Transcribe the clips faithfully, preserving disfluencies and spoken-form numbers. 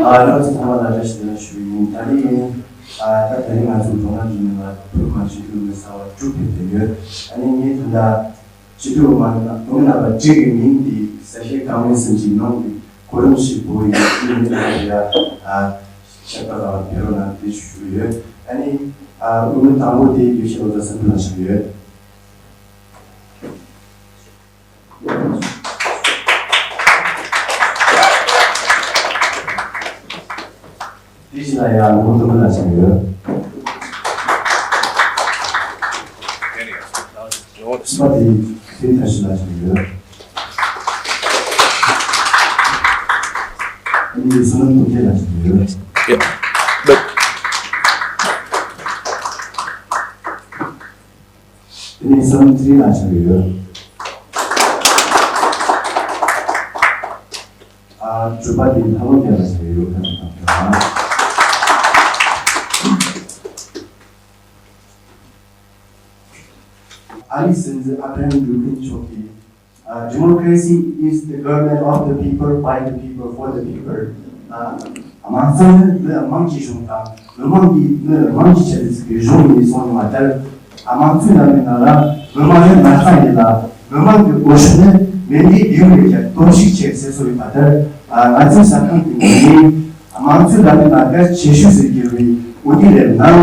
ཨ། རང་ཚོ་ཚང་མ་ལ་བཀྲ་ཤིས་བདེ་ལེགས་ཞུ་གི་ཡིན། ད་རེས་ཡིན། ཨ། ད་དེ་རིང་ང་ཚོ་མདོ་སྔགས་འཛིན་མའི་ལ་ཕུར་མ་སྤྱི་འཐུས་མི་གསར་བ་དྲུག་ཕེབས་བསྡད་ཡོད། ཨ་ནི་ངས་ད་ལྟ་སྤྱི་འཐུས་མ་མདོ་སྔགས་པ་དྲུག་གི་མིང་དེ་གསལ་བཤད་གང་མིན་སེམས་ཀྱི་ནང་གི་གོ་རིམ་ཞིག་བོ་ཡིན། དེ་མིན་ལ་ཡ། ཨ། ཤ་སྟག་ལ་ཕེབས་རོགས་གནང་དེ་ཞུ་གི་ཡོད། ཨ་ནི། ཨ། འོས་མི་དང་པོ་དེ་དགེ་བཤེས་བློ་བཟང་བསམ་འགྲུབ་ལགས་ཆགས་ཡོད། དེ་བཞིན་ལ་ཡང་ལོ་དུ་མ་ལ་ཆགས་ཡོད། གསུམ་པ་དེ་ཚེ་ཐར་ཤི་ལ་ཆགས་ཡོད། ཨ་ནི་བསོད་ནམས་སྟོབས་རྒྱལ་ལ་ཆགས་ཡོད། དེ་ནས་བསམ་ཚུལ་ལ་ཆགས་ཡོད། ཨ། དྲུག་པ་དེ་ལྷ་ལོ་རྒྱལ་ལ་ཆགས་ཡོད། ཁ་ཆེ་དང་ཁྱོད་རང་། ཨ་རིའི་སྲིད་འཛིན་ཨབ་ར་ཧམ་ལིན་ཁན་མཆོག་གིས། ཨ། Democracy is the government of the people, by the people, for the people. ཨ། དམངས་གཙོ་ནི་མི་དམངས་ཀྱི་གཞུང་དང་མི་དམངས་ཀྱི་མི་དམངས་ཀྱི་ཆེད་དུ་བཙུགས་པའི་གཞུང་ཡིན་གསུངས་ཡོང་བ་ལྟར། ཨ། དམངས་གཙོའི་ལམ་ལུགས་ནང་ལ་མི་དམངས་ནི་མ་རྩ་ཡིན་ལ། མི་དམངས་ཀྱི་འོས་ཤོག་ནི་མེ་མདའི་མདེའུ་ལས་ཀྱང་སྟོབས་ཤུགས་ཆེ་ཟེར་སྲོལ་ཡོད་པ་ལྟར། ཨ། ང་ཚོའི་གསར་ཁང་གི་ངོས་ནས་དམངས་གཙོའི་ལམ་ལུགས་ནང་གལ་ཆེ་ཤོས་སུ་གྱུར་བའི་འོས་བསྡུ་ལས་ནང་།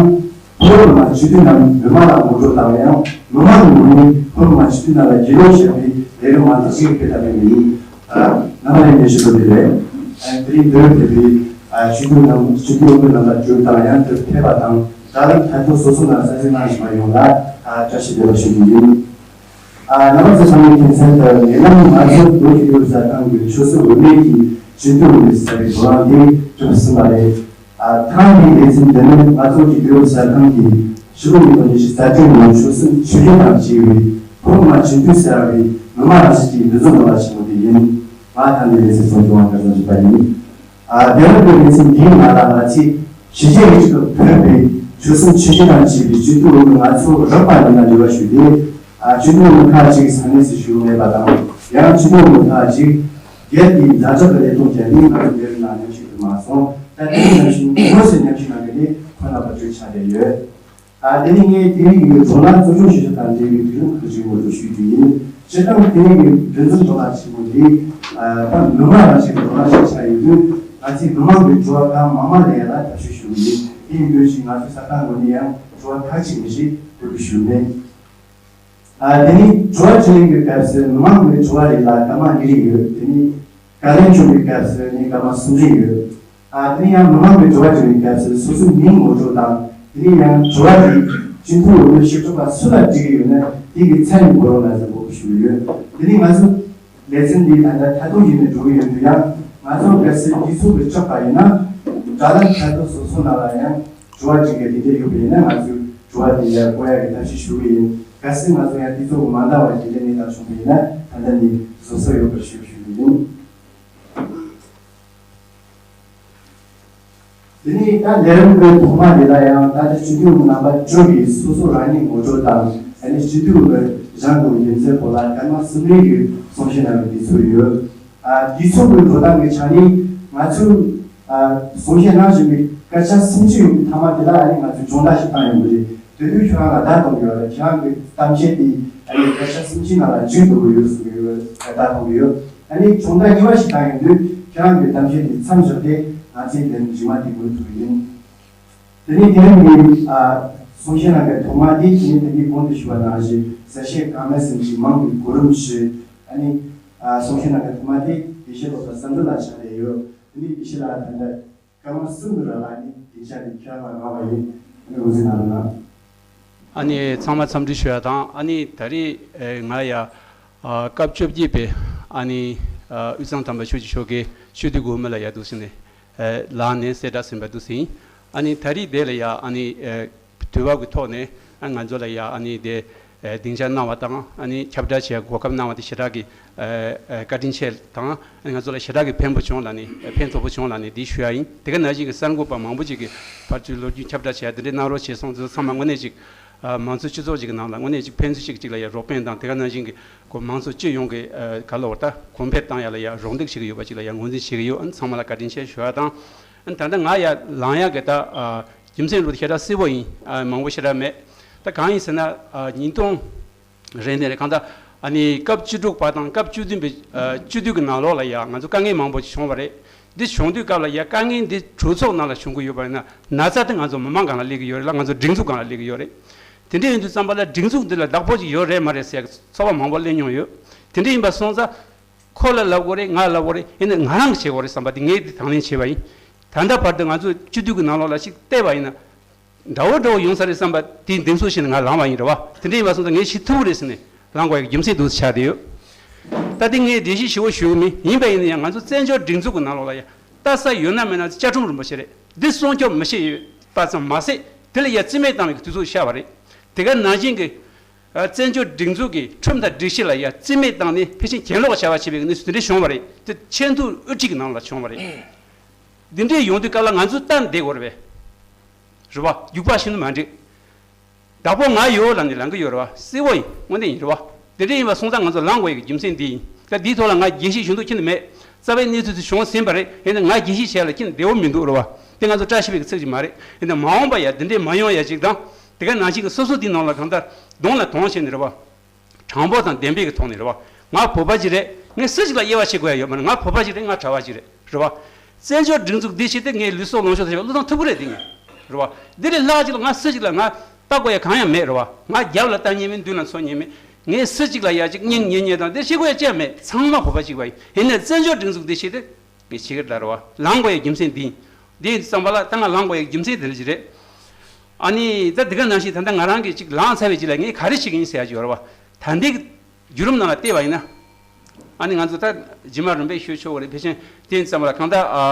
ཕོ་བྲང་དམངས་སྤྱི་འཐུས་རྣམས་མི་དམངས་ལ་ངོ་སྤྲོད་དང་ཡང་མི་དམངས་ཀྱི་ངོས་ནས་ཕོ་བྲང་དམངས་སྤྱི་འཐུས་རྣམས་ལ་རྒྱུས་ལོན་བྱེད་པའི་ལས་རིམ་མང་དག་ཅིག་སྤེལ་ཐབས་ཡིན། ཨ། རྣམ་པ་ལྷན་རྒྱས་ཞུ་རྒྱུ་དེ་རེད། ཨ། དེ་རིང་འདིར་ཕེབས་པའི། ཨ། སྤྱི་འཐུས་རྣམས་སྤྱི་འཐུས་འོས་མི་རྣམ་པ་བཅུ་དང་ཡང་དུ་ཕེབས་པ་དང་། དྲ་ལམ་ཐད་གཏོང་སོ་སོ་ནང་གསན་གཟིགས་གནང་བཞིན་པ་ཡོངས་ལ། ཨ། བཀྲ་ཤིས་བདེ་ལེགས་ཞུ་རྒྱུ་ཡིན། ཨ། རྣམ་པ་ཚོ་ཚང་མས་མཁྱེན་གསལ་ལྟར། ཉེ་ལམ་ང་ཚོ་བོད་ཀྱི་ཡུལ་གསར་ཁང་གི་ཆོས་སྲིད་འོས་མི་གི་སྤྱི་འཐུས་འོས་མི་གསར་པའི་བགྲོ་གླེང་དེ་གྲུབ་ཟིན་པ་རེད། ཨ། ཐེངས་འདིའི་ལེ་ཚན་འདི་ནི་ང་ཚོ་གི་ཡུལ་གསར་ཁང་གི་ཕྱི་ལོ་ཉིས་སྟོང་ཉི་ཤུ་རྩ་དྲུག་ལོའི་ཆོལ་གསུམ་ཆོས་བརྒྱུད་དང་བཅས་པའི་ཕོ་བྲང་དམངས་སྤྱི་འཐུས་ཟེར་བའི་མི་དམངས་རང་བཞིན་གྱི་འདུ་འཛོམས་རོལ་པ་ཆེན་མོ་དེ་ཡིན། ང་ཐེངས་འདིའི་ལེ་ཚན་ཚོགས་རྒྱུ་དབང་བསྐུར་གནང་བཞིན་པ་ཡིན། ཨ། དེ་རིང་གི་ལེ་ཚན་འདིའི་ནང་ལ་ང་ཚོས་ཕྱི་རྒྱལ་ཡུལ་གྲུ་ཁག་ཕེབས་པའི་ཆོལ་གསུམ་ཆོས་བརྒྱུད་དང་བཅས་པའི་སྤྱི་འཐུས་འོས་མི་ང་ཚོ་རག་པ་ཡིན་ན་འབྲེལ་བ་ཞུས་ཏེ། ཨ། སྤྱི་འཐུས་འོས་མི་ཁག་ཅིག་ས་གནས་སུ་བཞུགས་མེད་པ་དང་། ཡང་སྤྱི་འཐུས་འོས་མི་ཁག་ཅིག་སྒེར་གྱི་ཛ་དྲག་གི་ལས་དོན་བརྒྱུད་ནས་ང་ཚོ་འདིར་ནང་མཉམ་ཞུགས་ཐུབ་མ་སོང་། ད་དེ་ནང་བཞིན་དངོས་སུ་མཉམ་ཞུགས་གནང་མཁན་དེ་ཁོ་ན་བར་དུ་ཆགས་བསྡད་ཡོད། ཨ། དེ་ནས་ངས་དེ་རིང་གི་བགྲོ་གླེང་གཙོ་སྐྱོང་བྱེད་ཕྱོགས་དང་འབྲེལ་བའི་དུས་རིམ་ཁག་ཅིག་ངོ་སྤྲོད་ཞུ་རྒྱུ་ཡིན། སྤྱིར་བཏང་དེ་རིང་གི་འདུ་འཛོམས་བགྲོ་གླེང་ཆེན་མོ་འདི། ཨ། ད་མི་མང་རང་བཞིན་གྱི་བགྲོ་གླེང་ཞིག་ཆགས་ཡོད་དུས། ང་ཚོས་མི་མང་གི་དྲི་བ་གང་མང་མང་ལེན་ཡ་ལ་ཐབས་ཤེས་ཞུ་གི་ཡིན། དེ་ཡིན་དུས་ཤིག་ང་ཚོའི་གསར་ཁང་ངོས་ནས་ཡང་དྲི་བ་ཁག་ཅིག་མི་ཞིག་འགོ་འཛུགས་ཞུ་མེད། ཨ། དེ་ནས་དྲི་བ་དྲིས་ལན་གྱི་སྐབས་སུ་མི་མང་གི་དྲི་བ་རེ་ལ་སྐར་མ་ཉི་ཤུ་ཡོད། དེ་ནས་བཀའ་ལན་སྐྱོན་གྱི་སྐབས་སུ་ནི་སྐར་མ་སུམ་ཅུ་ཡོད། ཨ། དེ་ནས་ཡང་མི་མང་གི་དྲི་བ་དྲིས་ལན་སྐབས་སུ་སོ་སོའི་མིང་ངོ་སྤྲོད་དང་། དེ་ནས་ཡང་དྲི་བ་དེ་སྤྱི་འཐུས་འོས་མི་ཞིབ་ཕྲ་བ་སུ་ལ་དྲིས་ཀྱི་ཡོད་ན་དེ་གི་མཚན་ཡང་འབོད་རོགས་གནང་ཟེར་འབོད་སྐུལ་ཞུ་གི་ཡོད། དེ་ནས་ང་ཚོ་ལེ་ཚན་འདི་ད་ལྟ་ཐད་གཏོང་བྱས་ནས་འགྲོ་གི་ཡོད་དུས་ཡང་ང་ཚོ་གལ་སྲིད་དུས་ཚོད་ཀྱིས་ཆོག་པ་ཡིན་ན་དྲ་ལམ་ཐད་གཏོང་སོ་སོ་ནང་ལ་ཡང་དྲི་བ་དྲིས་མཁན་དེ་འདྲ་ཡོད་པ་ཡིན་ན་ང་ཚོས་དྲི་བ་དེ་ཡར་བཀོད་ཡག་གི་ཐབས་ཤེས་ཞུ་གི་ཡིན། གལ་སྲིད་ང་ཚོ་ཡང་དུས་ཚོད་ཀྱིས་མ་འདང་བ་དེ་འདྲ་གནས་སྟངས་བྱུང་པ་ཡིན་ན་ད་ལྟ་ནས་བཟོ་ས་ཡོད་པར་ཞུ་ཞུ་གི་ཡིན། དེ་ནས་ད་ལས་རིམ་གྱི་ཐོག་མ་དེ་ལ་ཡང་ད་ལྟ་སྤྱི་འཐུས་རྣམ་པ་དྲུག་གིས་སོ་སོ་རང་ཉིད་ངོ་སྤྲོད་དང་། ཨ་ནི་སྤྱི་འཐུས་ཀྱི་གཞུང་གི་འགན་འཛིན་སྐོར་ལ་སྐར་མ་གསུམ་རེ་གི་གསུང་བཤད་གནང་བའི་དུས་ཚོད་ཡོད། ཨ། དུས་ཚོད་ཀྱི་འགྲོ་སྟངས་ཀྱི་ཆ་ནས་ང་ཚོས། ཨ། གསུང་བཤད་གནང་བཞིན་པའི་སྐད་ཆ་སུམ་ཅུ་ཡོད་པའི་མཐའ་མ་དེ་ལ་ཨ་ནི་ང་ཚོས་སྦྱོང་བརྡར་ཞིག་བཏང་ཡོང་གི་རེད། དེ་དུས་ཁྱོད་རང་ལ་བརྡ་གཏོང་གི་ཡོད་རེད། ཁྱེད་རང་གི་གཏམ་བཤད་དེ་ཨ་ནི་སྐད་ཆ་སུམ་ཅུའི་ནང་ལ་འཇུག་ཐུབ་ཀྱི་ཡོད་ཟེར་གྱི་ཡོད། བརྡ་གཏོང་གི་ཡོད། ཨ་ནི་སྦྱོང་བརྡར་གཉིས་པ་ཞིག་བཏང་ཡོང་དུས་ཁྱེད་རང་གི་གཏམ་བཤད་དེ་མཚམས་བཞག་སྟེ་ང་ཚོས་ལན་རྗེས་མ་དེ་འགོད་ཐུབ་ཀྱི་ཡིན། དེ་ནས་དེ་རིང་གི། ཨ། གསུང་བཤད་གནང་མཁན་ཐོག་མ་དེ་ཁྱེད་ནས་དེ་གའི་གོང་དུ་ཞུས་པ་ནང་བཞིན་གསལ་བཤད་གང་མེད་ཟིན་གྱི་མང་གི་གོ་རིམ་ཞུས། ཨ་ནི། ཨ། གསུང་བཤད་གནང་མཁན་ཐོག་མ་དེ་དགེ་བཤེས་བློ་བཟང་བསམ་འགྲུབ་ལགས་ཆགས་བསྡད་ཡོད། དེ་ནས་དགེ་བཤེས་ལགས་ད་ལྟ་སྐར་མ་གསུམ་གྱི་རིང་ལ་ནི་སྡིངས་ཆ་དེ་ཁྱེད་རང་ལ་རག་པ་ཡིན། ཨ་ནི་འོད་ཟེར་གནང་རོགས་གནང་། ཨ་ནི་ཚང་མ་འཚམས་འདྲི་ཞུ་ཡ་དང་། ཨ་ནི་ད་རེས་ང་ཡ། ཨ། སྐབས་བཅོ་བརྒྱད་པའི་ཨ་ནི། ཨ། དབུས་གཙང་དམ་པ་ཆོས་ཀྱི་ཕྱོགས་ཀྱི་སྤྱི་འཐུས་འོས་མི་ལ་ཡ་འདུག་ཟེར་ནས། ཨ། ལངས་ནས་གསལ་བསྒྲགས་ཟིན་པ་འདུག་ཟེར་ཡིན། ཨ་ནི་ད་རེས་དེ་ལ་ཡ་ཨ་ནི། ཨ། དུས་བབ་ཀྱི་ཐོག་ནས། ཨ། ང་ཚོ་ལ་ཡ་ཨ་ནི་དེ། ཨ། སྡིངས་ཆ་གནང་བ་དང་། ཨ་ནི་ཁྱབ་བསྒྲགས་བྱེད་ཡ་གོ་སྐབས་གནང་བ་དེ་ཞེ་དྲག་གི། ཨ། ཨ། བཀའ་དྲིན་ཆེ་དང་། ཨ་ནི་ང་ཚོ་ལ་ཞེ་དྲག་གི་ཕན་པོ་བྱུང་ལབ་ནས། ཨ། ཕན་ཐོགས་པོ་བྱུང་ལབ་ནས་འདི་ཞུ་ཡ་ཡིན། དེ་ག་ནང་བཞིན་གྱི་གསར་འགོད་པ་མང་པོ་ཅིག་གིས་ཕར་ཚུར་ལོ་རྒྱུས་ཁྱབ་བསྒྲགས་བྱེད་ཡ་དེ་འདྲའི་གནང་རོགས་བྱས་སོང་། དེ་ཚོ་ཚང་མ་དངོས་གནས་ཅིག། ཨ། མང་གཙོའི་སྤྱི་ཚོགས་ཅིག་གི་ནང་ལ་དངོས་གནས་ཅིག་ཕན་ཚུན་གཅིག་གཅིག་ལ་ཡ་རོགས་ཕན་དང་། དེ་ག་ནང་བཞིན་གྱི་གོ་མང་གཙོ་སྤྱི་ཡོངས་ཀྱི། ཨ། ག་ལབ་དགོས་རེད། ད་གོང་འཕེལ་བཏང་ཡ་ལ་ཡ་རོགས་འདེགས་བྱེད་ཀྱི་ཡོད་པ་ཅིག་ལ་ཡ་ངོས་འཛིན་བྱེད་ཀྱི་ཡོད། ཨ་ནི་ཚང་མ་ལ་བཀའ་དྲིན་ཆེ་ཞུ་ཡ་དང་། ད་ལྟ་ང་ཡར་ལངས་ཡག་གི་ད་ཨ་རྒྱུ་མཚན་ལོ་ཞེ་དྲག་གསལ་པོ་ཡིན། ཨ་མང་པོ་ཞེ་དྲག་མེད། ད་གང་ཡིན་ཟེར་ན། ཨ་ཉིས་སྟོང་རེད་ནས་རེད། གང་ལྟར་ཨ་ནི་སྐབས་བཅུ་དྲུག་པ་དང་སྐབས་བཅུ་བདུན་པའི་ཨ་བཅུ་བདུན་གྱི་ནང་ལོགས་ལ་ཡང་ང་ཚོ་དཀའ་ངལ་མང་པོ་ཞིག་བྱུང་བ་རེད། འདི་བྱུང་དུས་སྐབས་ལ་ཡང་དཀའ་ངལ་འདི་གྲོས་ཚོགས་ནང་ལ་བྱུང་གི་ཡོད་པ་ཡིན་ན། ན་ཚ་དེ་ང་ཚོ་མི་མང་སྒང་ལ་སླེབས་ཀྱི་ཡོད་རེད་ལ། ང་ཚོ་སྒྲིག་འཛུགས་སྒང་ལ་སླེབས་ཀྱི་ཡོད་རེད། དེ་འདྲ་ཡིན་དུས་ཙམ་པ་ལ་སྒྲིག་འཛུགས་འདི་ལ་བདག་པོ་ཅིག་ཡོད་རེད་མ་རེད་ཟེར་ཚོར་བ་མང་པོ་སླེབས་མྱོང་ཡོད། དེ་འདྲ་ཡིན་པ་སོང་ཙང་། ཁོ་ལ་ལབ་དགོས་རེད། ང་ལབ་དགོས་རེད། ཡིན་ནའི་ང་རང་གིས་བྱེད་དགོས་རེད་བསམ་པ་དེ་ངས་དེ་དང་ལེན་བྱས་པ་ཡིན། ད་ལྟ་བར་དུ་ང་ཚོས་སྤྱི་འཐུས་ཀྱི་ནང་ལོགས་ལ་ཞིག་བལྟས་པ་ཡིན་ན། འདྲ་བོ་འདྲ་བོ་ཡོང་ས་རེད་བསམ་པ་དེ་འདེམས་གསོ་བྱས་ནས་ང་ལངས་པ་ཡིན་རེད་བ། དེ་འདྲ་ཡིན་པ་སོང་ཙང་ངས་བྱེད་ཐུབ་ཀྱི་རེད་ཟེར་ནས་ལངས་དགོས་ཡག་རྒྱུ་མཚན་འདུག་ཆགས་བསྡད་ཡོད། ད་དེ་ངས་འགྲེལ་བཤད་ཞིབ་པོ་ཞུ་གི་མིན། ཡིན་པ་ཡིན་ན་ཡང་ང་ཚོ་བཙན་བྱོལ་སྒྲིག་འཛུགས་ཀྱི་ནང་ལོགས་ལ་ཡང་ལྟ་ས་ཡོད་ན་མེད་ན་བཅའ་ཁྲིམས་རིན་པོ་ཆེ་རེད། འདི་སྲུང་སྐྱོབ་མི་བྱེད་ཡོད་པ་ཙམ་མ་ཟད། དེ་ལ་ཡང་རྩིས་མེད་བཏང་བའི་དུས་ཚོད་ཤར་བ་རེད། དེ་ག་ནང་བཞིན་གྱི། ཨ་བཙན་བྱོལ་སྒྲིག་འཛུགས་ཀྱི་ཁྲིམས་དང་སྒྲིག་གཞི་ལ་ཡང་རྩིས་མེད་བཏང་ནས་ཕལ་ཆེར་གྱེན་ལོག་བྱ་བ་བྱེད་པའི་གནས་ཚུལ་དེ་འདྲ་བྱུང་བ་རེད། དེ་ཆེས་མཐོའི་དབུ་ཁྲིད་ཀྱི་ནང་ལ་བྱུང་བ་རེད། འདི་འདྲའི་ཡོང་དུས་སྐབས་ལ་ང་ཚོས་ལྟ་བསྡད་དགོས་རེད་པས། རེད་བ། རྒྱུག་པ་ཤིན་ཏུ་མ་འགྲིག་བདག་པོ་ང་ཡོད་ལབ་ནས་ལངས་ཀྱི་ཡོད་རེད་བ། གསལ་པོ་ཡིན། དངོས་གནས་ཡིན་རེད་བ། དེ་འདྲ་ཡིན་པ་སོང་ཙང་ང་ཚོ་ལངས་དགོས་ཡག་གི་རྒྱུ་མཚན་འདི་ཡིན། ད་འདིའི་ཐོག་ལ་ང་རྒྱས་བཤད་ཞུ་འདོད་ཁྱོན་ནས་མེད། རྩ་བའི་གནས་ཚུལ་དེ་བྱུང་ཟིན་པ་རེད། ཡིན་ནའི་ང་རྒྱས་བཤད་བྱས་ལ་ཁྱོན་ནས་བདེ་པོ་མི་འདུག་རེད་བ། དེ་ང་ཚོ་བཀྲ་ཤིས་པའི་ཚིག་ཅིག་མ་རེད། ཡིན་ནའི་མ་འོངས་པ་ཡ་འདི་འདྲས་མ་ཡོང་ཡ་ཅིག་དང་། དེ་ག་ནང་བཞིན་གྱི་སོ་སོ་འདིའི་ནང་ལ་གང་ལྟར་གདོང་ལ་གདོང་བྱས་ནས་རེད་བ། དྲང་པོ་དང་བདེན་པའི་གི་ཐོག་ནས་རེད་བ། ང་བོད་པ་ཅིག་རེད། ངས་སུ་ཞིག་ལ་དབྱེ་བ་ཕྱེ་དགོས་ཡ་ཡོད་མ་རེད། ང་བོད་པ་ཅིག་རེད། ང་གྲྭ་པ་ཅིག་རེད། རེད་བ། བཙན་བྱོལ་སྒྲིག་འཛུགས་འདི་བྱས་ཏེ་ངས་ལུས་སྲོག་ལོངས་སྤྱོད་ཐོབ་ཡ་བློས་བཏང་ཐུབ་ཀྱི་རེད། དེ་ངས་རེད་བ། འདི་ལས་ལྷག་ཅིག་ལ་ང་སུ་ཞིག་ལ་ང་ལྟ་དགོས་ཡ་གང་ཡང་མེད། རེད་བ། ང་རྒྱབ་ལ་ལྟ་མཁན་མིན། མདུན་ལ་འཚོ་མཁན་མིན། ངས་སུ་ཞིག་ལ་ཡ་ཅིག་སྙིང་ཉེ་ཉེ་དང་དེ་བྱེད་དགོས་ཡ་ཅི་ཡང་མེད། ཚང་མ་བོད་པ་གཅིག་པ་ཡིན། ཡིན་ནའི་བཙན་བྱོལ་སྒྲིག་འཛུགས་འདི་བྱས་ཏེ། ངས་བྱེད་ཀྱི་རེད་ལ། རེད་བ། ལངས་དགོས་ཡ་རྒྱུ་མཚན་འདི་ཡིན། འདི་ཡིན་དུས་ཙམ་པ་ལ་ད་ང་ལངས་དགོས་ཡ་རྒྱུ་མཚན་དེ་འདྲ་ཅིག་རེད། ཨ་ནི་ད་འདི་ག་ནང་བཞིན་ད་ལྟ་ང་རང་གིས་ཅིག་ལངས་ཚར་བའི་རྗེས་ལ་ངས་ག་རེ་བྱེད་ཀྱི་ཡིན་ཟེར་ཡ་ཅིག་ཡོད་རེད་བ། ད་ལྟའི་བརྒྱུད་རིམ་ནང་ལ་བལྟས་པ་ཡིན་ན། ཨ་ནི་ང་ཚོ་ད་རྗེས་མ་རིམ་པས་ཤོད་ཆོག་གི་རེད། ཕལ་ཆེར་དེ་ཡིན་དུས་ཙམ་པ་ལ་གང་ལྟར་ཨ་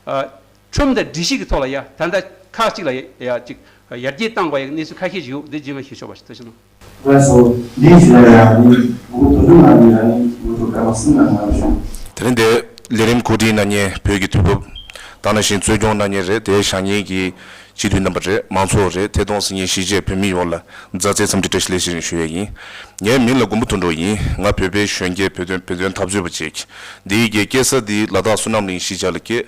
ཨ་ཁྲིམས་དང་སྒྲིག་གཞི་གི་ཐོག་ལ་ཡ་ད་ལྟ་ཁག་ཅིག་ལ་ཡ་ཅིག་ཡར་རྒྱས་བཏང་དགོས་ཡ་གནས་ཚུལ་ཁ་ཤས་ཤིག་ཡོད། འདི་རྗེས་མ་ཞུ་ཆོག་པ་ཞིག་ཐུགས་རྗེ་གནང་། ལགས་སོ། འདིའི་ཞུ་ཡ་ཡང་ནི་འུ་དོ་ནུ་ང་ནི་རང་ནི་འུ་དོ་ཀ་མ་སུ་ན་ང་ཞུ། དེ་རིང་འདིར་ལས་རིམ་གོ་སྒྲིག་གནང་མཁན་བོད་ཀྱི་དུས་བབ། ད་ནང་བཞིན་གཙོ་སྐྱོང་གནང་མཁན་རེད། དེ་བཞག་མཁན་གྱི་སྤྱི་འཐུས་རྣམ་པ་རེད། མང་ཚོགས་རེད། ཐད་གཏོང་གཟིགས་མཁན་གཞིས་བྱེས་བོད་མི་ཡོངས་ལ་མཛའ་བརྩེའི་འཚམས་འདྲི་བཀྲ་ཤིས་བདེ་ལེགས་ཞུ་ཡ་ཡིན། ངའི་མིང་ལ་མགོན་པོ་དོན་གྲུབ་ཡིན། ང་བོད་པའི་གཞོན་སྐྱེས་བོད་དོན་བོད་དོན་འཐབ་རྩོད་པ་ཅིག་འདིའི་གི་སྐྱེས་ས་འདི་ལ་དྭགས་བསོད་ནམས་གླིང་གཞིས་ཆགས་ལ་སྐྱེས།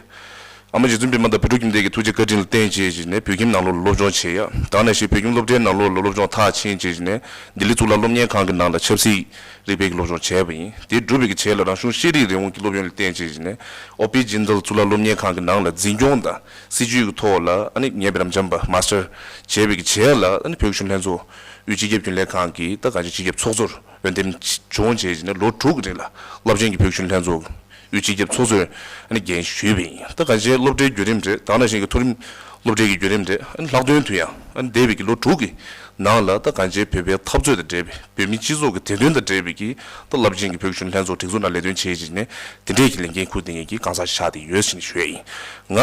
ཨ་མ་རྗེ་བཙུན་པད་མ་དང་བོད་ཕྲུག་ཁྱིམ་སྡེ་གི་ཐུགས་རྗེ་བཀའ་དྲིན་ལ་བརྟེན་བྱས་བྱས་ནས་བོད་ཁྱིམ་ནང་ལོགས་ལ་སློབ་སྦྱོང་བྱས་ཡ། ད་ནང་བཞིན་བོད་ཁྱིམ་སློབ་གྲྭའི་ནང་ལོགས་ལ་སློབ་སྦྱོང་མཐར་ཕྱིན་བྱས་བྱས་ནས་ལྡི་ལི་གཙུག་ལག་སློབ་གཉེར་ཁང་གི་ནང་ལ་ཆབ་སྲིད་རིག་པའི་སློབ་སྦྱོང་བྱས་པ་ཡིན། དེ་གྲུབ་པའི་གི་རྗེས་ལ་རང་གཞུང་ཤེས་རིག་རང་དབང་གི་སློབ་ཡོན་ལ་བརྟེན་བྱས་བྱས་ནས་ཨོ་པི་ཇིན་དལ་གཙུག་ལག་སློབ་གཉེར་ཁང་གི་ནང་ལ་འཛིན་སྐྱོང་དང་སྲིད་བྱུས་ཀྱི་ཐོག་ལ་ཨ་ནི་ངའི་བེ་རམ་ཇམ་པ་མཱ་སི་ཊར་བྱས་པའི་གི་རྗེས་ལ་ཨ་ནི་བོད་གཞོན་ལྷན་ཚོགས་དབུས་སྤྱི་ཁྱབ་རྒྱུན་ལས་ཁང་གི་ད་གང་ཅི་སྤྱི་ཁྱབ་ཚོགས་གཙོར་འོས་འདེམས་བྱུང་བྱས་བྱས་ནས་ལོ་དྲུག་གི་རིང་ལ་རླབས་ཆེན་གྱི་བོད་གཞོན་ལྷན་ཚོགས་དབུས་སྤྱི་ཁྱབ་ཚོགས་གཙོར་ཨ་ནི་འགན་ཞུས་པ་ཡིན། ད་གང་ཅི་སློབ་གྲྭའི་བརྒྱུད་རིམ་རེད། ད་ནང་བཞིན་གྱི་མཐོ་རིམ་སློབ་གྲྭའི་གི་བརྒྱུད་རིམ་རེད། ཨ་ནི་ལྷག་དོན་དུ་ཡང་ཨ་ནི་འདས་པའི་གི་ལོ་དྲུག་གི་ནང་ལ་ད་གང་ཅི་བོད་པའི་འཐབ་རྩོད་དང་འབྲེལ་བའི་བོད་མི་སྤྱི་ཚོགས་ཀྱི་བདེ་དོན་དང་འབྲེལ་བའི་གི་ད་རླབས་ཆེན་གྱི་བོད་གཞོན་ལྷན་ཚོགས་སྒྲིག་འཛུགས་ནང་ལས་དོན་བྱེད་བཞིན་ནས་དེ་འདྲས་ཀྱི་ལས་འགན་འཁུར་བསྡད་མཁན་གྱི་གང་ཟག་ཆགས་བསྡད་ཡོད་ཟེར་ནས་ཞུ་ཡས་ཡིན། ང་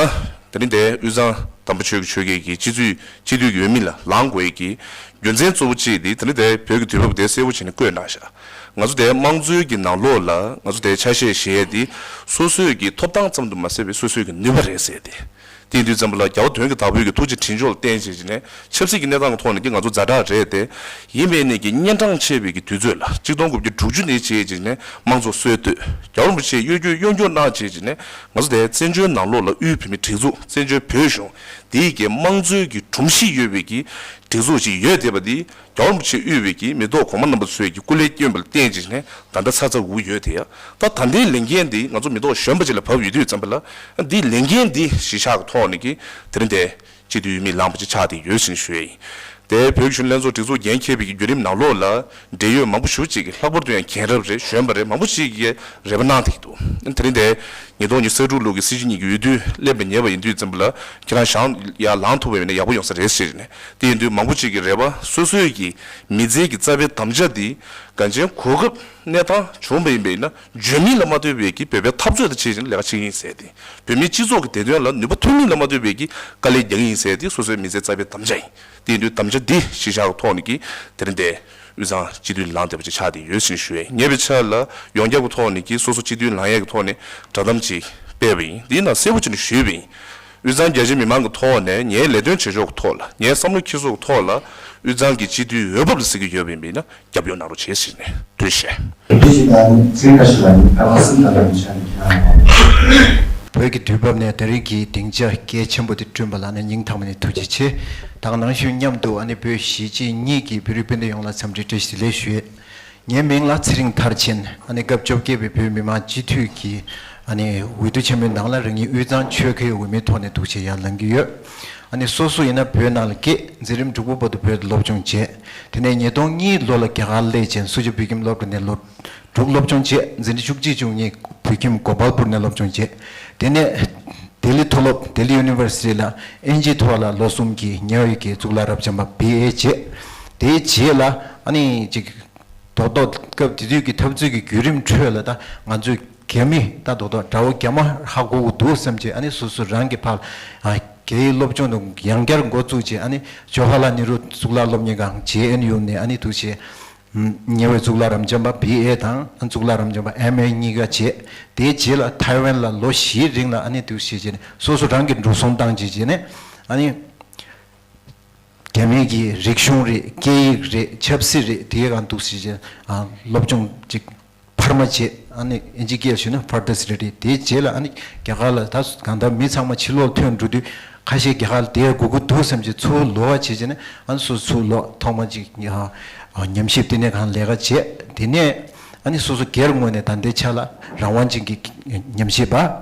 དེ་རིང་འདིར་དབུས་གཙང་དམ་པ་ཆོས་ཀྱི་ཆོལ་ཁའི་གི་སྤྱི་འཐུས་སྤྱི་འཐུས་ཀྱི་འོས་མི་ལ་ལངས་དགོས་ཡས་ཀྱི་རྒྱུ་མཚན་གཙོ་བོ་གཅིག་དེ་དེ་རིང་འདིར་བོད་ཀྱི་དུས་བབ་དེ་གསལ་པོ་བྱས་ནས་བཀོད་གནང་ཤག་ང་ཚོ་དེ་དམངས་གཙོའི་གི་ནང་ལོགས་ལ་ང་ཚོ་དེ་ཆ་ཤས་བཞེས་ཡས་དེ་སོ་སོའི་གི་ཐོབ་ཐང་ཙམ་དུ་མ་ཟད་པའི་སོ་སོའི་གི་ནུས་པ་རེད་ཟེར་ཏེ། དེ་ཡིན་དུས་ཙམ་པ་ལ་རྒྱལ་བ་དོན་གྱི་བདག་པོའི་གི་ཐུགས་རྗེ་དྲིན་ལན་ལ་བརྟེན་བྱས་བྱས་ནས་ཆབ་སྲིད་ཀྱི་གནས་སྟངས་ཀྱི་ཐོག་ནས་ཀྱི་ང་ཚོ་ཛ་དྲག་རེད་དེ། ཡིན་པའི་ནས་ཀྱི་གཉན་འཕྲང་ཆད་པའི་གི་དུས་ཚོད་ལ་ཆིག་སྟོང་དགུ་བརྒྱ་དྲུག་ཅུ་ནས་བྱས་བྱས་ནས་དམངས་གཙོ་སྲོལ་གཏོད། རྒྱལ་བ་རིན་པོ་ཆེས་གཡོ་སྒྱུ་གཡོ་སྒྱུ་གནང་བྱས་བྱས་ནས་ང་ཚོ་དེ་བཙན་བྱོལ་ནང་ལོགས་ལ་དབུས་བོད་མིའི་སྒྲིག་འཛུགས་བཙན་བྱོལ་བོད་གཞུང་དེའི་གི་དམངས་གཙོའི་གི་སྒྲོམ་གཞི་ཡོད་པའི་གི་སྒྲིག་འཛུགས་ཤིག་ཡོད་བསྡད་པ་འདི། རྒྱལ་བ་རིན་པོ་ཆེ་དབུས་པའི་གི་མི་ཐོག་གོང་མ་རྣམ་པ་ཚོས་ཀྱི་སྐུ་ལས་བསྐྱོན་པ་ལ་བརྟེན་བྱས་ནས་ད་ལྟ་ཚར་ཚར་འུ་ཡོད་དེ་ཡ། ད་ད་ལྟའི་ལས་འགན་འདི་ང་ཚོ་མི་ཐོག་གཞོན་པ་ཅིག་ལ་བབས་ཡོད་དུས་ཙམ་པ་ལ་འདི་ལས་འགན་འདི་གཞི་བཞག་གི་ཐོག་ནས་ཀྱི་དེ་རིང་འདི་སྤྱི་འཐུས་འོས་མི་ལངས་པ་ཅིག་ཆགས་བསྡད་ཡོད་ཟེར་ནས་ཞུ་ཡ་ཡིན། དེ་བོད་གཞོན་ལྷན་ཚོགས་སྒྲིག་འཛུགས་འགན་འཁྱེར་བའི་གི་བརྒྱུད་རིམ་ནང་ལོགས་ལ་འབྲེལ་ཡོད་མང་པོ་ཞེ་པོ་ཅིག་གི་ལྷག་པར་དུ་ཡང་རྒན་རབས་རེད། གཞོན་པ་རེད། མང་པོ་ཞིག་གིས་རེ་བ་གནང་བསྡད་ཀྱི་འདུག་དེ་རིང་འདི་ཉིས་སྟོང་ཉི་ཤུ་རྩ་དྲུག་ལོ་གི་སྲིད་སྤྱི་གཉིས་ཀྱི་འོས་བསྡུ་སླེབས་པ་ཉེ་བ་ཡིན་དུས་ཙམ་པ་ལ་ཁྱེད་རང་གཞན་ཡར་ལངས་ཐུབ་པ་ཡིན་ན་ཡག་པོ་ཡོང་ས་རེད་ཟེར་ནས། དེ་ཡིན་དུས་མང་པོ་ཅིག་གིས་རེ་བ་སོ་སོའི་གི་མི་ཚེ་གི་རྩ་བའི་དམ་བཅའ་འདི་གང་ཅིའི་གོ་སྐབས་གནས་སྟངས་བྱུང་བ་ཡིན་པ་ཡིན་ན་འཇོན་མི་ལ་མ་ལྟོས་པའི་གི་བོད་པའི་འཐབ་རྩོད་དང་བྱེད་བཞིན་ལས་ཀ་བྱེད་ཀྱི་ཡིན་ཟེར་ཏེ། བོད་མིའི་སྤྱི་ཚོགས་ཀྱི་བདེ་དོན་ལ་ནུས་པ་ཐོན་མི་ལ་མ་ལྟོས་པའི་གི་དཀའ་ལས་རྒྱག་གི་ཡིན་ཟེར་ཏེ་སོ་སོའི་མི་ཚེ་རྩ་བའི་དམ་བཅའ་ཡིན། དེ་ཡིན་དུས་དམ་བཅའ་འདི་གཞི་བཞག་གི་ཐོག་ནས་ཀྱི་དེ་རིང་འདི་དབུས་གཙང་སྤྱི་འཐུས་ལངས་བསྡད་པ་ཅིག་ཆགས་བསྡད་ཡོད་ཟེར་ནས་ཞུ་ཡས། ཉེ་བའི་ཆར་ལ་ཡོངས་ཁྱབ་ཀྱི་ཐོག་ནས་ཀྱི་སོ་སོ་སྤྱི་འཐུས་ལངས་ཡས་ཀྱི་ཐོག་ནས་བསྒྲགས་གཏམ་ཅིག་སྤེལ་བ་ཡིན། འདིའི་ནང་གསལ་པོ་བྱས་ནས་ཞུས་པ་ཡིན། དབུས་གཙང་རྒྱ་ཆེ་མི་མང་གི་ཐོག་ནས་ངའི་ལས་དོན་བྱེད་ཕྱོགས་ཀྱི་ཐོག་ལ་ངའི་བསམ་བློ་འཁྱེར་ཕྱོགས་ཀྱི་ཐོག་ལ་དབུས་གཙང་གི་སྤྱི་འཐུས་འོས་བབས་ལ་གཟིགས་ཀྱི་ཡོད་པ་ཡིན་པ་ཡིན་ན། རྒྱབ་སྐྱོར་གནང་རོགས་བྱེད་ཟེར་ནས་འབོད་ཞུ། དེ་བཞིན་ད་ནི་ཚིག་འགའ་ཞིག་ལ་ནི་ཀ་བ་སིམ་ད་ལ་མི་ཆ་ནི་ཁྱེད་རང་ལ། བོད་ཀྱི་དུས་བབ་ནས་དེ་རིང་གི་སྡིངས་ཆ་གལ་ཆེན་པོ་དེ་བསྐྲུན་པ་ལ་ནི་སྙིང་ཐག་པ་ནས་ཐུགས་རྗེ་ཆེ། ད་ག་ནང་བཞིན་མཉམ་དུ་ཨ་ནི་བོད་གཞིས་བྱེས་གཉིས་ཀྱི་བོད་རིགས་སྤུན་ཟླ་ཡོངས་ལ་འཚམས་འདྲི་བཀྲ་ཤིས་བདེ་ལེགས་ཞུ་ཡས། ངའི་མིང་ལ་ཚེ་རིང་མཐར་ཕྱིན། ཨ་ནི་སྐབས་བཅོ་བརྒྱད་པའི་བོད་མི་མང་སྤྱི་འཐུས་ཀྱི་ཨ་ནི་འོས་བསྡུ་ཆེན་མོའི་ནང་ལ་རང་ཉིད་དབུས་གཙང་ཆོལ་ཁའི་འོས་མིའི་ཐོག་ནས་འདུག་བྱས་ཡར་ལངས་ཀྱི་ཡོད། ཨ་ནི་སོ་སོ་ཡིན་ན་བོད་ནང་ལ་སྐྱེས། འཛིན་རིམ་དྲུག་པ་བར་དུ་བོད་དུ་སློབ་སྦྱོང་བྱས། དེ་ནས་ཉིས་སྟོང་གཉིས་ལོ་ལ་རྒྱ་གར་སླེབས་རྗེས་སུ་ཇཱ་བོད་ཁྱིམ་སློབ་གྲྭ་ནས་ལོ་དྲུག་སློབ་སྦྱོང་བྱས། འཛིན་གྲྭ་བཅུ་གཅིག་བཅུ་གཉིས་བོད་ཁྱིམ་གོ་པལ་པུར་ནས་སློབ་སྦྱོང་བྱས། དེ་ནས་ལྡི་ལི་མཐོ་སློབ་ལྡི་ལི་ཡུ་ནི་ཝར་སི་ཊི་ལ་ཨིན་ཇིའི་ཐོག་ལ་ལོ་གསུམ་གྱི་ཉེ་བའི་གི་གཙུག་ལག་རབ་འབྱམས་པ་བི་ཨེ་བྱས། དེའི་རྗེས་ལ་ཨ་ནི་ཅིག་རྡོག་རྡོག་སྐབས་དེ་དུས་ཀྱི་འཐབ་རྩོད་ཀྱི་བརྒྱུད་རིམ་ཁྲོད་ལ་ད་ང་ཚོས་རྒྱ་མི་ད་རྡོག་རྡོག་དགྲ་བོ་རྒྱ་དམར་ཧ་གོ་དགོས་འདུག་བསམ་བྱས། ཨ་ནི་སོ་སོ་རང་གི་ཕར་ཨ་རྒྱའི་སློབ་སྦྱོང་དུ་ཡང་བསྐྱར་འགོ་བཙུགས་བྱས། ཨ་ནི་ཇོ་ཧ་ལ་ནེ་རུ་གཙུག་ལག་སློབ་གཉེར་ཁང་ཇེ་ཨེན་ཡུ་ནས་ཨ་ནི་འདུག་བྱས། ཉེ་བའི་གཙུག་ལག་རབ་འབྱམས་པ་བི་ཨེ་དང་གཙུག་ལག་རབ་འབྱམས་པ་ཨེམ་ཨེ་གཉིས་ཀ་བྱས། དེའི་རྗེས་ལ་ཐའེ་ཝན་ལ་ལོ་བཞིའི་རིང་ལ་ཨ་ནི་འདུག་བྱས་བྱས་ནས་སོ་སོ་རང་གི་འགྲོ་སོང་བཏང་བྱས་བྱས་ནས་ཨ་ནི། རྒྱ་མིའི་གི་རིག་གཞུང་རེད། སྐད་ཡིག་རེད། ཆབ་སྲིད་རེད། དེའི་སྒང་འདུག་སེ་བྱས་ཨ་སློབ་སྦྱོང་ཅིག་འཕར་མ་བྱས། ཨ་ནི་ཨིན་ཇི་སྐད་ཞུས་ན་ཕར་ཏི་སི་རེ་ཌི། དེའི་རྗེས་ལ་ཨ་ནི་རྒྱ་གར་ལ་ད་གང་ལྟར་མི་ཚང་མ་ཕྱི་ལོགས་ཐོན་འགྲོ་དུས་ཁ་ཤས་རྒྱ་གར་ལ་བསྡད་དགོས་ཀྱི་འདུག་བསམ་བྱས་ཚུར་ལོག་པ་བྱས་བྱས་ནས་ཨ་ནི་སོ་སོ་ཚུར་ལོག་ཐོག་མ་ཅིག་ཨ་ཉམས་ཞིབ་ལྟེ་གནས་ཁང་ལས་ཀ་བྱས། དེ་ནས་ཨ་ནི་སོ་སོ་སྒེར་ངོས་ནས་ད་ལྟའི་ཆ་ལ་རང་དབང་ཅན་གྱི་ཉམས་ཞིབ་པ་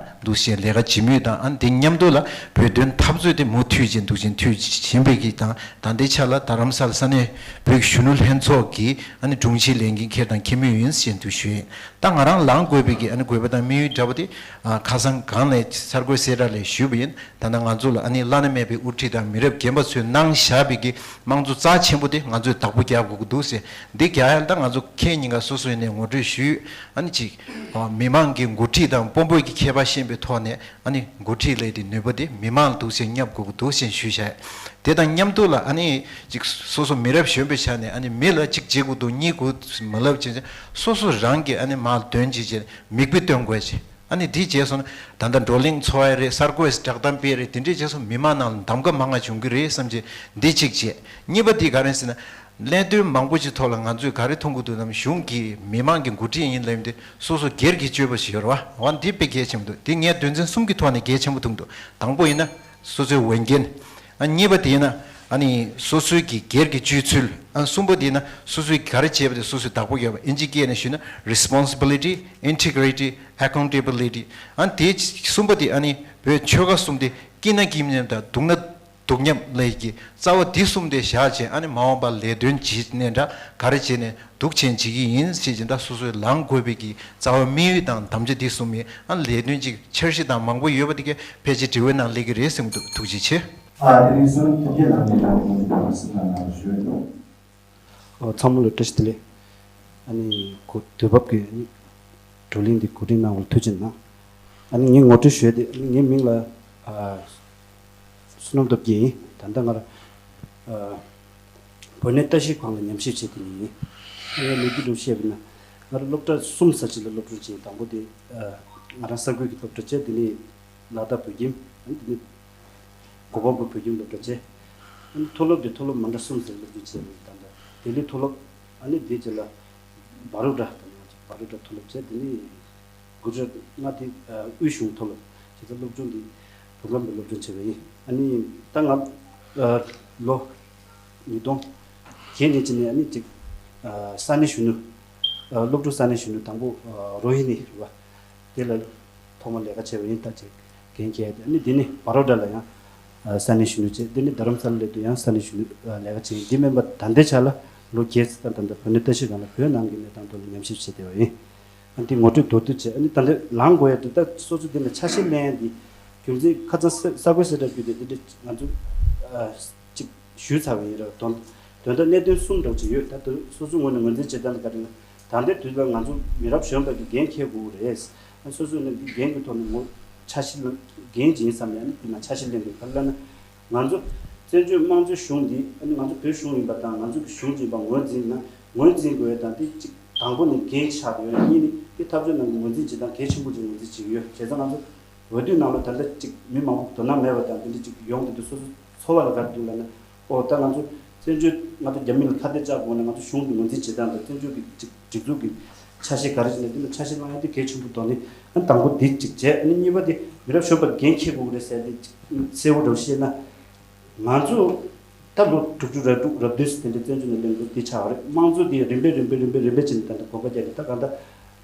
འདུག་སེ་ལས་ཀ་བྱེད་མུས་དང་། ཨ་ནི་དེ་མཉམ་དུ་ལ་བོད་དོན་འཐབ་རྩོད་དེ་མུ་མཐུད་ཅིག་འདུག་ཅིང་མཐུད་བཞིན་པའི་གི་དང་། ད་ལྟའི་ཆ་ལ་རྡ་རམ་ས་ལ་ས་གནས་བོད་ཀྱི་གཞོན་ནུ་ལྷན་ཚོགས་ཀྱི་ཨ་ནི་དྲུང་ཆེའི་ལས་འགན་འཁྱེར་དང་འཁྱེར་མུས་ཡིན་ཞེས་འདུག་ཞུས་ཡིན། ད་ང་རང་ལངས་དགོས་པའི་གི་ཨ་ནི་དགོས་པ་དང་དམིགས་ཡུལ་འདྲ་པོ་དེ་ཨ་ཁ་སང་སྒང་ནས་གསར་འགོད་གསལ་བསྒྲགས་ལས་ཞུས་པ་ཡིན། ད་ལྟ་ང་ཚོ་ལ་ཨ་ནི་བླ་ན་མེད་པའི་དབུ་ཁྲིད་དང་མི་རབས་རྒན་པ་ཚོས་གནང་བཞག་པའི་གི་དམངས་གཙོ་རྩ་ཆེན་པོ་དེ་ང་ཚོས་བདག་པོ་རྒྱག་དགོས་ཀྱི་འདུག་ཟེར། འདི་རྒྱག་ཡ་ལ་ད་ང་ཚོ་ཁྱེད་གཉིས་ཀ་སོ་སོ་ཡིན་ནའི་ངོ་སྤྲོད་ཞུས། ཨ་ནི་ཅིག་ཨ་མི་མང་གི་འགོ་ཁྲིད་དང་དཔོན་པོ་གི་ཁྱད་པར་ཤེས་པའི་ཐོག་ནས་ཨ་ནི་འགོ་ཁྲིད་ལས་དེ་ནུས་པ་དེ་མི་མང་ལ་འདུག་སེ་བསྙབ་དགོས་ཀྱི་འདུག་ཟེར་ཞུས་བཞག། དེ་དང་མཉམ་དུ་ལ་ཨ་ནི་ཅིག་སོ་སོ་མི་རབས་གཞོན་པའི་ཆ་ནས་ཨ་ནི་མི་ལ་གཅིག་བྱེད་དགོས་འདུག་གཉིས་དགོས་མ་ལབ་བྱས་བྱས་སོ་སོ་རང་གི་ཨ་ནི་མར་དོན་བྱེད་བྱས་མིག་དཔེ་སྟོན་དགོས་བྱས། ཨ་ནི་འདི་བྱས་སོང་ན་ད་ལྟ་བགྲོ་གླེང་འཚོགས་ཡ་རེད། གསར་འགོད་བསྒྲགས་གཏམ་སྤེལ་རེད། དེ་འདྲས་བྱས་སོང་མི་མང་ནང་ལ་གདམ་ག་མང་ང་བྱུང་གི་རེད་བསམ་བྱས་འདི་གཅིག་བྱས། གཉིས་པ་འདི་ག་རེ་ཟེར་ན། གནད་དོན་མང་པོ་ཞིག་ཐོག་ལ་ང་ཚོས་ག་རེ་མཐོང་གི་འདུག་ནམ། གཞུང་གི་མི་མང་གི་འགོ་ཁྲིད་ཡིན་ལབ་དེ་སོ་སོ་སྒེར་གྱི་སྤྱོད་པ་ཞིག་ཡོད་རེད་བ། འོ་འདི་དཔེ་གལ་ཆེན་པོ་འདུག་འདི་ངས་དོན་ཚན་གསུམ་གྱི་ཐོག་ནས་གལ་ཆེན་པོ་མཐོང་འདུག་དང་པོ་ཡིན་ན་སོ་སོའི་འོས་འགན། ཨ་གཉིས་པ་དེ་ཡིན་ན་ཨ་ནི་སོ་སོའི་གི་སྒེར་གྱི་སྤྱོད་ཚུལ། ཨ་གསུམ་པ་དེ་ཡིན་ན་སོ་སོའི་ག་རེ་བྱས་པ་དེ་སོ་སོའི་བདག་པོ་ཡོད་པ། ཨིན་ཇི་སྐད་ནས་ཞུས་ན་responsibility, integrity, accountability། ཨ་དེ་གསུམ་པ་དེ་ཨ་ནི་བོད་ཆོལ་ཁ་གསུམ་དེ་སྐྱིད་ན་སྐྱིད་མཉམ་དང་སྡུག་ན་སྡུག་མཉམ་ལས་ཀྱི་རྩ་བ་འདི་གསུམ་དེ་བཞག་བྱས་ཨ་ནི་མ་འོངས་པར་ལས་དོན་བྱེད་ནས་འདྲ་ག་རེ་བྱས་ནས་འདུག་ཆེན་བྱེད་ཀྱི་ཡིན་ཞེས་ཀྱི་ད་སོ་སོའི་ལངས་དགོས་པའི་གི་རྩ་བ་དམིགས་ཡུལ་དང་དམ་བཅའ་འདི་གསུམ་ཡིན། ཨ་ལས་དོན་ཅིག་འཆར་གཞི་དང་མང་པོ་ཡོད་པ་དེ་གས་ཕལ་ཆེར་དྲི་བའི་ནང་སླེབས་ཀྱི་རེད་གསུངས་འདུག་ཐུགས་རྗེ་ཆེ། ཨ་དེ་རིང་གསུམ་ཐུགས་རྗེ་གནང་གི་ཡོད་པ་ངོས་ནས་བཀྲ་ཤིས་བདེ་ལེགས་ཞུ་ཡི་འདུག་ཨོ་ཚང་མ་ལ་བཀྲ་ཤིས་བདེ་ལེགས། ཨ་ནི་གོ་དུས་བབ་ཀྱི་ཨ་ནི་བགྲོ་གླེང་འདི་གོ་སྒྲིག་གནང་བར་ཐུགས་རྗེ་གནང་། ཨ་ནི་ངས་ངོ་སྤྲོད་ཞུ་ཡ་དེ་ཨ་ནི་ངའི་མིང་ལ་ཨ་བསོད་ནམས་སྟོབས་རྒྱལ་ཡིན། ད་ལྟ་ང་རང་ཨ་བོད་གནས་ལྟ་ཞིབ་ཁང་ལ་ཉམས་ཞིབ་བྱེད་མཁན་ཡིན། ཨ་ནི་ལོ་རྒྱུས་འདྲ་བཤད་པ་ཡིན་ན་ང་རང་སློབ་གྲྭ་གསུམ་ས་ཆ་ལ་སློབ་སྦྱོང་བྱས། དང་པོ་དེ་ཨ་ང་རང་གསར་འགོད་ཀྱི་སློབ་གྲྭ་བྱས། དེ་ནས་ལ་དྭགས་བོད་ཁྱིམ། ཨ་ནི་དེ་ནས་གོ་པལ་པུར་བོད་ཁྱིམ་སློབ་གྲྭ་བྱས། ཨ་ནི་མཐོ་སློབ་དེ་མཐོ་སློབ་མ་འདྲ་གསུམ་ཟེར་སློབ་ཆེན་བྱས་ནས་ད་ལྟ་ལྡི་ལི་མཐོ་སློབ། ཨ་ནི་དེའི་རྗེས་ལ་བ་རོ་ཌ་དང་ང་ཚོ་བ་རོ་ཌ་མཐོ་སློབ་བྱས། དེ་ནས་གུ་ཇ་རཱཏ་ང་དེ་དབུས་གཞུང་མཐོ་སློབ་བྱས་ཙང་སློབ་སྦྱོང་དེ་བོད་ཁམས་པའི་སློབ་སྦྱོང་བྱས་པ་ཡིན། ཨ་ནི་ད་ང་ལོ་ཉིས་སྟོང་བརྒྱད་ནས་བྱས་ནས་ཨ་ནི་ཅིག་ས་གནས་གཞོན་ནུ་སློབ་ཕྲུག་ས་གནས་གཞོན་ནུ་དང་པོ་རོ་ཧི་ནི་རེད་བ། དེ་ལ་ཐོག་མར་ལས་ཀ་བྱས་པ་ཡིན། ད་ཅིག་འགན་འཁྱེར་ཏེ་ཨ་ནི་འདི་ནི་བ་རོ་ཌ་ལ་ཡང་ས་གནས་གཞོན་ནུ་བྱས། འདི་ནི་རྡ་རམ་ས་ལ་སླེབས་དུས་ཡང་ས་གནས་གཞོན་ནུ་ལས་ཀ་བྱས་ཡིན། འདི་མིན་པ་ད་ལྟའི་ཆ་ལ་ལོ་བརྒྱད་ཙམ་ད་ལྟ་བོད་གནས་ལྟ་ཞིབ་ཁང་ལ་བོད་ནང་གི་གནས་སྟངས་ཐོག་ལ་ཉམས་ཞིབ་བྱས་བསྡད་པ་ཡིན། ཨ་འདི་ངོ་སྤྲོད་མདོར་བསྡུས་བྱས། ཨ་ནི་ད་ལྟ་ལངས་དགོས་ཡ་འདི་ད་སོ་སོ་འདི་ལ་ཆ་ཤས་ལེན་ཡ་འདི་རྒྱུ་མཚན་ཁ་སང་གསར་འགོད་གསལ་བསྒྲགས་བརྒྱུད་དེ་འདི་འདྲ་ང་ཚོ་ཅིག་ཞུས་ཚར་བ་ཡིན་ར། དོན་དོན་དག་གནད་དོན་གསུམ་འདྲ་བོ་ཅིག་ཡོད། ད་དུང་སོ་སོའི་ངོས་ནས་ངོས་འཛིན་བྱེད་སྟངས་དེ་ག་རེ་ཡིན་ན། ད་ལྟའི་དུས་ལ་ང་ཚོ་མི་རབས་གཞོན་པ་གི་འགན་འཁྱེར་དགོས་རེད། སོ་སོའི་ནས་འདི་འགན་གྱི་ཐོག་ནས་ངོ་ཆ་ཤས་ལེན་འགན་ཅིག་ཡིན་བསམ་ནས་ཨ་ནི་དེ་ན་ཆ་ཤས་ལེན་དགོས། ག་རེ་ལབ་ན་ང་ཚོ་བཙན་བྱོལ་དམངས་གཙོའི་གཞུང་འདི་ཨ་ནི་ང་ཚོ་བོད་གཞུང་ཡིན་པ་དང་ང་ཚོ་གི་གཞུང་ཡིན་པ་ངོས་འཛིན་ན་ངོས་འཛིན་དགོས་ཡ་དང་དེ་གཅིག་དང་པོ་ནས་འགན་ཆགས་ཡོད། གཉིས་ནས་དེ་འཐབ་རྩོད་ནང་གི་ངོས་འཛིན་བྱེད་སྟངས་གལ་ཆེན་པོ་ཅིག་ངོས་འཛིན་བྱེད་ཀྱི་ཡོད། བྱས་ཙང་ང་ཚོ་འོས་བསྡུ་ནང་ལ་ད་ལྟ་ཅིག་མི་མང་པོ་དོ་སྣང་མེད་པ་དང་དེ་འདྲ་ཅིག་ཡོང་གི་འདུག་སོ་སོ་ཚོར་བ་ལ་ག་རེ་འདུག་ལབ་ན། ཨོ་ད་ང་ཚོ་བཙན་བྱོལ་ང་ཚོ་རྒྱ་མི་ལ་ཁ་གཏད་བཅག་དགོས་ན་ང་ཚོ་གཞུང་གི་ངོས་འཛིན་བྱེད་སྟངས་དང་བཙན་བྱོལ་གྱི་ཅིག་སྒྲིག་འཛུགས་ཀྱི་ ཆ་ཤས་ག་རེ་བྱས་ནས་འདི་ལ་ཆ་ཤས་བླང་ཡ་དེ་གལ་ཆེན་པོ་མདོག་ནི། ཨ་ནི་དང་པོ་འདི་གཅིག་བྱས། ཨ་ནི་གཉིས་པ་དེ་མི་རབས་གཞོན་པར་འགན་འཁྱེར་དགོས་ཀྱི་རེད་ཟེར་ཏེ་གསལ་པོ་འདྲ་བཤད་ན། ང་ཚོ་ད་ལོ་དྲུག་ཅུ་རེ་དྲུག་རེ་བདུན་ཙམ་དེ་འདྲ་བཙན་བྱོལ་ནས་སླེབས་འདུག་འདི་ཆགས་པ་རེད། དམངས་གཙོ་དེ་རིམ་པས་རིམ་པས་རིམ་པས་རིམ་པས་བྱས་ནས་ད་ལྟ་གོ་སྐབས་བརྒྱབ་ནས། ད་གང་ལྟར་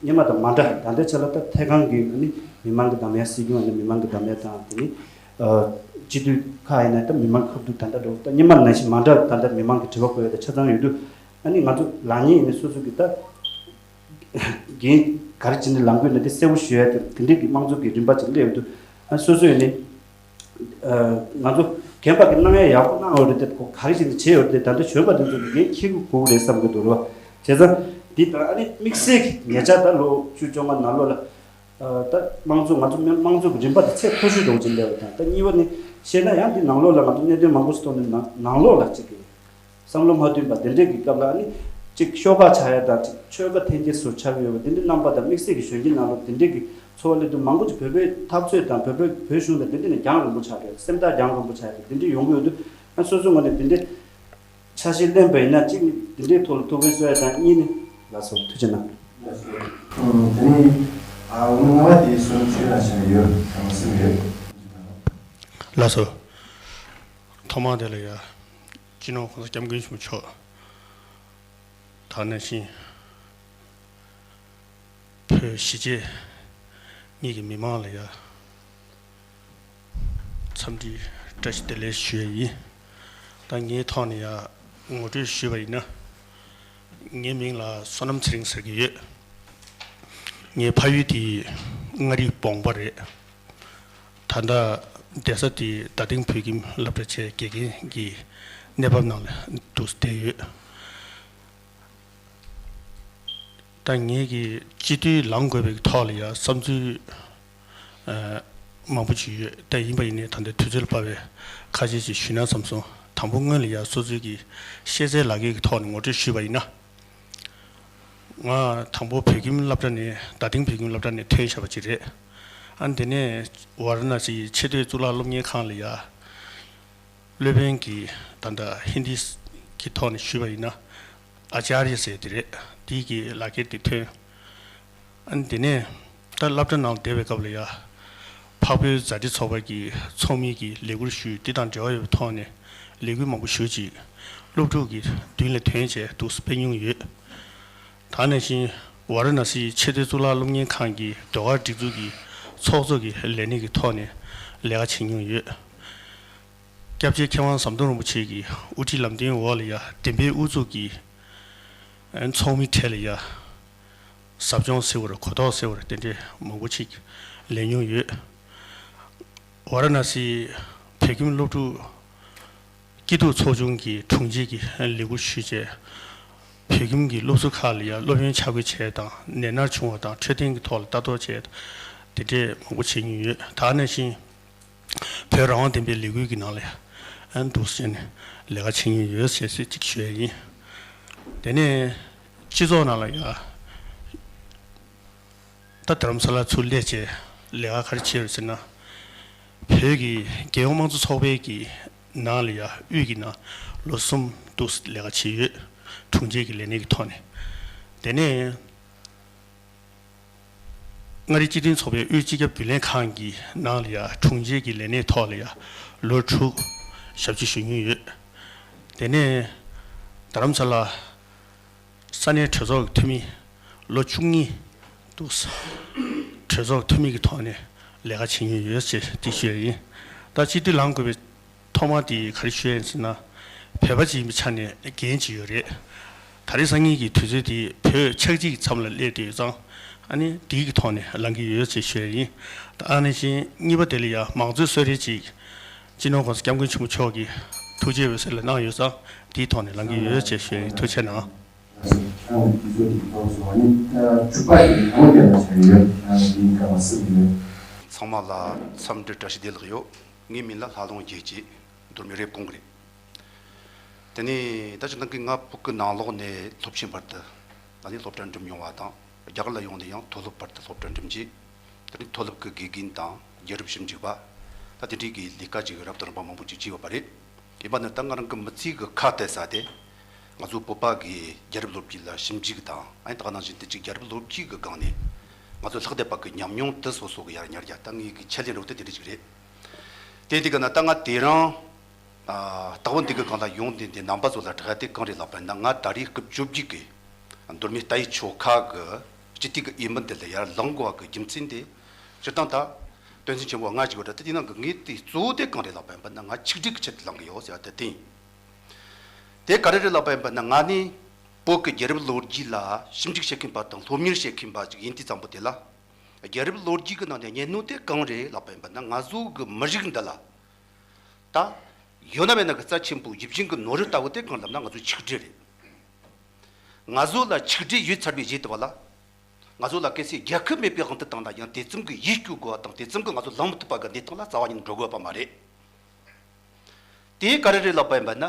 སྔོན་མ་དང་མ་འདྲ། ད་ལྟའི་ཆ་ལ་ད་ཐད་གང་གི་ཨ་ནི་མི་མང་གི་འདམ་ཡ། སྲིད་སྐྱོང་ཨ་ནི་མི་མང་གི་འདམ་ཡ་དང་། དེ་ནི་ཨ་སྤྱི་འཐུས་ཁག་ཡིན་ན་ད་མི་མང་ཁ་ཐུག་ད་ལྟ་འགྲོ། ད་སྔོན་མ་ནང་བཞིན་མ་འདྲ། ད་ལྟ་མི་མང་གི་དྲི་བ་བཀོད་ཡ་ད་ཆ་ཚང་ཡོད་དུས། ཨ་ནི་ང་ཚོ་ལངས་ཉེན་ཡིན་ན་སོ་སོ་གི་ད་འགན་ག་རེ་བྱས་ནས་ལངས་དགོས་ན་དེ་གསལ་པོ་ཞུ་ཡ་དེ། དེ་འདྲའི་གི་དམངས་གཙོ་གི་རིམ་པ་ཅིག་སླེབས་ཡོད་དུས། ཨ་སོ་སོ་ཡིན་ནི། ཨ་ང་ཚོ་རྒན་པ་གི་གནང་ཡ་ཡག་པོ་གནང་ཡོད་རེད་དེ། ཁོ་ག་རེ་བྱས་ནས་བྱས་ཡོད་རེད་དེ། ད་ལྟ་གཞོན་པ་དེ་ཚོ་གི་འགན་འཁྱེར་དགོས་ཀྱི་རེད་བསམ་གི་འདུག་རེད་བ། བྱས་ཙང་འདི་ལྟར་ཨ་ནི་དམིགས་བསལ་གྱི་ཉེ་ཆར་ད་ལོ་བཅུ་བཅོ་ལྔ་ནང་ལོགས་ལ། ཨ་ད་དམངས་གཙོ་ང་ཚོ་མི་དམངས་གཙོ་གི་རིམ་པ་དེ་ཚད་མཐོ་ཤོས་འདྲ་བོ་ཅིག་སླེབས་པ་དང་། ད་གཉིས་པ་ནི་བཤད་ན་ཡང་འདི་ནང་ལོགས་ལ་ང་ཚོ་གནད་དོན་མང་པོ་ཞིག་ཐོག་ནས་ནང་ནང་ལོགས་ལ་ཅིག་གི་བསམ་བློ་མ་མཐུན་པ་དེ་འདྲས་ཀྱི་སྐབས་ལ། ཨ་ནི་ཅིག་ཤོག་ཁག་ཆགས་ཡ་དང་། ཅིག་ཆོལ་ཁ་འཐེན་འཁྱེར་བཟོ་ཆགས་ཀྱི་ཡོད་པ་དེ་འདྲའི་རྣམ་པ་དང་། དམིགས་བསལ་གྱི་གཞོན་སྐྱེས་ནང་ལོགས་དེ་འདྲས་ཀྱི་ཚོར་བ་སླེབས་དུས། མང་པོ་ཅིག་བོད་པའི་འཐབ་རྩོད་དང་བོད་པའི་བོད་གཞུང་དང་དེ་འདྲས་ནས་རྒྱང་རིང་པོ་ཆགས་པའི། སེམས་ཐག་རྒྱང་རིང་པོ་ཆགས་ཡ་དེ་འདྲས་ཡོང་གི་ཡོད་དུས། ཨ་སོ་སོའི་ངོས་ནས་དེ་འདྲས་ཆ་ཤས་ལེན་པ་ཡིན་ན། གཅིག་ནི་དེ་འདྲའི་ཐོག་ལ་ཐུགས་ཕན་གསོས་ཡ་དང་། གཉིས་ནི། ལགས་སོ། ཐུགས་རྗེ་གནང་། ཨུམ། དེ་ནས་ཨ་འོ་ན་ལྔ་པ་དེའི་གསུང་ཆོས་ལ་བྱས་ནས་ཡོད་དྲན་པ་སེམས་ཡོད། ལགས་སོ། ཐོག་མར་དེ་ལ་ཡ་སྤྱི་ནོར་༸གོང་ས་༸སྐྱབས་མགོན་ཆེན་པོ་མཆོག་དང་། ནང་བཞིན་བོད་གཞིས་བྱེས་གཉིས་ཀྱི་མི་མང་ལ་ཡ་འཚམས་འདྲི་བཀྲ་ཤིས་བདེ་ལེགས་ཞུ་ཡ་ཡིན། ད་ངའི་ཐོག་ནས་ཡ་ངོ་སྤྲོད་ཞུས་པ་ཡིན་ན། ངའི་མིང་ལ་བསོད་ནམས་ཚེ་རིང་ཟེར་གྱི་ཡོད། ངའི་ཕ་ཡུལ་དེ་མངའ་རིས་བོང་པ་རེད། ད་ལྟ་བསྡད་ས་དེ་རྡ་སྟེང་བོད་ཁྱིམ་སློབ་གྲྭ་བཅས་དགེ་རྒན་གྱི་གནས་བབ་ནང་ལ་འདུག་བསྡད་ཡོད། ད་ངེད་ཀྱིས་སྤྱི་འཐུས་ལངས་དགོས་པའི་ཐོག་ལ་ཡ་བསམ་ཚུལ་ཨ་མང་པོ་ཅིག་ཡོད། ད་ཡིན་པ་ཡིན་ནའི་ད་ལྟའི་དུས་ཚོད་ལ་དཔག་པའི་ཁ་ཤས་ཅིག་ཞུས་ན་བསམ་སོང་། དང་པོ་སྔོན་ལ་ཡ་སོ་སོའི་གི་ཤེས་ཚད་ལག་ཁྱེར་གྱི་ཐོག་ནས་ངོ་སྤྲོད་ཞུས་པ་ཡིན་ན། ང་དང་པོ་བོད་ཁྱིམ་སློབ་གྲྭ་ནས། རྡ་སྟེང་བོད་ཁྱིམ་སློབ་གྲྭ་ནས་ཐོན་བཞག་པ་ཅིག་རེད། ཨ་ནི་དེ་ནས་ཝཱ་ར་ཎ་སིའི་ཆེས་མཐོའི་གཙུག་ལག་སློབ་གཉེར་ཁང་ལ་ཡ་སློབ་དཔོན་གྱི་ད་ལྟ་ཧིན་དི་གི་ཐོག་ནས་ཞུས་པ་ཡིན་ན་ཨ་ཅཱརྱ་ཟེར་དེ་རེད། དེའི་གི་ལག་ཁྱེར་དེ་ཐོན། ཨ་ནི་དེ་ནས་ད་སློབ་གྲྭ་ནང་བསྡད་པའི་སྐབས་ལ་ཡ་འཕགས་བོད་མཛའ་འབྲེལ་ཚོགས་པ་གི་ཚོགས་མི་གི་ལས་ཁུར་ཞུས། དེ་དང་འབྲེལ་བ་ཡོད་པའི་ཐོག་ནས་ལས་འགུལ་མང་པོ་ཞེ་ཅིག་སློབ་ཕྲུག་གི་མདུན་ལ་ཐོན་བྱས་འདུག་སེ་སྤེལ་མྱོང་ཡོད། ད་ནང་བཞིན་ཝཱ་ར་ཎ་སིའི་ཆེས་མཐོའི་གཙུག་ལག་སློབ་གཉེར་ཁང་གི་ཟློས་གར་སྒྲིག་འཛུགས་ཀྱི་ཚོགས་གཙོ་གི་ལས་སྣེ་གི་ཐོག་ནས་ལས་ཀ་བྱེད་མྱོང་ཡོད། སྐྱབས་རྗེ་མཁས་དབང་ཟམ་གདོང་རིན་པོ་ཆེ་གི་དབུ་ཁྲིད་ལམ་སྟོན་འོག་ལ་ཡ་བདེན་པའི་ཨུ་ཚུགས་ཀྱི་ཚོགས་མི་གྲས་ལ་ཡ་ཟབ་སྦྱོང་ཟེར་བ་རེད། གོ་རྟོགས་ཟེར་བ་རེད། དེ་འདྲའི་མང་པོ་ཅིག་ལེན་མྱོང་ཡོད། ཝཱ་ར་ཎ་སིའི་བོད་ཁྱིམ་སློབ་ཕྲུག་སྐྱིད་སྡུག་ཚོགས་ཆུང་གི་དྲུང་ཆེ་གི་ལས་ཁུར་ཞུས་བྱས། བོད་ཁྱིམ་གྱི་སློབ་ཟུར་ཁག་ལ་ཡང་སློབ་ཡོན་ཆ་བགོས་བྱས་དང་། ནད་མནར་བྱུང་བ་དང་འཕྲོད་བསྟེན་གྱི་ཐོག་ལ་ལྟ་རྟོག་བྱས། དེ་འདྲས་མང་པོ་བྱེད་མྱོང་ཡོད། ད་ནང་བཞིན་བོད་རང་དབང་བདེན་པའི་ལས་འགུལ་གྱི་ནང་ལ་ཡང་འདུག་སེ་བྱས་ནས་ལས་ཀ་བྱེད་མྱོང་ཡོད་ཅེས་ཅིག་ཞུ་ཡ་ཡིན། དེ་ནས་སྤྱི་ཚོགས་ནང་ལ་ཡང་ད་རྡ་རམ་ས་ལ་ཚུར་སླེབས་བྱས་ལས་ཀ་ག་རེ་བྱས་ཡོད་ཟེར་ན། བོད་ཀྱི་རྒྱལ་ཡོངས་དམངས་གཙོ་ཚོགས་པའི་གི་ནང་ལ་ཡ་དབུས་ཀྱི་ནང་ལོ་གསུམ་འདུག་ལས་ཀ་བྱས་ཡོད། དྲུང་ཆེ་གི་ལས་སྣེ་གི་ཐོག་ནས། དེ་ནས་མངའ་རིས་སྤྱི་མཐུན་ཚོགས་པའི་དབུས་སྤྱི་ཁྱབ་རྒྱུན་ལས་ཁང་གི་ནང་ལ་ཡ་དྲུང་ཆེ་གི་ལས་སྣེ་ཐོག་ལ་ཡ་ལོ་དྲུག་ཞབས་ཕྱི་ཞུ་མྱོང་ཡོད། དེ་ནས་རྡ་རམ་ས་ལ་ས་གནས་གྲོས་ཚོགས་ཀྱི་འཐུས་མི་ལོ་བཅུ་གཉིས་འདུག་གྲོས་ཚོགས་འཐུས་མི་གི་ཐོག་ནས་ལས་ཀ་བྱེད་མྱོང་ཡོད་ཅེས་དེ་ཞུ་ཡ་ཡིན། ད་སྤྱི་འཐུས་ལངས་དགོས་པའི་ཐོག་མ་དེ་ག་རེ་ཞུ་ཡ་ཡིན་ཟེར་ན། བོད་པ་ཅིག་ཡིན་པའི་ཆ་ནས་འགན་ཅིག་ཡོད་རེད། ད་རེས་སང་ཉིན་གྱི་དུས་ཚོད་དེ་བོད་ཆགས་འཇིག་གི་མཚམས་ལ་སླེབས་བསྡད་ཡོད་ཙང་། ཨ་ནི་དེའི་གི་ཐོག་ནས་ལངས་ཀྱི་ཡོད་ཅེས་ཞུ་ཡ་ཡིན། ད་ཨ་ནི་བཞིན་གཉིས་པ་དེ་ལ་ཡ་མང་གཙོའི་གསོལ་རས་ཅིག་སྤྱི་ནོར་༸གོང་ས་༸སྐྱབས་མགོན་ཆེན་པོ་མཆོག་གིས་ཐུགས་རྗེ་འོད་ཟེར་ལ་གནང་ཡོད་ཙང་། དེའི་ཐོག་ནས་ལངས་ཀྱི་ཡོད་ཅེས་ཞུ་ཡ་ཡིན། ཐུགས་རྗེ་གནང་། ཁྱེད་རང་གི་དུས་ཚོད་འདི་ཐོག་སོང་། ཨ་ནི་ཨ་དྲུག་པ་དེ་གང་ལ་བསྡད་ན་བྱས་ཡོད། ཨ་འདི་ག་བ་སུ་ཡིན། ཚང་མ་ལ་འཚམས་འདྲི་བཀྲ་ཤིས་བདེ་ལེགས་ཡོད། ངའི་མིང་ལ་ལྷ་ལུང་རྒྱལ་གྱི་མདོ་སྨད་རེབ་གོང་གི་རེད། དེ་ནས་ད་ཅི་ནང་གི་ང་བོད་ཀྱི་ནང་ལོགས་ནས་སློབ་ཆེན་བར་དུ་ད་ནི་སློབ་གྲྭ་འགྲིམས་ཡོང་བ་དང་། རྒྱ་གར་ལ་ཡོང་ནས་ཡང་མཐོ་སློབ་བར་དུ་སློབ་གྲྭ་འགྲིམས་རྗེས། དེ་ནས་མཐོ་སློབ་ཀྱི་དགེ་རྒན་དང་རྒྱལ་རབས་ཞིབ་འཇུག་པ། ད་དེ་འདྲའི་གི་ལས་ཀ་ཅིག་རབ་དང་རིམ་པ་མང་པོ་ཅིག་བྱས་ཡོད་པ་རེད། ཡིན་པ་ནི་ད་ང་རང་གི་མི་ཚེ་གི་ཁ་གཏད་ས་དེ། ང་ཚོ་བོད་པ་གི་རྒྱལ་རབས་ལོ་རྒྱུས་ལ་ཞིབ་འཇུག་དང་ཨ་ནི་ད་ག་ནང་བཞིན་དེ་གཅིག་རྒྱལ་རབས་ལོ་རྒྱུས་ཀྱི་སྒང་ནས་ང་ཚོ་ལྷག་བསྡད་པ་གི་ཉམས་མྱོང་དེ་སོ་སོ་གི་ཡར་ཉར་རྒྱུ་ད་ངའི་གི་ཆེད་ལས་རོགས་དེ་དེ་འདྲ་ཞིག་རེད། དེ་དེ་ག་ན་ད་ང་དེ་རང་ཨ་རྟག་པར་འདི་གི་སྒང་ལ་ཡོང་དེ་འདི་རྣམ་པ་ཚོ་ལ་དྲི་བ་དེ་གང་རེད་ལབ་པ་ཡིན་ན། ང་ད་རེས་སྐབས་བཅོ་བརྒྱད་གི་མདོ་སྨད་ལྟ་བའི་ཆོལ་ཁ་གི་སྤྱི་འཐུས་ཀྱི་འོས་མི་འདི་ལ་ཡར་ལངས་དགོས་པ་གི་རྒྱུ་མཚན་དེ་སྤྱིར་བཏང་ད་དོན་ཚན་ཆེན་པོ་ལྔ་ཞིག་ཡོད་རེད། དེ་དེ་ནང་གི་ངའི་དེ་གཙོ་བོ་དེ་གང་རེད་ལབ་པ་ཡིན་པ་ན་ང་ཆིག་སྒྲིལ་གྱི་ཆེད་དུ་ལངས་གི་ཡོད་ཟེར་བ་དེ་དེ་ཡིན། དེ་ག་རེ་རེད་ལབ་པ་ཡིན་པ་ན། ང་ནི་བོད་ཀྱི་རྒྱལ་རབས་ལོ་རྒྱུས་ལ་ཞིབ་འཇུག་བྱེད་མཁན་པ་དང་སློབ་གཉེར་བྱེད་མཁན་པ་ཅིག་ཡིན་དུས་ཙམ་པོ་དེ་ལ། རྒྱལ་རབས་ལོ་རྒྱུས་ཀྱི་ནང་ནས་སྙན་ནོ་དེ་གང་རེད་ལབ་པ་ཡིན་པ་ན། ང་ཚོ་གི་མི་རིགས་འདི་ལ་ད་ཡོད་ན་མེད་ན་གི་རྩ་ཆེན་པོ་ཡིད་བཞིན་གྱི་ནོར་བུ་ལྟ་བུ་དེ་གང་ལབ་ན་ང་ཚོ་ཆིག་སྒྲིལ་རེད། ང་ཚོ་ལ་ཆིག་སྒྲིལ་ཡོད་ཚར་བའི་རྗེས་དུ་བ་ལ། ང་ཚོ་ལ་གལ་སྲིད་རྒྱལ་ཁབ་མེད་པའི་དབང་དུ་བཏང་ན་ཡང་དེ་ཙམ་གྱི་ཡིད་སྐྱོ་དགོས་པ་དང་དེ་ཙམ་གྱི་ང་ཚོ་ལངས་མི་ཐུབ་པ་གི་གནས་སྟངས་ལ་རྩ་བ་ཉིད་འགྲོ་དགོས་པ་མ་རེད། དེ་ག་རེ་རེད་ལབ་པ་ཡིན་པ་ན།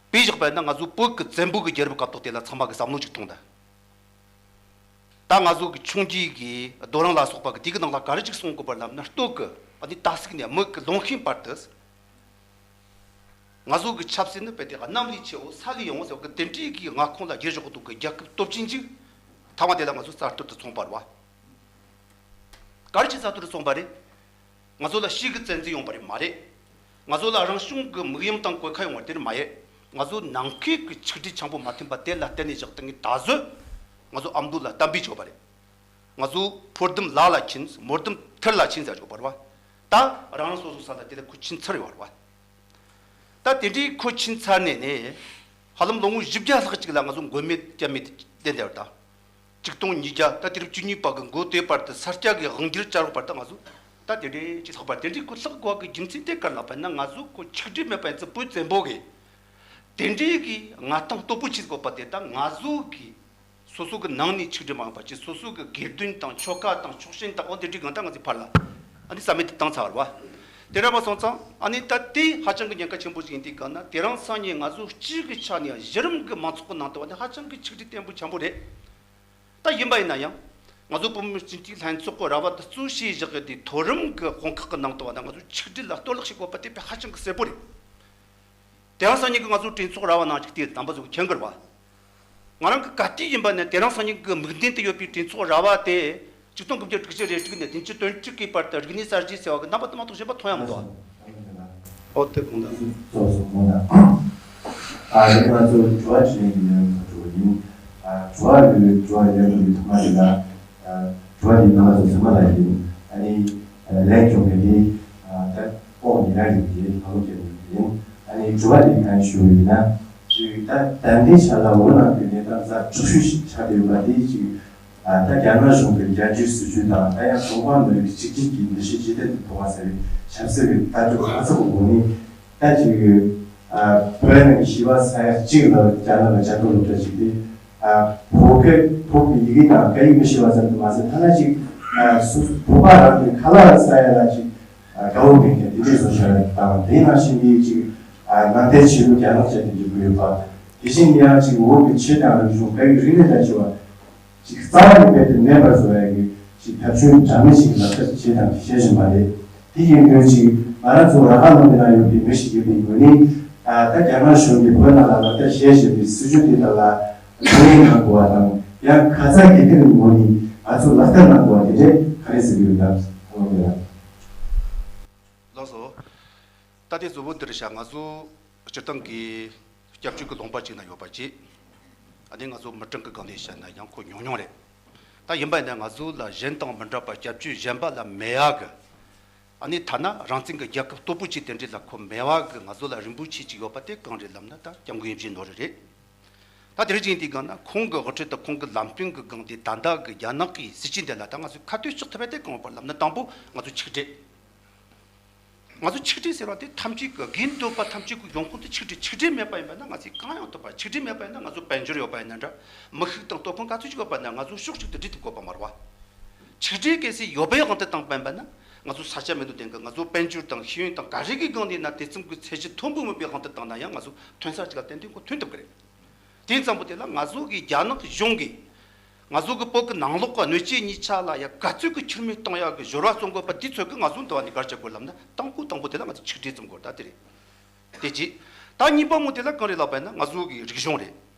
དཔེ་བཞག་པ་ཡིན་ན་ང་ཚོ་བོད་ཀྱི་བཙན་པོ་གི་རྒྱལ་རབས་སྐབས་ཐོག་དེ་ལ་ཚང་མ་གི་བསམ་བློ་ཅིག་ཐོངས་དང་། ད་ང་ཚོ་གི་ཆུང་རྒྱུད་ཀྱི་རྡོ་རིང་ལ་སོགས་པ་གི་དེ་གི་ནང་ལ་ག་རེ་ཅིག་གསུང་དགོས་པར་ལབ་ན། སྟོད་ཀྱི་ཨ་ནི་ད་སིག་ནས་མི་གི་ལུང་ཤིང་བར་དུ། ང་ཚོ་གི་ཆབ་སྲིད་ནི་རྦད་དེ་གནམ་ལས་ཆེའོ་ས་ལས་ཡངས་ཟེར་བ་གི་དེ་འདྲའི་གི་མངའ་ཁོངས་ལ་སྒྱུར་བཞག་འདུག་གི་རྒྱལ་ཁབ་སྟོབས་ཆེན་ཅིག་ཐ་མ་དེ་ལ་ང་ཚོ་རྩ་གཏོར་དུ་སོང་བར་བ། ག་རེ་ཅིག་རྩ་གཏོར་དུ་སོང་བ་རེད། ང་ཚོ་ལ་ཕྱི་གི་བཙན་འཛུལ་ཡོང་བ་རེད་མ་རེད། ང་ཚོ་ལ་རང་སྐྱོང་གི་མིག་ཡོང་དང་གོད་ཁ་ཡོང་བ་དེ་རེད་མ་ཡེ། ང་ཚོ་ནང་ཁུལ་གི་ཆིག་སྒྲིལ་འཆམ་པོ་མ་མཐུན་པ་དེ་ལ་བརྟེན་ནས་བཞག་སྟེ་ངས་ད་གཟོད་ང་ཚོ་ཨ་མདོ་ལ་གཏམ་དཔེ་བྱོས་པ་རེད། ང་ཚོ་ཕོ་ལྡུམ་ལ་ལ་ཕྱིན། མོ་ལྡུམ་ཐུར་ལ་ཕྱིན་ཟེར་བྱོས་པ་རེད་བ། ད་རང་རང་སོ་སོ་ས་ལ་དེ་ལ་ཁོ་ཕྱིན་ཚར་ཡོད་རེད་བ། ད་དེ་འདྲའི་ཁོ་ཕྱིན་ཚར་ནས་ནས་ཧ་ལམ་ལོ་ངོ་བཞི་བརྒྱ་ལྷག་ཅིག་ལ་ང་ཚོ་མགོན་མེད་རྒྱ་མེད་དེ་བསྡད་བསྡད་པ་དང་། ཆིག་སྟོང་ཉིས་བརྒྱ་ད་དུས་རབས་བཅུ་གཉིས་པ་གི་འགོ་དེ་བར་དུ་ས་སྐྱ་གི་དབང་སྒྱུར་བྱ་རོགས་བར་དུ་ང་ཚོ་ད་དེ་འདྲའི་ཅིག་ལྷག་པར་དེ་འདྲའི་ཁོ་ལྷག་དགོས་གི་རྒྱུ་མཚན་དེ་ག་རེ་ལབ་པ་ན། ང་ཚོ་ཁོ་ཆིག་སྒྲིལ་མེད་པ་ཡིན་ཙང་བོད་བཙན་པོ་གི་དེ་འདྲའི་གི་མངའ་ཐང་སྟོབས་པོ་ཆེ་དགོས་པ་དེ་ད་ང་ཚོ་གི་སོ་སོ་གི་ནང་ནས་ཆིག་སྒྲིལ་མ་ཡོང་བ་ཅིག་སོ་སོ་གི་དགེ་འདུན་དང་ཆོ་ག་དང་ཕྱོགས་ཞེན་དང་འོ་དེ་འདྲའི་གང་ལྟར་ང་ཚོའི་བར་ལ་ཨ་ནི་རྩ་མེད་དུ་བཏང་ཚར་བ། དེ་ར་མ་སོང་ཙང་ཨ་ནི་ད་དེ་ཧ་ཅང་གི་ཉེན་ཁ་ཆེན་པོ་ཞིག་ཡིན་དུས་གང་ན། དེ་རིང་སང་ཉིན་ང་ཚོ་སྤྱི་གི་ཆ་ནས་གཞི་རིམ་གི་མང་ཚོགས་ཀྱི་ནང་དུ་བ་ནི་ཧ་ཅང་གི་ཆིག་སྒྲིལ་བརྟན་པོ་ཆེན་པོ་རེད། ད་ཡིན་པ་ཡིན་ན་ཡང་ང་ཚོ་བོད་མི་སྤྱི་འཐུས་ལྷན་ཚོགས་ཀྱི་ར་བ་དེ་གཙོས་བྱས་བཞག་གི་དེ་མཐོ་རིམ་གི་དཔུང་ཁག་གི་ནང་དུ་བ་ན་ང་ཚོ་ཆིག་སྒྲིལ་ལ་གཏོར་བརླག་བྱེད་དགོས་པ་དེ་དཔེ་ཧ་ཅང་གི་གསལ་པོ་རེད། དེ་རིང་སང་ཉིན་གྱི་ང་ཚོའི་གྲོས་ཚོགས་ར་བ་ནང་ཅིག་དེ་དམ་པ་ཚོ་གི་མཁྱེན་གྱི་རེད་བ། ང་རང་གི་ག་དུས་ཡིན་པ་ནས་དེ་རིང་སང་ཉིན་གྱི་དམིགས་འདུན་དུ་ཡོད་པའི་གྲོས་ཚོགས་ར་བ་དེ་ཆིག་སྟོང་དགུ་བརྒྱ་དྲུག་ཅུ་རེ་དྲུག་ནས་བདུན་ཅུ་དོན་དྲུག་གི་བར་དུ་རིག་གནས་གསར་བརྗེ་ཟེར་བ་གི་རྣམ་པ་དུ་མ་གཏོགས་གཞན་པ་མཐོང་ཡ་མི་འདུག་ཨ། ཨོ་དེ་གང་ལྟར། ཨ་རེད། ང་ཚོ་དྲི་བ་དྲིས་ལན་གྱི་ལས་རིམ་ཁག་འགྲོ་གི་ཡིན། ཨ་དྲི་བ་ཡོད་དྲི་བ་ཡོད་པའི་ཐོག་མ་རེད་ལ། ཨ་དྲི་བ་འདི་རྣམ་པ་ཚོ་ཚང་མ་ལ་ཡིན། ཨ་ནི་ཨ་ལན་བྱུང་བའི་དེ་ཨ་ད་ལྐོག་ཉེས་ཡང་ཡིན་གྱི་ལག་ལོག་བྱས་ཡོད་ཀྱི་ཡིན། ཨ་ནི་དྲི་བ་འདི་གང་ཞུ་ཡིན་ན། ཅིག་ད་ད་ལྟའི་ཆ་ལ་བོད་ནང་གི་གནས་སྟངས་ཛ་དྲག་ཤོས་ཤིག་ཆགས་བསྡད་ཡོད་པ་འདི་ཅིག་ཨ་ད་རྒྱ་ནག་གཞུང་གི་རྒྱལ་སྤྱིའི་སྲིད་བྱུས་དང་ད་ཡང་ཀྲུང་ཧྭ་མི་རིགས་གཅིག་གྱུར་གྱི་འདུ་ཤེས་ཇེ་བརྟན་དུ་གཏོང་བ་ཟེར་བའི་ཆབ་སྲིད་ཀྱི་ལྟ་གྲུབ་ཧ་ཚང་གི་སྒོ་ནས། ད་ཅིག་ཨ་བོད་ནང་གི་བྱིས་པ་ས་ཡ་གཅིག་ལ་རྒྱ་ནག་ལ་བསྐྱར་དུ་སློབ་གྲྭ་བཙུགས་ཏེ། ཨ་བོད་སྐད་བོད་ཀྱི་ཡི་གེ་དང་སྐད་ཡིག་མི་ཤེས་པ་ཙམ་དུ་མ་ཟད། ཐ་ན་ཅིག་ཨ་སུ་བོད་པ་རང་གི་ཁ་ལག་ཟ་ཡ་ལ་ཅིག་ཨ་དགའ་བོ་མེད་མཁན་དེ་འདྲས་བཟོ་བཞག་ཡ་དང་། དེ་ནང་བཞིན་གྱི་ཅིག་ཨ་ནང་བསྟན་ཆོས་ལུགས་རྒྱ་ནག་ཅན་དུ་འགྱུར་གྱི་ཡོད་པ། དེ་བཞིན་ཡང་ཅིག་བོད་ཀྱི་ཆོས་དང་རིག་གཞུང་སྐད་ཡིག་རིག་གནས་དང་བཅས་པ། ཅིག་རྩ་བ་ནས་རྦད་དེ་མེད་པར་བཟོ་ཡ་གི་ཅིག་ཐབས་བྱུས་འདྲ་མིན་ཞིག་ལག་བསྟར་བྱས་དང་བྱེད་བཞིན་པ་རེད། དེ་ཡིན་དུས་ཅིག་ང་རང་ཚོ་ར་ཧ་ལུང་གི་ནང་ཡོད་པའི་མི་ཞིག་ཡིན་པའི་ངོས་ནས། ད་ད་རྒྱ་ནག་གཞུང་གིས་བོད་ནང་ལ་ལག་བསྟར་བྱེད་བཞིན་པའི་སྲིད་བྱུས་དེ་དག་ལ་ཐུགས་སྣང་གནང་དགོས་པ་དང་། ཡང་ཁ་ཚ་དགོས་གཏུགས་ངོས་ནས་ང་ཚོ་ལག་བསྟར་གནང་དགོས་པ་དེ་འདྲས་ག་རེ་ཟེར་གྱི་ཡོད་ན། ཨོ་ཡ། ལགས་སོ། ད་དེ་གཙོ་བོ་འདི་རེད་ཤག་ང་ཚོ་སྤྱིར་བཏང་གི་སྐྱབས་བཅོལ་གྱི་ལུང་པ་ཅིག་ན་ཡོད་པ་ཅིག་ཨ་ནི་ང་ཚོ་མི་གྲངས་ཀྱི་སྒང་ནས་བཤད་ན་ཡང་ཁོ་ཉུང་ཉུང་རེད། ད་ཡིན་པ་ཡིན་ན་ང་ཚོ་ལ་གཞན་དང་མི་འདྲ་བར་སྐྱབས་བཅོལ་གཞན་པ་ལ་མེད་ཡ་གི། ཨ་ནི་ཐ་ན་རང་བཙན་གྱི་རྒྱལ་ཁབ་སྟོབས་པོ་ཆེ་དེ་འདྲའི་ལ་ཁོ་མེད་པ་གི་ང་ཚོ་ལ་རིན་པོ་ཆེ་ཅིག་ཡོད་པ་དེ་གང་རེད་ལབ་ན། ད་སྐྱབས་མགོན་ཡིད་བཞིན་ནོར་བུ་རེད། ད་དེ་རིང་ཅིག་ཡིན་དུས་སྒང་ན་ཁོང་གི་དབུ་ཁྲིད་དང་ཁོང་གི་ལམ་སྟོན་གྱི་སྒང་དེ་ད་ལྟ་གི་རྒྱ་ནག་གི་སྲིད་བྱུས་འདི་ལ་ད་ང་ཚོས་ཁ་གཏད་གཅོག་ཐུབ་པ་དེ་གང་ཡོད་པ་ལབ་ན། དང་པོ་ང་ཚོ་ཆིག་སྒྲིལ། ང་ཚོ་ཆིག་སྒྲིལ་ཟེར་བ་དེ་ཐམས་ཅད་ཀྱི་དགེ་འདུན་པ་ཐམས་ཅད་ཀྱི་ཡོང་ཁུངས་དེ་ཆིག་སྒྲིལ། ཆིག་སྒྲིལ་མེད་པ་ཡིན་པ་ན་ང་ཚོས་གང་ཡང་ཐུབ་པ། ཆིག་སྒྲིལ་མེད་པ་ཡིན་ན་ང་ཚོ་དཔལ་འབྱོར་ཡོད་པ་ཡིན་ན་འདྲ། མི་ཤུགས་དང་སྟོབས་ཤུགས་ག་ཚོད་ཅིག་ཡོད་པ་ཡིན་ན་ང་ཚོ་ཕྱོགས་གཅིག་ཏུ་སྒྲིལ་ཐུབ་དགོས་པ་མ་རེད་བ། ཆིག་སྒྲིལ་གལ་སྲིད་ཡོད་པའི་དབང་དུ་བཏང་པ་ཡིན་པ་ན་ང་ཚོ་ས་ཆ་མི་འདུག་དེང་གི་ང་ཚོ་དཔལ་འབྱོར་དང་ཤེས་ཡོན་དང་ག་རེ་གི་སྒང་ནས་ན་དེ་ཙམ་གྱི་ཚད་གཞི་མཐོན་པོ་མིན་པའི་དབང་དུ་བཏང་ན་ཡང་ང་ཚོ་ཐོན་ས་གཅིག་ལ་ཏན་ཏན་ཁོ་ཐོན་ཐུབ་ཀྱི་རེད། དེ་ཙམ་པོ་དེ་ལ་ང་ཚོ་གི་རྒྱ་ནག་གཞུང་གིས་ང་ཚོ་གི་བོད་ཀྱི་ནང་ལོགས་ཀྱི་གནོད་སྐྱེལ་གཉིས་ཆ་ལ་ཡ་ག་ཚོད་ཀྱི་ཁྱུར་མིད་གཏོང་ཡག་གི་སྦྱོར་བ་རྩོམ་དགོས་པ་དེ་ཚོད་ཀྱི་ང་ཚོ་འདི་བ་ནས་ག་རེ་བྱེད་དགོས་ལབ་ན། དང་པོ་དང་པོ་དེ་ལ་ང་ཚོ་ཆིག་སྒྲིལ་རྩོམ་དགོས་རེད། ད་དེ་རེད། དེ་གཅིག་ད་གཉིས་པ་མོ་དེ་ལ་གང་རེད་ལབ་པ་ཡིན་ན་ང་ཚོ་གི་རིག་གཞུང་རེད།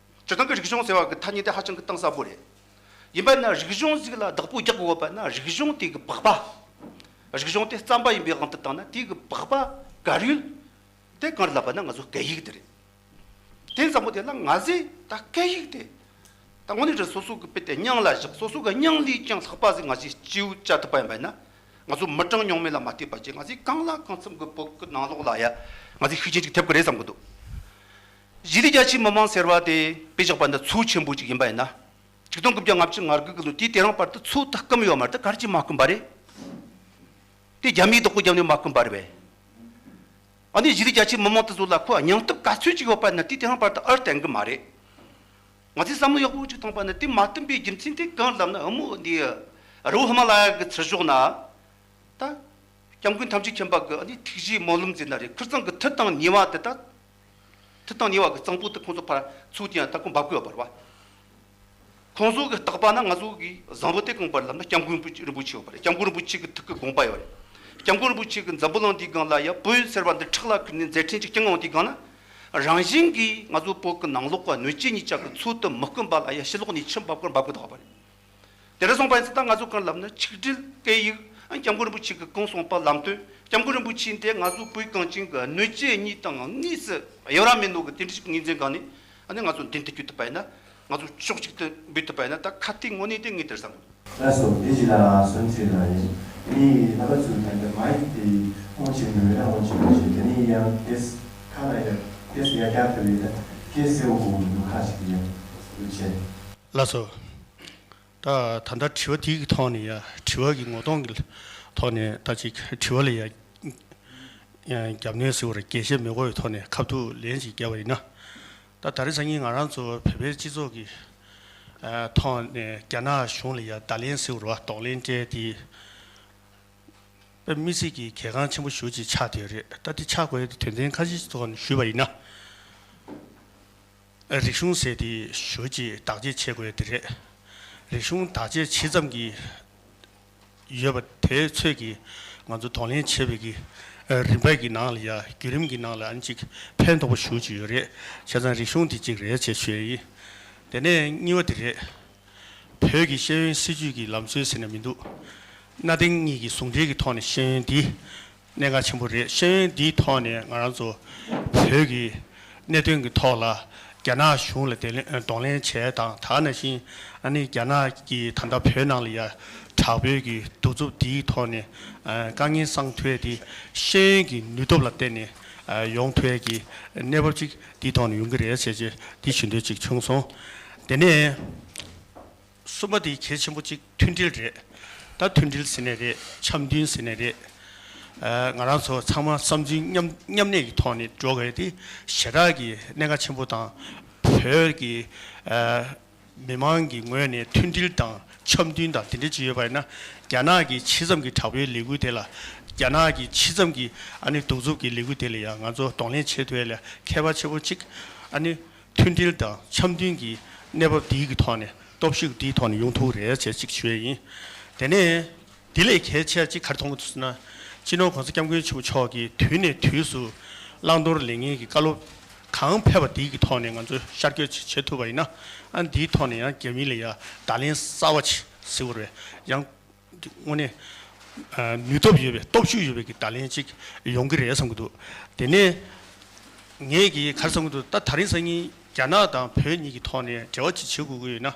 སྤྱིར་བཏང་གི་རིག་གཞུང་ཟེར་བ་གི་ཐ་སྙད་དེ་ཧ་ཅང་གི་གཏིང་ཟབ་པོ་རེད། ཡིན་པ་ན་རིག་གཞུང་ཟིག་ལ་བདག་པོ་རྒྱག་དགོས་པ་ན་རིག་གཞུང་དེ་གི་པགས་པ། རིག་གཞུང་དེ་རྩམ་པ་ཡིན་པའི་དབང་དུ་བཏང་ན་དེ་གི་པགས་པ་ག་རེ་ཡོད། དེ་གང་རེད་ལབ་པ་ན་ང་ཚོ་སྐད་ཡིག་དེ་རེད། དེ་ཙམ་པོ་དེ་ལ་ང་ཚོས་ད་སྐད་ཡིག་དེ། ད་དངོས་གནས་དྲང་སོ་སོ་གི་དཔེ་དེ་སྙིང་ལ་བཞག་སོ་སོ་གི་སྙིང་ལས་ཀྱང་ལྷག་པ་ཟིག་ང་ཚོས་སྐྱེས་བུ་བྱ་ཐུབ་པ་ཡིན་པ་ན། ང་ཚོ་མི་གྲངས་ཉུང་མེད་ལ་མ་ལྟོས་པ་ཅིག་ང་ཚོས་གང་ལ་གང་འཚམ་གི་བོད་གི་ནང་ལོགས་ལ་ཡ་ང་ཚོས་ཤུགས་རྐྱེན་ཅིག་ཐེབས་གི་རེད་བསམ་གི་འདུག་གཞིས་ལུས་རྒྱ་ཆེའི་མི་མང་ཟེར་བ་དེ་དཔེ་བཞག་པ་འདི་མཚོ་ཆེན་པོ་ཅིག་ཡིན་པ་ཡིན་ན། ཆིག་སྟོང་དགུ་བརྒྱ་ལྔ་བཅུ་ང་དགུ་གི་ལོ་དེའི་དེ་རིང་བར་དུ་མཚོ་དེ་སྐམ་ཡོད་མ་རེད། དེ་ག་རེ་གྱིས་མ་སྐམ་པ་རེད། དེ་རྒྱ་མིས་བདག་པོ་བརྒྱབ་ནས་མ་སྐམ་པ་རེད་པས། ཨ་ནི་གཞིས་ལུས་རྒྱ་ཆེའི་མི་མང་དེ་ཚོ་ལ་ཁོ་སྙིང་སྟོབས་ག་ཚོད་ཅིག་ཡོད་པ་ན་དེ་དེ་རིང་བར་དུ་ཨར་བརྟན་གི་མ་རེད། ང་ཚོས་བསམ་བློ་ཡག་པོ་ཅིག་བཏང་པ་ན་དེ་མ་བཏོན་པའི་རྒྱུ་མཚན་དེ་གང་ལབ་ན་ཨ་མོ་འདི་རི་བོ་ཧི་མ་ལ་ཡ་གི་ཚུར་ཕྱོགས་ན། ད། སྐྱབས་མགོན་ཐམས་ཅད་མཁྱེན་པ་གི་ཨ་ནི་ཐུགས་རྗེའི་སྨོན་ལམ་ཟེར་ན་རེད། ཁིར་ཚང་གི་མཐུ་དང་ནུས་པ་དེ་ད། མཐུ་དང་ནུས་པ་གི་གཙང་པོ་དེ་ཁོང་ཚོ་ཕར་ཚུར་དེ་ཡང་ད་ཁོང་འབབ་གི་ཡོད་པ་རེད་པ། ཁོང་ཚོ་གི་རྟག་པ་ན་ང་ཚོ་གི་བཟང་པོ་དེ་གང་པར་ལབ་ན་སྐྱབས་མགོན་རིན་པོ་ཆེ་ཡོད་པ་རེད། སྐྱབས་མགོན་རིན་པོ་ཆེ་གི་ཐུགས་ཀྱི་དགོངས་པ་ཡོད་རེད། སྐྱབས་མགོན་རིན་པོ་ཆེ་གི་འཛམ་བུ་གླིང་འདིའི་སྒང་ལ་ཡ་བོད་ཟེར་བ་འདི་ཁྲག་ལ་ཁུར་ནས་མཛད་འཕྲིན་ཅིག་སྐྱོང་ཡོང་དུས་སྒང་ན། རང་བཞིན་གྱིས་ང་ཚོ་བོད་ཀྱི་ནང་ལོགས་ཀྱི་སྣོད་བཅུད་གཉིས་ཆ་གི་མཚོ་དེ་མི་སྐམ་པ་ལ་ཡ་ཕྱི་ལོགས་ནས་ཆུ་འབབ་ཀྱི་འབབ་ཀྱི་འདུག་པ་རེད། དེ་འདྲ་སོང་པ་ཡིན་ཙང་ད་ང་ཚོ་གང་ལབ་ན་ཆིག་སྒྲིལ་སྐད་ཡིག་ཨ་སྐྱབས་མགོན་རིན་པོ་ཆེ་གི་གང་གསུངས་པ་ལམ་སྟོན། སྐྱབས་མགོན་རིན་པོ་ཆེ་འདི་ང་ཚོ་བོད་གངས་ཅན་གྱི་སྣོད་བཅུད་གཉིས་དང་དངོས་སུ་དབྱེ་བ་མེད་ནོ་གི་དེ་འདྲ་ཞིག་གི་ངོས་འཛིན་སྒང་ནས་ཨ་ནི་ང་ཚོ་མདུན་དུ་སྐྱོད་ཐུབ་པ་ཡིན་ན། ང་ཚོ་ཕྱོགས་གཅིག་ཏུ་འབུད་ཐུབ་པ་ཡིན་ན་ད་ཁ་གཏད་དངོས་གནས་དེ་ངས་དེར་བསམ་གི་འདུག་ལགས་སོ། བདེ་སྐྱིད་ལགས་གསུང་ཚིག་ལ་ཡིན། ངས་རྣམ་པ་ཚོའི་ཐད་དུ་མ་ཡིག་དེ་སྔོན་ཆད་མེད་ན་སྔོན་ཆད་མ་བྱེད་དེ་ནས་ཡང་ཏེས་ཁ་ན་ཡང་ཏེས་ཡ་རྒྱ་ཐུབ་ཡོད་ན་ཏེས་སེ་འོ་གོ་མི་འདུག་ཁ་ཞིག་ཡང་འདུག་བྱས། ལགས་སོ། ད་ད་ལྟ་དྲི་བ་དེའི་ཐོག་ནས་ཡ་དྲི་བ་གི་ངོ་གདོང་གི་ཐོག་ནས་ད་ཅིག་དྲི་བ་ལ་ཡ་ཡ་རྒྱབ་གནོན་ཟེར་བ་རེད། འགལ་བཤད་མི་དགོས་པའི་ཐོག་ནས་ཁ་ཐུག་ལན་ཅིག་བརྒྱབ་པ་ཡིན་ན། ད་ད་རེས་སང་ཉིན་ང་རང་ཚོ་བོད་པའི་སྤྱི་ཚོགས་ཀྱི་ཨ་ཐོག་ནས་རྒྱ་ནག་གཞུང་ལ་ཡ་བརྡ་ལན་ཟེར་བ་རེད་བ། གདོང་ལེན་སྤྲད་དེ། དཔེ་མི་སྲིད་ཀྱི་གལ་འགངས་ཆེན་པོ་ཞེ་པོ་ཅིག་ཆགས་བསྡད་ཡོད་རེད། ད་དེ་ཆགས་དགོས་ཡ་དེ་དོན་ཚན་ཁ་ཤས་ཀྱི་ཐོག་ནས་ཞུས་པ་ཡིན་ན། རིག་གཞུང་ཟེར་དེ་ཞེ་པོ་ཅིག་བདག་གཅེས་བྱེད་དགོས་ཡ་དེ་རེད། རིག་གཞུང་བདག་གཅེས་བྱེད་ཙམ་གྱིས་ཡོད་པ་དེ་ཚོད་ཀྱིས་ང་ཚོ་གདོང་ལེན་བྱེད་པའི་གི་རིམ་པ་གི་ནང་ལ་ཡ་བརྒྱུད་རིམ་གྱི་ནང་ལ་ཨ་ནི་ཅིག་ཕན་ཐོགས་པོ་ཞེ་པོ་ཅིག་ཡོད་རེད། བྱས་ཙང་རིག་གཞུང་དེ་གཅིག་རེད་ཅེས་ཞུ་ཡ་ཡིན། དེ་ནས་གཉིས་པ་དེ་རེད། བོད་ཀྱི་ཤེས་ཡོན་སྲིད་བྱུས་ཀྱི་ལམ་སྲོལ་ཟེར་ན་མི་འདུག་གནའ་དེང་གཉིས་ཀྱི་ཟུང་འབྲེལ་གྱི་ཐོག་ནས་ཤེས་ཡོན་འདི་གནད་འགག་ཆེན་པོ་རེད། ཤེས་ཡོན་འདིའི་ཐོག་ནས་ང་རང་ཚོ་བོད་ཀྱི་གནད་དོན་གྱི་ཐོག་ལ་རྒྱ་ནག་གཞུང་ལ་གདོང་ལེན་གདོང་ལེན་བྱས་དང་། ད་ག་ནང་བཞིན་ཨ་ནི་རྒྱ་ནག་གིས་ད་ལྟ་བོད་ནང་ལ་ཡ་དྲག་པོའི་གི་གདུག་རྩུབ་འདིའི་ཐོག་ནས་དཀའ་ངལ་སང་ཐུབ་ཡ་དེ་ཤེས་ཡོན་གྱི་ནུས་སྟོབས་ལ་བརྟེན་ནས་ཡོང་ཐུབ་ཡ་གི་གནས་བབ་ཅིག་འདིའི་ཐོག་ནས་ཡོང་གི་རེད་ཟེར་བྱས་འདི་ཞུ་འདོད་ཅིག་བྱུང་སོང་། དེ་ནས། གསུམ་པ་དེ་གལ་ཆེན་པོ་གཅིག་མཐུན་སྒྲིལ་རེད། ད་མཐུན་སྒྲིལ་ཟེར་ནའི་རེད། འཆམ་མཐུན་ཟེར་ནའི་རེད། ཨ་ང་རང་ཚོ་ཚང་མ་བསམ་ཚུལ་མཉམ་མཉམ་གནས་ཀྱི་ཐོག་ནས་འགྲོ་དགོས་དེ་ཞེ་དྲག་གི་གནད་འགག་ཆེན་པོ་དང་། བོད་ཀྱི་ཨ་མི་མང་གི་ངོས་ནས་མཐུན་སྒྲིལ་དང་འཆམ་མཐུན་དང་དེ་འདྲ་ཅིག་ཡོད་པ་ཡིན་ན། རྒྱ་ནག་གི་ཇི་ཙམ་གྱི་དྲག་པོའི་ལས་འགུལ་དེ་ལ། རྒྱ་ནག་གི་ཇི་ཙམ་གྱི་ཨ་ནི་གདུག་རྩུབ་ཀྱི་ལས་འགུལ་དེ་ལ་ཡང་ང་ཚོ་གདོང་ལེན་བྱེད་ཐུབ་ཡ་ལ་ཁྱད་པར་ཆེན་པོ་གཅིག་ཨ་ནི། མཐུན་སྒྲིལ་དང་འཆམ་མཐུན་གྱི་གནས་བབ་འདིའི་གི་ཐོག་ནས་སྟོབས་ཤུགས་འདིའི་ཐོག་ནས་ཡོང་ཐུབ་རེད་ཅེས་ཅིག་ཞུ་ཡས་ཡིན། དེ་ནས་འདི་ལས་གལ་ཆེ་ཅིག་ག་རེ་མཐོང་གི་འདུག་ཟེར་ན། སྤྱི་ནོར་༸གོང་ས་༸སྐྱབས་མགོན་ཆེན་པོ་མཆོག་གིས་དུས་ནས་དུས་སུ་བླང་དོར་ལེགས་ཉེས་ཀྱི་བཀའ་སློབ་གང་ཕེབས་པ་འདིའི་གི་ཐོག་ནས་ང་ཚོས་ཤར་བསྐྱོད་ཅིག་བྱེད་ཐུབ་པ་ཡིན་ན། ཨ་འདིའི་ཐོག་ནས་ཡང་རྒྱ་མི་ལ་ཡང་བརྡ་ལན་གསར་བ་ཅིག་ཟེར་བ་རེད། ཡང་དངོས་གནས་ནུས་སྟོབས་ཡོད་པའི་སྟོབས་ཤུགས་ཡོད་པའི་གི་བརྡ་ལན་ཅིག་ཡོང་གི་རེད་བསམ་གི་འདུག་དེ་ནས་ངས་ཀྱི་ག་རེ་བསམ་གི་འདུག་ད་ད་རིང་སང་ཉིན་རྒྱ་ནག་དང་བོད་གཉིས་ཀྱི་ཐོག་ནས་འབྲེལ་བ་ཅིག་བྱེད་དགོས་ཀྱི་ཡོད་ན།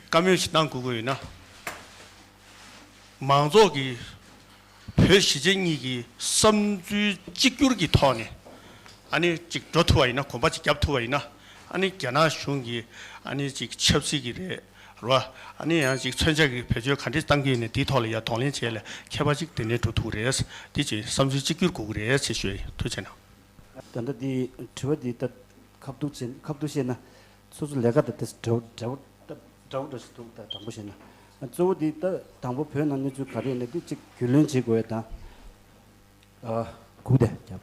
བཀའ་མོལ་ཞིག་གནང་དགོས་ཀྱི་ཡོད་ན། མང་ཚོགས་ཀྱི་བོད་གཞིས་བྱེས་གཉིས་ཀྱི་བསམ་ཚུལ་གཅིག་གྱུར་གྱི་ཐོག་ནས་ཨ་ནི་ཅིག་འགྲོ་ཐུབ་པ་ཡིན་ན། གོམ་པ་ཅིག་བརྒྱབ་ཐུབ་པ་ཡིན་ན། ཨ་ནི་རྒྱ་ནག་གཞུང་གིས་ཨ་ནི་ཅིག་ཆབ་སྲིད་ཀྱི་རེད། རོ། ཨ་ནི་ཡང་ཅིག་མཚོན་ཆ་གི་བེད་སྤྱོད་ག་འདྲས་བཏང་གི་ཡོད་ན་དེའི་ཐོག་ལ་ཡ་གདོང་ལེན་བྱས་ལ་ཁྱད་པར་ཅིག་དེ་ནས་འགྲོ་ཐུབ་རེད། དེ་ཅིག་བསམ་ཚུལ་གཅིག་གྱུར་དགོས་ཀྱི་རེད་ཅེས་ཞུ་ཡ་ཡིན། ཐུགས་རྗེ་གནང་། ད་ལྟ་འདི་དྲི་བ་འདི་ད་ཁ་བསྡུར་བྱས་ཁ་བསྡུར་བཤད་ན། སོ་སོ་ལས་ཀ་དང་དེ་འདྲ་བོ་འདྲ་བོ་ད་འདྲ་བོ་འདྲ་ཞིག་འདུག་ད་དྲང་པོ་བཤད་ན། གཙོ་བོ་འདི་ད་དང་པོ་བོད་ནང་གནས་ཚུལ་ག་རེ་ཡིན་ན་འདི་གཅིག་རྒྱུས་ལོན་བྱེད་དགོས་ཡ་དང་། ཨ། སྒུག་དེ་རྒྱབ།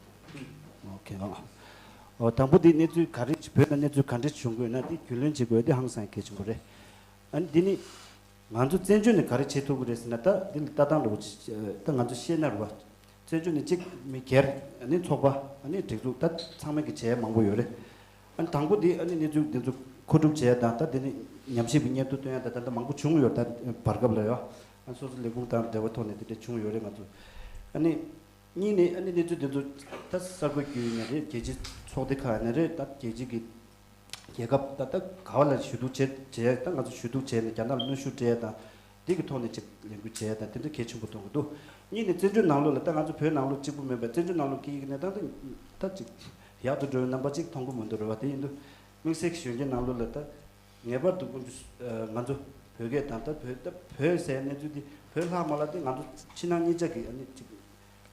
ཨོ་ཁེ། ཨོ། དང་པོ་འདི་གནས་ཚུལ་ག་རེ་བོད་ནང་གནས་ཚུལ་ག་འདྲ་བྱུང་དགོས་ན་འདི་རྒྱུས་ལོན་བྱེད་དགོས་འདི་ཧང་སང་གལ་ཆེན་པོ་རེད། ཨ་ནི་འདི་ནི་ང་ཚོ་བཙན་བྱོལ་ནས་ག་རེ་བྱེད་ཐུབ་ཀྱི་རེད་ཟེར་ན། ད་འདི་ལ་ལྟ་སྟངས་འདྲ་བོ་ཅིག་ད་ང་ཚོ་ཤེས་ན་རེད་བ། བཙན་བྱོལ་ནས་གཅིག་མི་སྒེར། ཨ་ནི་ཚོགས་པ། ཨ་ནི་སྒྲིག་འཛུགས། ད་ཚང་མས་ཀྱི་བྱེད་ཡ་མང་པོ་ཡོད་རེད། ཨ་ནི་དང་པོ་འདི་ཨ་ནི་གནས་ཚུལ་འདི་ཚོ་ མཁོ་སྒྲུབ་བྱས་དང་ད་དེ་ནི་ཉམས་ཞིབ་ཀྱི་སྙན་ཐོ་སྟོན་ཡ་ད་ད་ལྟ་མང་པོ་བྱུང་ཡོད། ད་བར་སྐབས་ལ་ཡོད། ཨ་སོ་སོ་ལས་ཁུངས་དང་འབྲེལ་བ་ཐོག་ནས་དེ་འདྲ་བྱུང་ཡོད་རེད་ང་ཚོ། ཨ་ནི་གཉིས་ནས་ཨ་ནི་གནས་ཚུལ་དེ་ཚོ་ད་གསར་འགོད་བརྒྱུད་ནས་རེད། རྒྱལ་སྤྱི་ཚོགས་སྡེ་ཁག་ནས་རེད། ད་རྒྱལ་སྤྱི་གི་རྒྱལ་ཁབ་ད་ལྟ་ག་བ་ལ་ཞུ་གཏུག་བྱས་བྱས་ད་ང་ཚོ་ཞུ་གཏུག་བྱས་ནས་རྒྱ་ནག་ལ་གནོན་ཤུགས་སྤྲད་དང་དེ་གི་ཐོག་ནས་ཅིག་ལས་འགུལ་བྱས་དང་དེ་འདྲ་གལ་ཆེན་པོ་མཐོང་གི་འདུག་གཉིས་ནས་བཙན་བྱོལ་ནང་ལོགས་ལ་ད་ང་ཚོ་བོད་ནང་ལོགས་གཅིག་པུ་མིན་པར་བཙན་བྱོལ་ནང་ལོགས་ཀྱི་གནས་སྟངས་ད་ད་ཅིག་ཡག་ཏུ་འགྲོ་བའི་རྣམ་པ་ཅིག་མཐོང་གི་མི་འདུག་རེད་བ། དེ་ཡིན་དུས་དམིགས་བསལ་གྱི་གཞོན་སྐྱེས་ནང་ལོགས་ལ་ད་ངེས་པར་དུ་ང་ཚོ་བོད་སྐད་དང་ད་བོད་ད་བོད་ཟེར་གནས་ཚུལ་འདི་བོད་ལྷག་མ་ལ་དེ་ང་ཚོ་ཕྱི་ནང་གཉིས་ཆ་གི་ཨ་ནི་ཅིག་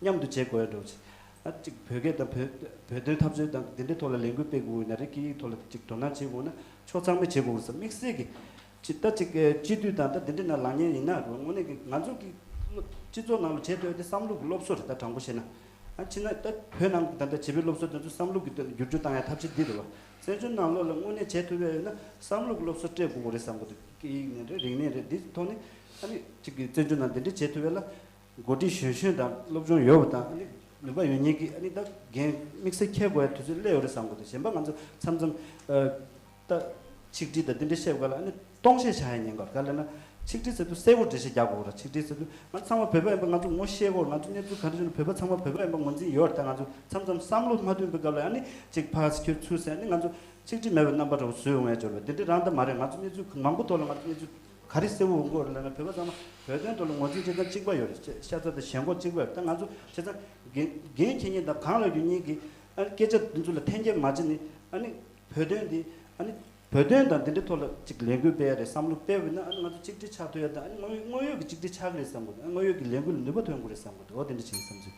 མཉམ་དུ་བྱེད་དགོས་ཡ་འགྲོ་ཆེ། ཨ་ཅིག་བོད་སྐད་དང་བོད་བོད་དོན་འཐབ་རྩོད་དང་འདི་འདྲའི་ཐོག་ལ་ལས་འགུལ་སྤེལ་དགོས་ན་རེད། སྐད་ཡིག་ཐོག་ལ་ཅིག་དོ་སྣང་བྱེད་དགོས་ན་ཕྱོགས་ཚང་མས་བྱེད་དགོས་ས་དམིགས་བསལ་གྱི་ཅིག་ད་ཅིག་སྤྱི་འཐུས་དང་ད་འདི་འདྲ་ན་ལངས་མཁན་ཡིན་ན་རེད། དངོས་གནས་ཀྱི་ང་ཚོ་གི་སྤྱི་ཚོགས་ནང་ལ་བྱེད་ཐུབ་ཡ་དེ་བསམ་བློ་གི་སློབ་གསོ་རེད། ད་དྲང་པོ་བཤད་ན་ཨ་ཕྱི་ན་ད་བོད་ནང་གི་ད་ལྟ་བྱེད་པའི་སློབ་གསོ་དེ་ཚོ་བསམ་བློ་གི་བསྒྱུར་བཅོས་བཏང་ཡ་ཐབས་ཤེས་འདི་རེད་བ། བཙན་བྱོལ་ནང་ལོགས་ལ་དངོས་གནས་བྱེད་ཐུབ་ཡ་ཡོད་ན་བསམ་བློ་གི་སློབ་གསོ་སྤྲད་དགོས་རེད་བསམ་གི་འདུག་སྐད་ཡིག་ནས་རེད། རིག་གནས་རེད། འདི་ཐོག་ནས་ཨ་ནི་ཅིག་གི་བཙན་བྱོལ་ནང་འདི་འདྲ་བྱེད་ཐུབ་ཡ་ལ། འགོ་ཁྲིད་གཞོན་གཞོན་དང་སློབ་སྦྱོང་ཡོད་པ་དང་ཨ་ནི་ནུས་པ་ཡོད་མཁན་གྱི་ཨ་ནི་ད་འགན་དམིགས་བསལ་འཁྱེར་དགོས་ཡ་དུས་ཚོད་སླེབས་ཡོད་རེད་བསམ་གི་འདུག་གཞན་པ་ང་ཚོ་མཚམས་མཚམས་ཨ་ད་ཆིག་སྒྲིལ་དང་འདི་འདྲ་བཤད་དགོས་ལ་ཨ་ནི་སྟོང་བཤད་བྱ་ཡ་ཉེན་ཁ་ག་ལ་ན་ཆིག་སྒྲིལ་ཟེར་དུས་གསལ་པོ་འགྲེལ་བཤད་རྒྱག་དགོས་ར། ཆིག་སྒྲིལ་ཟེར་དུས་ང་ཚོ་ཚང་མ་བོད་པ་ཡིན་པ་ང་ཚོ་ངོ་ཤེས་དགོས་ར། ང་ཚོ་གནས་ཚུལ་ག་འདྲ་བྱུང་ན་བོད་པ་ཚང་མ་བོད་པ་ཡིན་པ་ངོས་འཛིན་ཡོད་ར། ད་ང་ཚོ་མཚམས་མཚམས་བསམ་བློ་མ་མཐུན་པའི་སྐབས་ལ་ཨ་ནི་ཅིག་ཕར་ཁྱོད་ཚུར་ཟེར་ཨ་ནི་ང་ཚོ་ཆིག་སྒྲིལ་མེད་པའི་རྣམ་པ་འདྲ་བོ་བཟོས་ཡོང་ཡ་འབྱོར་བ་འདི་འདྲ་རང་ད་མ་རེད། ང་ཚོ་གནས་ཚུལ་མང་པོ་ཐོག་ལ་ང་ཚོ་གནས་ཚུལ་ག་རེ་གསལ་བོ་ཡོང་གི་ཡོད་རེད་ལབ་ན་བོད་པ་ཚང་མ་བོད་དོན་ཐོག་ལ་ངོས་འཛིན་བྱེད་སྟངས་གཅིག་པ་ཡོད་རེད། ཤ་ཚ་དང་ཞེན་ཁོག་གཅིག་པ་ཡོད་རེད། ད་ང་ཚོ་བྱས་ཙང་འགན་འགན་འཁྱེར་མཁན་དང་གང་ལ་ཡོད་མཁན་གྱི་ཨ་ནི་སྐད་ཆ་འདི་ཚོ་ལ་འཐེན་འཁྱེར་མ་བྱས་ནས་ཨ་ནི་བོད་དོན་འདི་ཨ་ནི་བོད་དོན་དང་འདི་འདྲའི་ཐོག་ལ་ཅིག་ལས་འགུལ་སྤེལ་ཡ་རེད་བསམ་བློ་སྤེལ་བ་ཡིན་ན་ཨ་ནི་ང་ཚོ་གཅིག་སྒྲིལ་ཆགས་ཐུབ་ཡ་དང་ཨ་ནི་དངོས་ཡོད་དངོས་ཡོད་ཀྱི་གཅིག་སྒྲིལ་ཆགས་ཀྱི་རེད་བསམ་གི་འདུག་དངོས་ཡོད་ཀྱི་ལས་འགུལ་ལ་ནུས་པ་ཐོན་དགོས་རེད་བསམ་གི་འདུག་འོ་དེ་འདྲ་བྱེད་ཀྱི་བསམ་ཚུལ།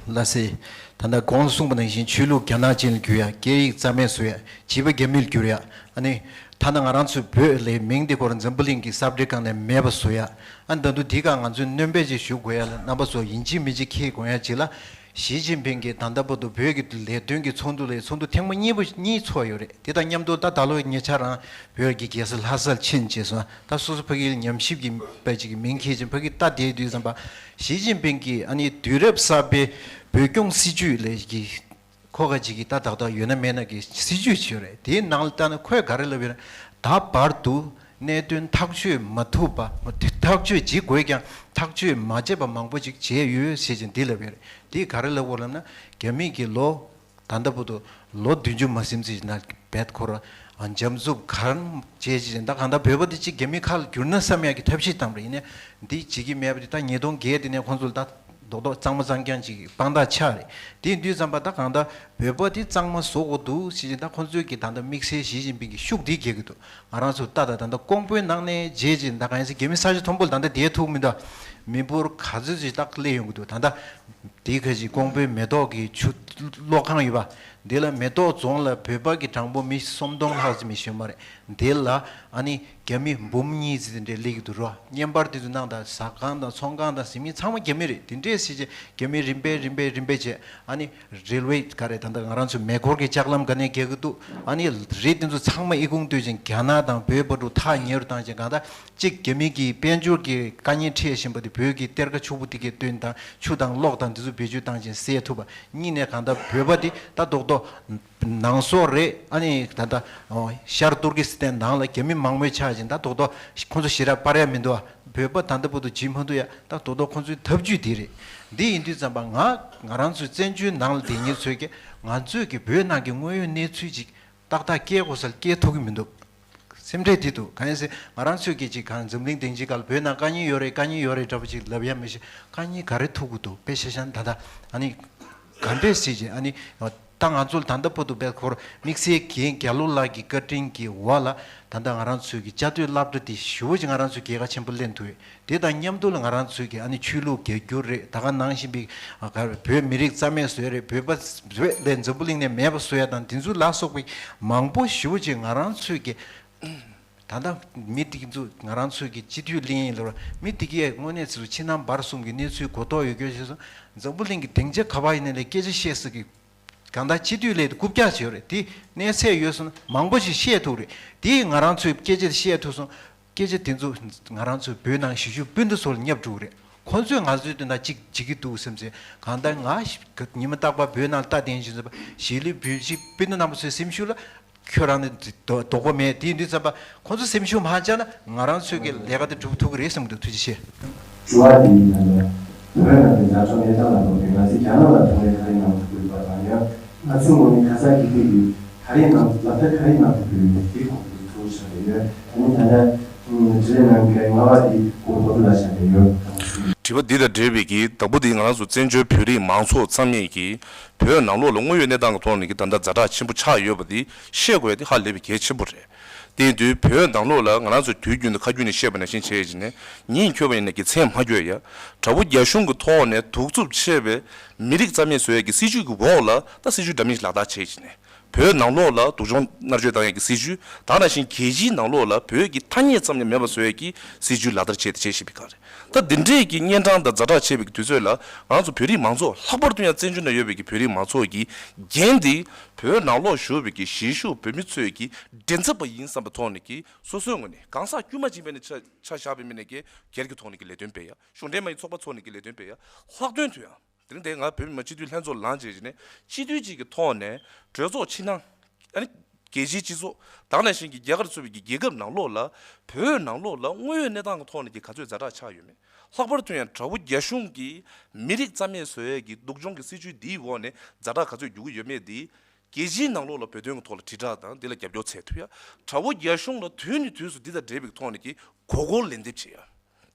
ལགས་སོ། ད་ལྟ་གོང་དུ་གསུངས་པ་ནང་བཞིན་ཆོས་ལུགས་རྒྱ་ནག་ཅན་ལ་བསྒྱུར་ཡ། སྐད་ཡིག་རྩ་མེད་བཟོ་ཡ། བྱིས་པ་རྒྱ་མི་ལ་བསྒྱུར་ཡ། ཨ་ནི་ཐ་ན་ང་རང་ཚོའི་བོད་ལའི་མིང་འདི་སྐོར་འཛམ་བུ་གླིང་གི་ས་བཀྲའི་སྒང་ནས་མེད་པ་བཟོ་ཡ། ཨ་ནི་ད་དུང་འདི་ག་ང་ཚོས་སྣོན་པ་ཅིག་ཞུ་དགོས་ཡ་ལ་རྣམ་པ་ཚོ་ཡིན་གཅིག་མིན་གཅིག་ཁྱེད་དགོངས་ཡ་ཅིག་ལ། ཞི་ཅིན་ཕིང་གིས་ད་ལྟ་བར་དུ་བོད་ཀྱི་ལས་དོན་གྱི་ཚོགས་འདུ་ལས་ཚོགས་འདུ་ཐེངས་མ་གཉིས་པ་གཉིས་ཚོགས་ཡོད་རེད། དེ་དང་མཉམ་དུ་ད་ད་ལོ་ཉེ་ཆར་རང་བོད་ཀྱི་རྒྱལ་ས་ལྷ་སར་ཕྱིན་བྱས་སོང་། ད་སོ་སོ་ཕ་གིའི་ཉམས་ཞིབ་ཀྱི་དཔེ་ཅིག་གི་མིང་འཁྱེར་ཅིང་ཕ་གི་ལྟ་བསྡད་དུས་ཙམ་པ་ཞི་ཅིན་ཕིང་གིས་ཨ་ནི་དུས་རབས་གསར་པའི་བོད་སྐྱོང་སྲིད་ཇུས་ལས་ཀྱི་ཁོ་ག་ཅིག་གི་ད་ཏག་ཏག་ཡོད་ན་མེད་ན་གི་སྲིད་ཇུས་ཅིག་ཡོད་རེད། དེའི་ནང་ལ་ལྟ་ན་ཁོས་ག་རེ་ལབ་ཡོད་ན། ད་བར་དུ་གནད་དོན་ཐག་གཅོད་མ་ཐུབ་པ། ཐག་གཅོད་བྱེད་དགོས་ཀྱང་ཐག་གཅོད་མ་བྱས་པ་མང་པོ་ཅིག་བྱས་ཡོད་ཟེར་ཅིང་འདི་ལབ་ཡོད་རེད། འདིས་ག་རེ་ལབ་དགོས་ལབ་ན་རྒྱ་མི་གི་ལོ་ད་ལྟ་བར་དུ་ལོ་བདུན་ཅུ་མ་ཟིན་ཙམ་ན་བེད་ཁོ་ར་འཇམ་རྩུབ་གང་བྱས་ཅིག་ད་གང་ལྟར་བོད་པ་འདི་གཅིག་རྒྱ་མི་ཁ་ལ་བསྒྱུར་ན་བསམ་ཡག་གི་ཐབས་ཤེས་བཏང་རེད། ཡིན་ནའི་འདི་བྱེད་ཀྱི་མེད་པ་འདི་ད་ཉིས་སྟོང་བརྒྱད་དེ་ནས་ཁོང་ཚོ་ལ་ད་རྡོག་རྡོག་གཙང་མ་གཙང་རྐྱང་ཅིག་དཔང་རྟགས་ཆགས་རེད། དེ་ཡིན་དུས་ཙམ་པ་ད་གང་ལྟར་བོད་པ་འདི་གཙང་མ་བཟོ་དགོས་འདུག་ཟེར་ཅིག་ད་ཁོང་ཚོའི་གི་ད་ལྟ་དམིགས་བསལ་ཞི་ཅིན་ཕིང་གི་ཤུགས་འདི་རྒྱག་གི་འདུག་ང་རང་ཚོ་ལྟ་ད་ད་ལྟ་ཀོང་པོའི་ནང་ནས་རྗེས་ཅིག་ད་གང་ཡིན་ཟེར་རྒྱ་མི་ས་ཆ་མཐོན་པོ་ལ་ད་ལྟ་བསྡད་ཐུབ་མི་འདུག་མི་འབོར་ག་ཚོད་ཅིག་ད་སླེབས་ཡོང་གི་འདུག་ད་ལྟ་དེའི་ཁ་ཅིག་ཀོང་པོའི་མེ་ཏོག་གི་ཆུ་གློག་ཁང་ཡོད་པ་འདི་ལ་མེ་ཏོག་རྫོང་ལ་བོད་པ་གི་གྲངས་འབོར་མི་སུམ་སྟོང་ལྷག་ཙམ་ཞིག་ཡོད་མ་རེད། འདི་ལ་ཨ་ནི་རྒྱ་མི་འབུམ་གཉིས་ཙམ་དེ་འདྲས་སླེབས་ཀྱི་འདུག་རོ། བརྙན་པར་དེ་ཚོ་གནང་དང་ཟ་ཁང་དང་ཚོང་ཁང་དང་ཟིན་མིན་ཚང་མ་རྒྱ་མི་རེད། དེ་འདྲས་ཟེར་བྱས་རྒྱ་མི་རིམ་པས་རིམ་པས་རིམ་པས་བྱས་ཨ་ནི་རེལ་ཝེ་ག་རེ་ད་ལྟ་ང་རང་ཚོའི་མེ་འཁོར་གྱི་ལྕགས་ལམ་ག་ནས་རྒྱག་གི་འདུག་ཨ་ནི་རི་དེ་ཚོ་ཚང་མ་ཨི་ཁུང་བཏོད་ཅིང་རྒྱ་ནག་དང་བོད་བར་དུ་ཐག་ཉེ་རུ་བཏང་ཅིང་གང་ལྟར་གཅིག་རྒྱ་མི་གིས་དཔལ་འབྱོར་གྱི་དཀའ་ངལ་འཕྲད་བཞིན་པ་དེ་བོད་ཀྱི་གཏེར་ཁ་ཕྱུག་པོ་དེ་གས་བཏོན་དང་ཆུ་དང་གློག་དང་དེ་ཚོ་བེད་སྤྱོད་བཏང་ཅིང་བསལ་ཐུབ་པ། གཉིས་ནས་གང་ལྟར་བོད་པ་དེ་ད་རྡོག་རྡོག་ནང་སོག་རེད། ཨ་ནི་ད་ལྟ་ཨོ་ཤར་ཏུར་ཀི་སི་ཐན་ནང་ལ་རྒྱ་མི་མང་མོས་ཆགས་ཅིང་ད་རྡོག་རྡོག་ཁོང་ཚོ་ཞེ་དྲག་སྤར་ཡ་མི་འདུག་ཨ། བོད་པ་ད་ལྟ་བར་དུ་བྱེད་མ་ཐུབ་ཡ་ད་རྡོག་རྡོག་ཁོང་ཚོའི་ཐབས་ཇུས་དེ་རེད། འདི་ཡིན་དུས་ཙམ་པ་ང་ང་རང་ཚོའི་བཙན་བྱོལ་ནང་ལ་བསྡད་མཁན་ཚོས་ཀྱི་ང་ཚོས་ཀྱི་བོད་ནང་གི་དངོས་ཡོད་གནས་ཚུལ་ཅིག་ཏག་ཏག་སྐྱེལ་དགོས་ས་ལ་སྐྱེལ་ཐུབ་ཀྱི་མི་འདུག་སེམས་ཁྲལ་དེ་འདུག་གང་ཡིན་ཟེར་ང་རང་ཚོས་ཀྱི་ཅིག་གང་འཛམ་གླིང་སྡིངས་ཆའི་སྒང་ལ་བོད་ནང་དཀའ་ངལ་ཡོད་རེད་དཀའ་ངལ་ཡོད་རེད་འདྲ་པོ་ཅིག་ལབ་ཡ་མི་ཤེས། དཀའ་ངལ་ག་རེ་ཐུག་གི་འདུག་དཔེ་ཆ་བཞག་ན་ད་ལྟ་ཨ་ནི་ག་འདྲས་ཟེར་ཅིག་ཨ་ནི་ད་ང་ཚོ་ལ་ད་ལྟ་བར་དུ་བེད་ཁོར་དམིགས་བསལ་རྒན་རྒྱ་ལོ་ལགས་ཀྱི་བཀའ་དྲིན་གྱི་འོག་ལ་ད་ལྟ་ང་རང་ཚོའི་གི་བཅའ་སྡོད་སློབ་གྲྭ་དེ་ཞེ་པོ་ཅིག་ང་རང་ཚོས་རྒྱལ་ཁ་ཆེན་པོ་ལེན་ཐུབ་ཡོད། དེ་དང་མཉམ་དུ་ལ་ང་རང་ཚོའི་གི་ཨ་ནི་ཆོས་ལུགས་རྒྱ་སྒྱུར་རེད། ད་ག་ནང་བཞིན་པའི་ཨ་ག་བོད་མི་རིགས་རྩ་མེད་བཟོས་རེད། བོད་པ་བོད་ལས་འཛམ་བུ་གླིང་ནས་མེད་པ་བཟོ་ཡ་དང་དེ་ཚོ་ལ་སོགས་པའི་མང་པོ་ཞེ་པོ་ཅིག་ང་རང་ཚོའི་གི་ད་ལྟ་མི་དེ་ཚོ་ང་རང་ཚོའི་གི་སྤྱི་འཐུས་གླེང་ཡིན་ལབ་ར་མི་དེ་གས་དངོས་གནས་ཚོ་ཕྱི་ནང་བར་གསུམ་གི་གནས་ཚུལ་གོ་རྟོགས་ཡོད་རྒྱུ་ཞིག་སོང་། འཛམ་བུ་གླིང་གི་སྡིངས་ཆ་ག་པར་ཡིན་ནའི་ལས་སྐད་ཆ་བཤད་ས་གི་གང་ལྟར་སྤྱི་འཐུས་ལས་རྐུབ་བཀྱག་བྱས་ཡོད་རེད། དེ་གནས་ཚད་ཡོད་སོང་ན་མང་པོ་ཞིག་བཤད་ཐུབ་རེད། དེ་ང་རང་ཚོའི་སྐད་ཆ་བཤད་ཐུབ་སོང་། སྐད་ཆ་དེ་ཚོ་ང་རང་ཚོའི་བོད་ནང་གཞིས་བཞུགས་སྤུན་ཟླ་ཚོ་ལ་བསྙབ་འགྲོ་གི་རེད། ཁོང་ཚོས་ང་ཚོའི་དོན་དག་ཅིག་བྱེད་ཀྱི་འདུག་བསམ་ཚེ། གང་ལྟར་ང་ཞིག་ཉི་མ་རྟག་པར་བོད་ནང་ལ་ལྟ་བསྡད་ཡིན་ཟེར་བ། གཞིས་ལུས་བོད་སྤྱི་སྤུན་ཟླ་རྣམ་པ་ཚོའི་སེམས་ཤུགས་ལ་ཁྱོད་རང་ནི་དོ་དོགས་པ་མེད། དེ་ཡིན་དུས་ཙམ་པ་ཁོང་ཚོ་སེམས་ཤུགས་མ་ཆག་ན་ང་རང་ཚོའི་གི་ལས་ཀ་དེ་སྒྲུབ་ཐུབ་ཀྱི་རེད་བསམ་གྱི་འདུག་ཐུགས་རྗེ་ཆེ། དྲི་བ་དེ་ཡིན་ན། བོད་ནང་གི་ཛ་དྲག་གནས་སྟངས་ལ་དམིགས་ཏེ་ང་ཚོས་རྒྱ་ནག་ལ་ཐུག་རེས་ག་རེ་གནང་ཐུབ་ཀྱི་ཡོད་པ་དང་། ཡང་ང་ཚོའི་ངོས་ནས་ག་ས་གི་ཐད་ཀྱི་ག་རེ་གནང་ལག་བསྟར་ག་རེ་གནང་ཐུབ་ཀྱི་ཡོད་མེད་དེའི་སྐོར་དུ་ཐུགས་ཆགས་ཡོད། ཨ་ནི་ད་ལྟ་དྲི་ལན་གནང་མཁན་ལྔ་པ་དེ་སྐོར་བོད་ལ་བྱ་དེ་ཡོད། དྲི་བ་འདི་དང་འབྲེལ་བའི་གི་དང་པོ་དེ་ང་རང་ཚོ་བཙན་བྱོལ་བོད་རིགས་མང་ཚོགས་ཚང་མས་ཀྱི་བོད་ནང་ལོགས་ལ་དངོས་ཡོད་གནས་སྟངས་ཀྱི་ཐོག་ནས་ཀྱི་ད་ལྟ་ཛ་དྲག་ཆེན་པོ་ཆགས་ཡོད་པ་དེ་ཤེས་དགོས་ཡ་དེ་ཧ་ལས་པའི་གལ་ཆེན་པོ་རེད། དེ་ཡིན་དུས་བོད་ནང་ལོགས་ལ་ང་རང་ཚོས་དུས་རྒྱུན་དུ་ཁ་རྒྱུན་ནས་བཤད་པ་ནང་བཞིན་བྱས་ཀྱི་ནས་ཉིན་འཁྱོལ་བ་ཡིན་ན་གི་མཚན་མ་སྐྱོལ་ཡ། དགྲ་བོ་རྒྱ་གཞུང་གི་ཐོག་ནས་གདུག་རྩུབ་ཆེ་བའི་མི་རིགས་རྩ་མེད་བཟོ་ཡ་གི་སྲིད་བྱུས་ཀྱི་འོག་ལ་ད་སྲིད་བྱུས་འདྲ་མིན་ཞིག་ལག་བསྟར་བྱས་ཀྱི་ནས། བོད་ནང་ལོགས་ལ་སྡུག་སྦྱོང་མནར་གཅོད་བཏང་ཡས་ཀྱི་སྲིད་བྱུས། ད་ནང་བཞིན་རྒྱལ་སྤྱིའི་ནང་ལོགས་ལ་བོད་ཀྱི་ཐ་སྙད་ཙམ་ཡང་མེད་པ་བཟོ་ཡས་ཀྱི་སྲིད་བྱུས་ལག་བསྟར་བྱས་ཏེ་བྱས་བཞིན་པའི་སྒང་རེད། ད་འདི་འདྲས་ཀྱི་གཉན་འཕྲང་དང་ཛ་དྲག་ཆེ་བའི་དུས་ཚོད་ལ་ང་ཚོ་བོད་རིགས་མང་ཚོགས་ལྷག་པར་དུ་ཡང་བཙན་བྱོལ་ནང་ཡོད་པའི་གི་བོད་རིགས་མང་ཚོགས་ཀྱི་འགན་འདི་བོད་ནང་ལོགས་བཞུགས་པའི་གི་གཞིས་བཞུགས་བོད་མི་ཚོས་ཀྱི་མགྲིན་ཚབ་པ་ཡིན་བསམ་པའི་ཐོག་ནས་ཀྱི་སོ་སོའི་ངོས་ནས་གང་ཟག་དཀྱུས་མ་གཅིག་པའི་ནས་ཆ་ཆ་བཞག་པའི་མི་ནས་ཀྱི་སྒེར་གྱི་ཐོག་ནས་ཀྱི་ལས་དོན་སྤེལ་ཡ། གཞུང་འབྲེལ་མ་ཡིན་ཚོགས་པ་ཚོ་ནས་ཀྱི་ལས་དོན་སྤེལ་ཡ། ལྷག་དོན་དུ་ཡང་དེ་རིང་འདིར་ང་བོད་མི་མང་སྤྱི་འཐུས་ལྷན་ཚོགས་ལངས་བྱས་ཀྱི་ནས་སྤྱི་འཐུས་གཅིག་གི་ཐོག་ནས་གྲོས་ཚོགས་ཕྱི་ནང་། ཨ་ནི་རྒྱལ་སྤྱིའི་སྤྱི་ཚོགས་དང་ནང་བཞིན་གྱི་རྒྱ་གར་གཙོས་པའི་གི་རྒྱལ་ཁབ་ནང་ལོགས་ལ་བོད་ནང་ལོགས་ལ་དངོས་ཡོད་གནས་སྟངས་ཀྱི་ཐོག་ནས་ཀྱི་ག་ཚོད་ཛ་དྲག་ཆགས་ཡོད་མེད། ལྷག་པར་དུ་ཡང་དགྲ་བོ་རྒྱ་གཞུང་གིས་མི་རིགས་རྩ་མེད་བཟོ་ཡས་ཀྱི་སྡུག་སྦྱོང་གི་སྲིད་བྱུས་འདིའི་འོག་ནས་ཛ་དྲག་ག་ཚོད་རྒྱུག་གི་ཡོད་མེད་འདི་རྒྱལ་སྤྱིའི་ནང་ལོགས་ལ་བོད་དོན་གྱི་ཐོག་ལ་དྲིལ་བསྒྲགས་དང་འདི་ལ་རྒྱབ་སྐྱོར་འཚོལ་ཐུབ་ཡ། དགྲ་བོ་རྒྱ་གཞུང་ལ་དུས་ནས་དུས་སུ་འདི་དང་འབྲེལ་བའི་ཐོག་ནས་ཀྱི་མགོ་སྐོར་ལན་འདེབས་བྱེད་ཡ།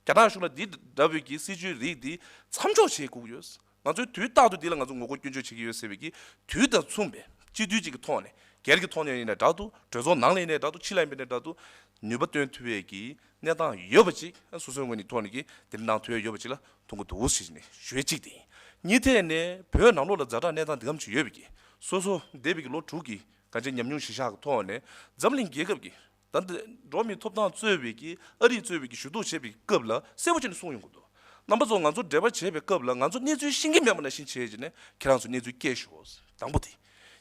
རྒྱ་ནག་གཞུང་ལ་འདི་འདྲ་བོའི་གི་སྲིད་བྱུས་རིགས་འདི་མཚམས་འཇོག་བྱེད་དགོས་ཀྱི་ཡོད། ང་ཚོས་དུས་རྟག་ཏུ་འདི་ལ་ང་ཚོ་ངོ་རྒོལ་སྐྱོན་བརྗོད་བྱེད་ཀྱི་ཡོད་ཟེར་བའི་གི་དུས་དང་མཚུངས་པའི་སྤྱི་འཐུས་གཅིག་གི་ཐོག་ནས་སྒེར་གྱི་ཐོག་ནས་ཡིན་ན་འདྲ་འདུག་གྲོས་ཚོགས་ནང་ལ་ཡིན་ན་འདྲ་འདུག་ཕྱི་ལ་ཡིན་པ་ཡིན་ན་འདྲ་འདུག་ནུས་པ་བཏོན་ཐུབ་པའི་གི་གནས་སྟངས་ཡོད་པ་ཅིག་སོ་སོའི་ངོས་ནས་ཐོག་ནས་ཀྱི་དེ་གནང་ཐུབ་ཡ་ཡོད་པ་ཅིག་ལ་མཐོང་གི་འདུག་ཟེར་ནས་ཞུ་ཡ་གཅིག་དེ་ཡིན། གཉིས་ཐད་ནས་བོད་ནང་ལོགས་ལ་ཛ་དྲག་གནས་སྟངས་འདི་གམ་ཅིག་ཡོད་པའི་གི་སོ་སོ་འདས་པའི་གི་ལོ་དྲུག་གི་གང་ཅི་ཉམས་མྱོང་གཞི་བཞག་གི་ཐོག་ནས་འཛམ་གླིང་རྒྱལ་ཁབ་ཀྱི་ད་ལྟ་འགྲོ་བ་མིའི་ཐོབ་ཐང་རྩོད་པའི་གི་ཨ་རིས་རྩོད་པའི་གི་ཞུ་གཏུག་བྱེད་པའི་སྐབས་ལ་གསལ་པོ་བྱས་ནས་གསུངས་ཡོང་གི་འདུག་རྣམ་པ་ཚོ་ང་ཚོ་འབྲེལ་བ་བྱེད་པའི་སྐབས་ལ་ང་ཚོ་གནས་ཚུལ་ཤེས་ཀྱི་མེད་པ་ནང་བཞིན་བྱས་བྱས་ནས་ཁྱེད་རང་ཚོ་གནས་ཚུལ་སྐྱེལ་ཤོག་དང་པོ་དེ།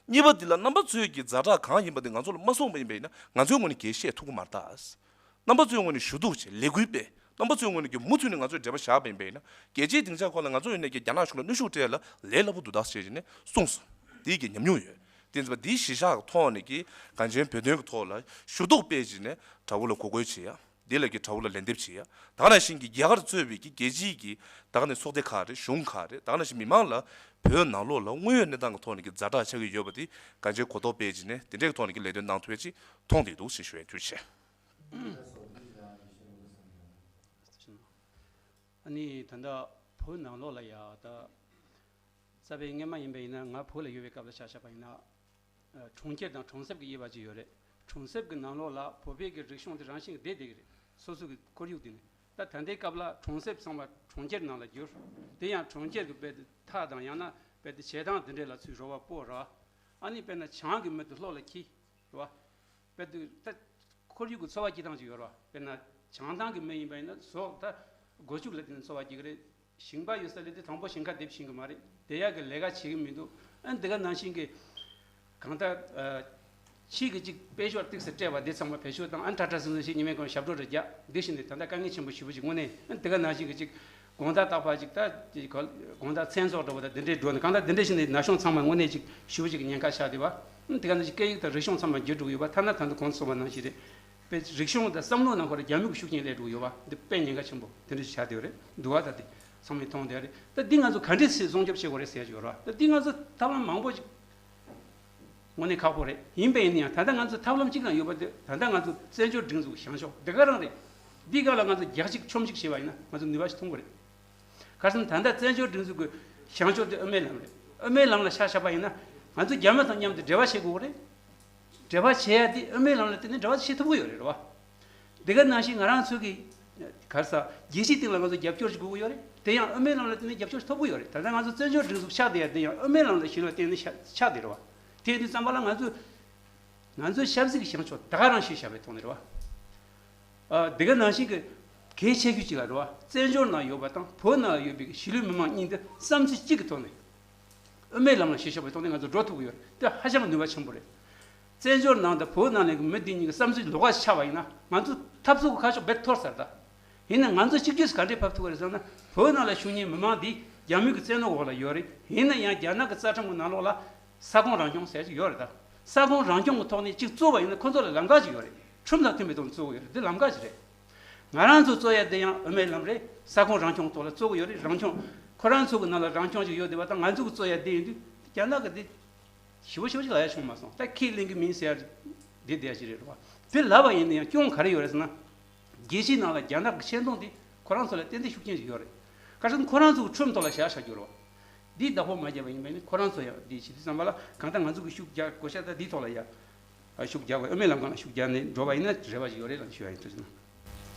གཉིས་པ་འདི་ལ་རྣམ་པ་ཚོས་ཀྱི་ཛ་དྲག་གང་ཡིན་པ་དེ་ང་ཚོ་ལ་མ་གསུངས་པ་ཡིན་པ་ཡིན་ན་ང་ཚོའི་ངོས་ནས་གལ་བཤད་ཐུབ་ཀྱི་མ་རེད་ད། རྣམ་པ་ཚོའི་ངོས་ནས་ཞུ་གཏུག་བྱས་ལས་འགུལ་སྤེལ། རྣམ་པ་ཚོའི་ངོས་ནས་ཀྱི་མུ་མཐུད་ནས་ང་ཚོས་འབྲེལ་བ་བཞག་པ་ཡིན་པ་ཡིན་ན་རྒྱལ་སྤྱིའི་སྡིངས་ཆ་ཁོ་ན་ང་ཚོ་ཡོད་ནས་ཀྱི་རྒྱ་ནག་གཞུང་ལ་གནོན་ཤུགས་སྤྲད་ལ་ལས་སླ་པོ་འདུག་ད་ཟེར་བྱས་ནས་གསུངས་སོང་། དེའི་ཀྱི་ཉམས་མྱོང་ཡོད། དེ་ཚོ་འདི་གཞི་བཞག་ཐོག་ནས་ཀྱི་གངས་ཅན་བོད་དོན་གྱི་ཐོག་ལ་ཞུ་གཏུག་སྤེལ་བྱས་ནས་དགྲ་བོ་ལ་ངོ་རྒོལ་བྱེད་ཡ། དེ་ལ་ཀྱི་དགྲ་བོ་ལ་ལན་འདེབས་བྱེད་ཡ། ད་ག་ནང་བཞིན་གྱི་རྒྱ་གར་གཙོས་པའི་ཀྱི་རྒྱལ་སྤྱིའི་ཀྱི་ད་ག་ནས་ཚོགས་སྡེ་ཁག་རེད་གཞུང་ཁག་རེད་ད་ག་ནང་བཞིན་མི་མང་ལ་བོད་ནང་ལོགས་ལ་དངོས་ཡོད་གནས་སྟངས་ཀྱི་ཐོག་ནས་ཀྱི་ཛ་དྲག་ཆགས་ཀྱི་ཡོད་པ་དེ་གངས་ཅན་གོ་རྟོགས་སྤེལ་བྱས་ནས་དེ་འདྲའི་ཐོག་ནས་ཀྱི་ལས་དོན་གནང་ཐུབ་ཡ་ཅིག་མཐོང་བསྡད་འདུག་ཞེས་ཞུ་ཡ་ཐུགས་རྗེ་ཆེ། ཨ་ནི་ད་ལྟ་བོད་ནང་ལོགས་ལ་ཡ་ད་རྩ་བའི་སྔོན་མ་ཡིན་པ་ཡིན་ན་ང་བོད་ལ་ཡོད་པའི་སྐབས་ལ་ཆ་བཞག་པ་ཡིན་ན་ཨ་གྲོང་ཁྱེར་དང་གྲོང་གསེབ་ཀྱི་དབྱེ་བ་ཅིག་ཡོད་རེད། གྲོང་གསེབ་ཀྱི་ནང་ལོགས་ལ་བོད་པའི་གི་རིག་གཞུང་དེ་རང་བཞིན་གྱིས་བསྡད་བསྡད་ཀྱི་རེད། སོ་སོ་གི་ཁོར་ཡུག་དེ་ནས་ད་ད་ལྟའི་སྐབས་ལ་གྲོང་གསེབ་ཚང་མ་གྲོང་ཁྱེར་ནང་ལ་བསྒྱུར། དེ་ཡང་གྲོང་ཁྱེར་གྱི་དཔེ་དེ་མཐའ་དང་ཡང་ན་དཔེ་དེ་བྱེ་ཐང་དེ་འདྲས་ལ་ཚུར་རོ་བ་སྤོ་ར། ཨ་ནི་དཔེར་ན་བྱང་གི་མི་དེ་ལྷོ་ལ་འཁྱེར། རེད་བ། དཔེ་དེ་ད་ཁོར་ཡུག་གི་འཚོ་བ་སྐྱེལ་སྟངས་ཅིག་ཡོད་རེད་བ། དཔེར་ན་བྱང་ཐང་གི་མི་ཡིན་པ་ཡིན་ན་ཟོག་ད་སྒོ་ཕྱུགས་ལ་བརྟེན་ནས་འཚོ་བ་སྐྱེལ་གི་རེད། ཞིང་པ་ཡོད་ས་ལས་དེ་དང་པོ་ཞིང་ཁ་འདེབས་ཤེས་གི་མ་རེད། དེ་ཡག་གི་ལས་ཀ་བྱེད་གི་མི་འདུག་ཨ་ནི་དེ་ག་ནང་བཞིན་གི་གང་ལྟར་ཨ་ཕྱིས་གི་ཅིག་དཔལ་འབྱོར་ཏོག་ཙམ་སྤྲད་པ་དེ་ཚང་མ་བེད་སྤྱོད་བཏང་ཨ་ནི་ཁྲ་ཁྲ་ཟིང་ཟིང་ཞིག་ཉི་མའི་གོང་ཞབས་བྲོ་རེ་རྒྱག་འདི་བཞིན་དེ་ད་ལྟ་དཀའ་ངལ་ཆེན་པོ་ཞེ་པོ་ཅིག་དངོས་གནས་ཨ་ནི་དེ་ག་ནང་བཞིན་གི་ཅིག་དགོང་དག་རྟག་པར་ཅིག་ད་དགོང་དག་མཚན་ཚོགས་འདྲ་བོ་ད་འདི་འདྲའི་འགྲོ་ནས་གང་ལྟར་འདི་འདྲ་བྱས་ནས་ན་གཞུང་ཚང་མ་དངོས་གནས་ཅིག་ཞེ་པོ་ཅིག་གི་ཉེན་ཁ་ཆགས་བསྡད་པ། དེ་ག་ནང་བཞིན་སྐད་ཡིག་དང་རིག་གཞུང་ཚང་མ་འགྱུར་འགྲོ་གི་ཡོད་པ། ཐ་ན་ད་ལྟ་གོང་དུ་གསུངས་པ་ནང་བཞིན་རེད། དཔེ་རིག་གཞུང་དང་བསམ་བློ་ནང་ཁོ་རང་རྒྱ་མི་གི་ཤུགས་རྐྱེན་སླེབས་འགྲོ་གི་ཡོད་པ་འདི་དཔེ་ཉེན་ཁ་ཆེན་པོ་དེ་འདྲ་ཞིག་ཆགས་བསྡད་ཡོད་རེད། འདུག་བ་ད་དེ་ཚང་མས་མཐོང་བསྡད་རེད། ད་འདི་ང་ཚོ་ག་འདྲས་སེ་སྲུང་སྐྱོབ་བྱེད་དགོས་རེད་ཟེར་གྱི་ཡོད་རེད་བ། ད་འདི་ང་ཚོ་ཐབས་ལམ་མང་པོ་ཅིག་དངོས་གནས་ཁག་པོ་རེད། ཡིན་པས་ཡིན་ན་ཡང་ད་ལྟ་ང་ཚོ་ཐབས་ལམ་གཅིག་ལ་ཡོད་པ་དེ་ད་ལྟ་ང་ཚོ་བཙན་བྱོལ་སྒྲིག་འཛུགས་བྱང་ཕྱོགས་འདི་ག་རང་རེད། འདི་ག་ལ་ང་ཚོ་རྒྱག་གཅིག་མཆོང་གཅིག་བྱས་པ་ཡིན་ན་ང་ཚོ་ནུས་པ་ཞིག་ཐོན་གི་རེད། ཁ་སང་ད་ལྟ་བཙན་བྱོལ་སྒྲིག་འཛུགས་ཀྱི་བྱང་ཕྱོགས་དེ་དབུ་མའི་ལམ་རེད། དབུ་མའི་ལམ་ལ་ཆ་བཞག་པ་ཡིན་ན་ང་ཚོ་རྒྱ་མི་དང་མཉམ་དུ་འབྲེལ་བ་བྱེད་དགོས་གི་རེད། འབྲེལ་བ་བྱེད་ཡ་དེ་དབུ་མའི་ལམ་ལ་བརྟེན་ནས་འབྲེལ་བ་བྱེད་ཐུབ་ཀྱི་ཡོད་རེད་བ། དེ་ག་ནང་བཞིན་ང་རང་ཚོ་གི་ག་རེ་ཟ་རྒྱལ་སྤྱིའི་སྟེང་ལ་ང་ཚོ་རྒྱབ་སྐྱོར་ཞིག་དགོས་ཀྱི་ཡོད་རེད། དེ་ཡང་དབུ་མའི་ལམ་ལ་བརྟེན་ནས་རྒྱབ་སྐྱོར་ཞིག་ཐོབ་ཀྱི་ཡོད་རེད། ད་ལྟ་ང་ཚོ་བཙན་བྱོལ་སྒྲིག་འཛུགས་ཆགས་བསྡད་ཡ་དེ་ཡང་དབུ་མའི་ལམ་ལ་གཞི་ལ་བརྟེན་ནས་ཆགས་བསྡད་རེད་བ། དེ་ཡིན་དུས་ཙམ་པ་ལ་ང་ཚོས་ང་ཚོའི་ཆབ་སྲིད་ཀྱི་བྱང་ཕྱོགས་ད་ག་རང་ཞིག་བཞག་པའི་ཐོག་ནས་རེད་བ། ཨ་དེ་ག་ནང་བཞིན་གྱི་གལ་ཆེ་ཤོས་གཅིག་ལ་རེད་བ། བཙན་བྱོལ་ནང་ཡོད་པ་དང་བོད་ནང་ཡོད་པའི་གཞིས་ལུས་མི་མང་གཉིས་འདི་བསམ་ཚུལ་གཅིག་གི་ཐོག་ནས་དབུ་མའི་ལམ་ལ་གཞི་བཞག་པའི་ཐོག་ནས་ང་ཚོ་འགྲོ་ཐུབ་ཀྱི་ཡོད་རེད། དེ་ཧ་ཅང་གི་ནུས་པ་ཆེན་པོ་རེད། བཙན་བྱོལ་ནང་དང་བོད་ནང་ནས་མི་འདི་གཉིས་ཀྱི་བསམ་ཚུལ་ལོགས་ཀ་ཆགས་པ་ཡིན་ན་ང་ཚོ་འཐབ་རྩོད་ཀྱི་ཁ་ཕྱོགས་རྦད་འཐོར་ཚར་ད། ཡིན་ན་ང་ཚོ་གཅིག་གྱུར་ག་འདྲས་ཕབ་ཐུབ་པ་རེད་ཟེར་ན། བོད་ནང་ལ་བཞུགས་མཁན་མི་མང་འདི་རྒྱ་མི་གི་བཙན་གནོན་འོག་ལ་ཡོད་རེད། ཡིན་ན་ཡང་རྒྱ་ནག་གི་རྩ་ཁྲིམས་ཀྱི་ནང་ལོགས་ལ་ས་ཁོངས་རང་སྐྱོང་ཟེར་གྱི་ཡོད་རེད། ད་ས་ཁོངས་རང་སྐྱོང་གི་ཐོག་ནས་གཅིག་བཙུགས་པ་ཡིན་ན་ཁོ་ཚོ་ལ་ལམ་ཁ་ཅིག་ཡོད་རེད། ཁྲིམས་དང་མཐུན་པའི་ཐོག་ནས་བཙུགས་ཀྱི་ཡོད་རེད། འདི་ལམ་ཁ་ཅིག་རེད། ང་རང་ཚོ་བཙུགས་ཡ་དེ་ཡང་དབུ་མའི་ལམ་རེད། ས་ཁོངས་རང་སྐྱོང་ཐོག་ལ་བཙུགས་ཀྱི་ཡོད་རེད། རང་སྐྱོང་། ཁོ་རང་ཚོ་གི་ནང་ལ་རང་སྐྱོང་ཅིག་ཡོད་བསྡད་པ་དང་། ང་ཚོ་གི་བཙུགས་ཡ་དེ་ཡིན་དུས་རྒྱ་ནག་གི་དེ་ཞེ་པོ་ཞེ་པོ་ཅིག་ལབ་ཡ་བྱུང་མ་སོང་། ད་ཁས་ལེན་གྱི་མིན་ཟེར་ཡ་དེ་བསྡད་ཡ་ཅིག་རེད་བ། དེ་ལབ་པ་ཡིན་ན་ཡང་སྐྱོན་ག་རེ་ཡོད་རེད་ཟེར་ན། རྒྱལ་སྤྱིའི་ནང་ལ་རྒྱ་ནག་གི་ཤེས་མཐོང་དེ་ཁོ་རང་ཚོ་ལ་ཏན་ཏན་ཤུགས་རྐྱེན་ཞིག་ཡོད་རེད། ག་རེ་ཟེར་ན་ཁོ་རང་ཚོ་གི་ཁྲིམས་ཐོག་ལ་བཞག་བཞག་རྒྱུ་རེད་བ། འདིའི་བདག་པོ་མ་བརྒྱབ་པ་ཡིན་པ་ཡིན་ན་ཁོ་རང་ཚོ་ཡང་འདི་བྱེད་དུས་ཙམ་པ་ལ་གང་ལྟར་ང་ཚོ་གི་ཤུགས་རྒྱག་དགོས་ཤ་ད་འདིའི་ཐོག་ལ་ཡ། ཨ། ཤུགས་རྒྱག་དགོས། དབུ་མའི་ལམ་ཁ་ལ་ཤུགས་རྒྱག་ནས་འགྲོ་བ་ཡིན་ན་རེ་བ་ཞིག་ཡོད་རེད་ལབ་ཞུ་ཡ་ཡིན། ཐུགས་རྗེ་གནང་།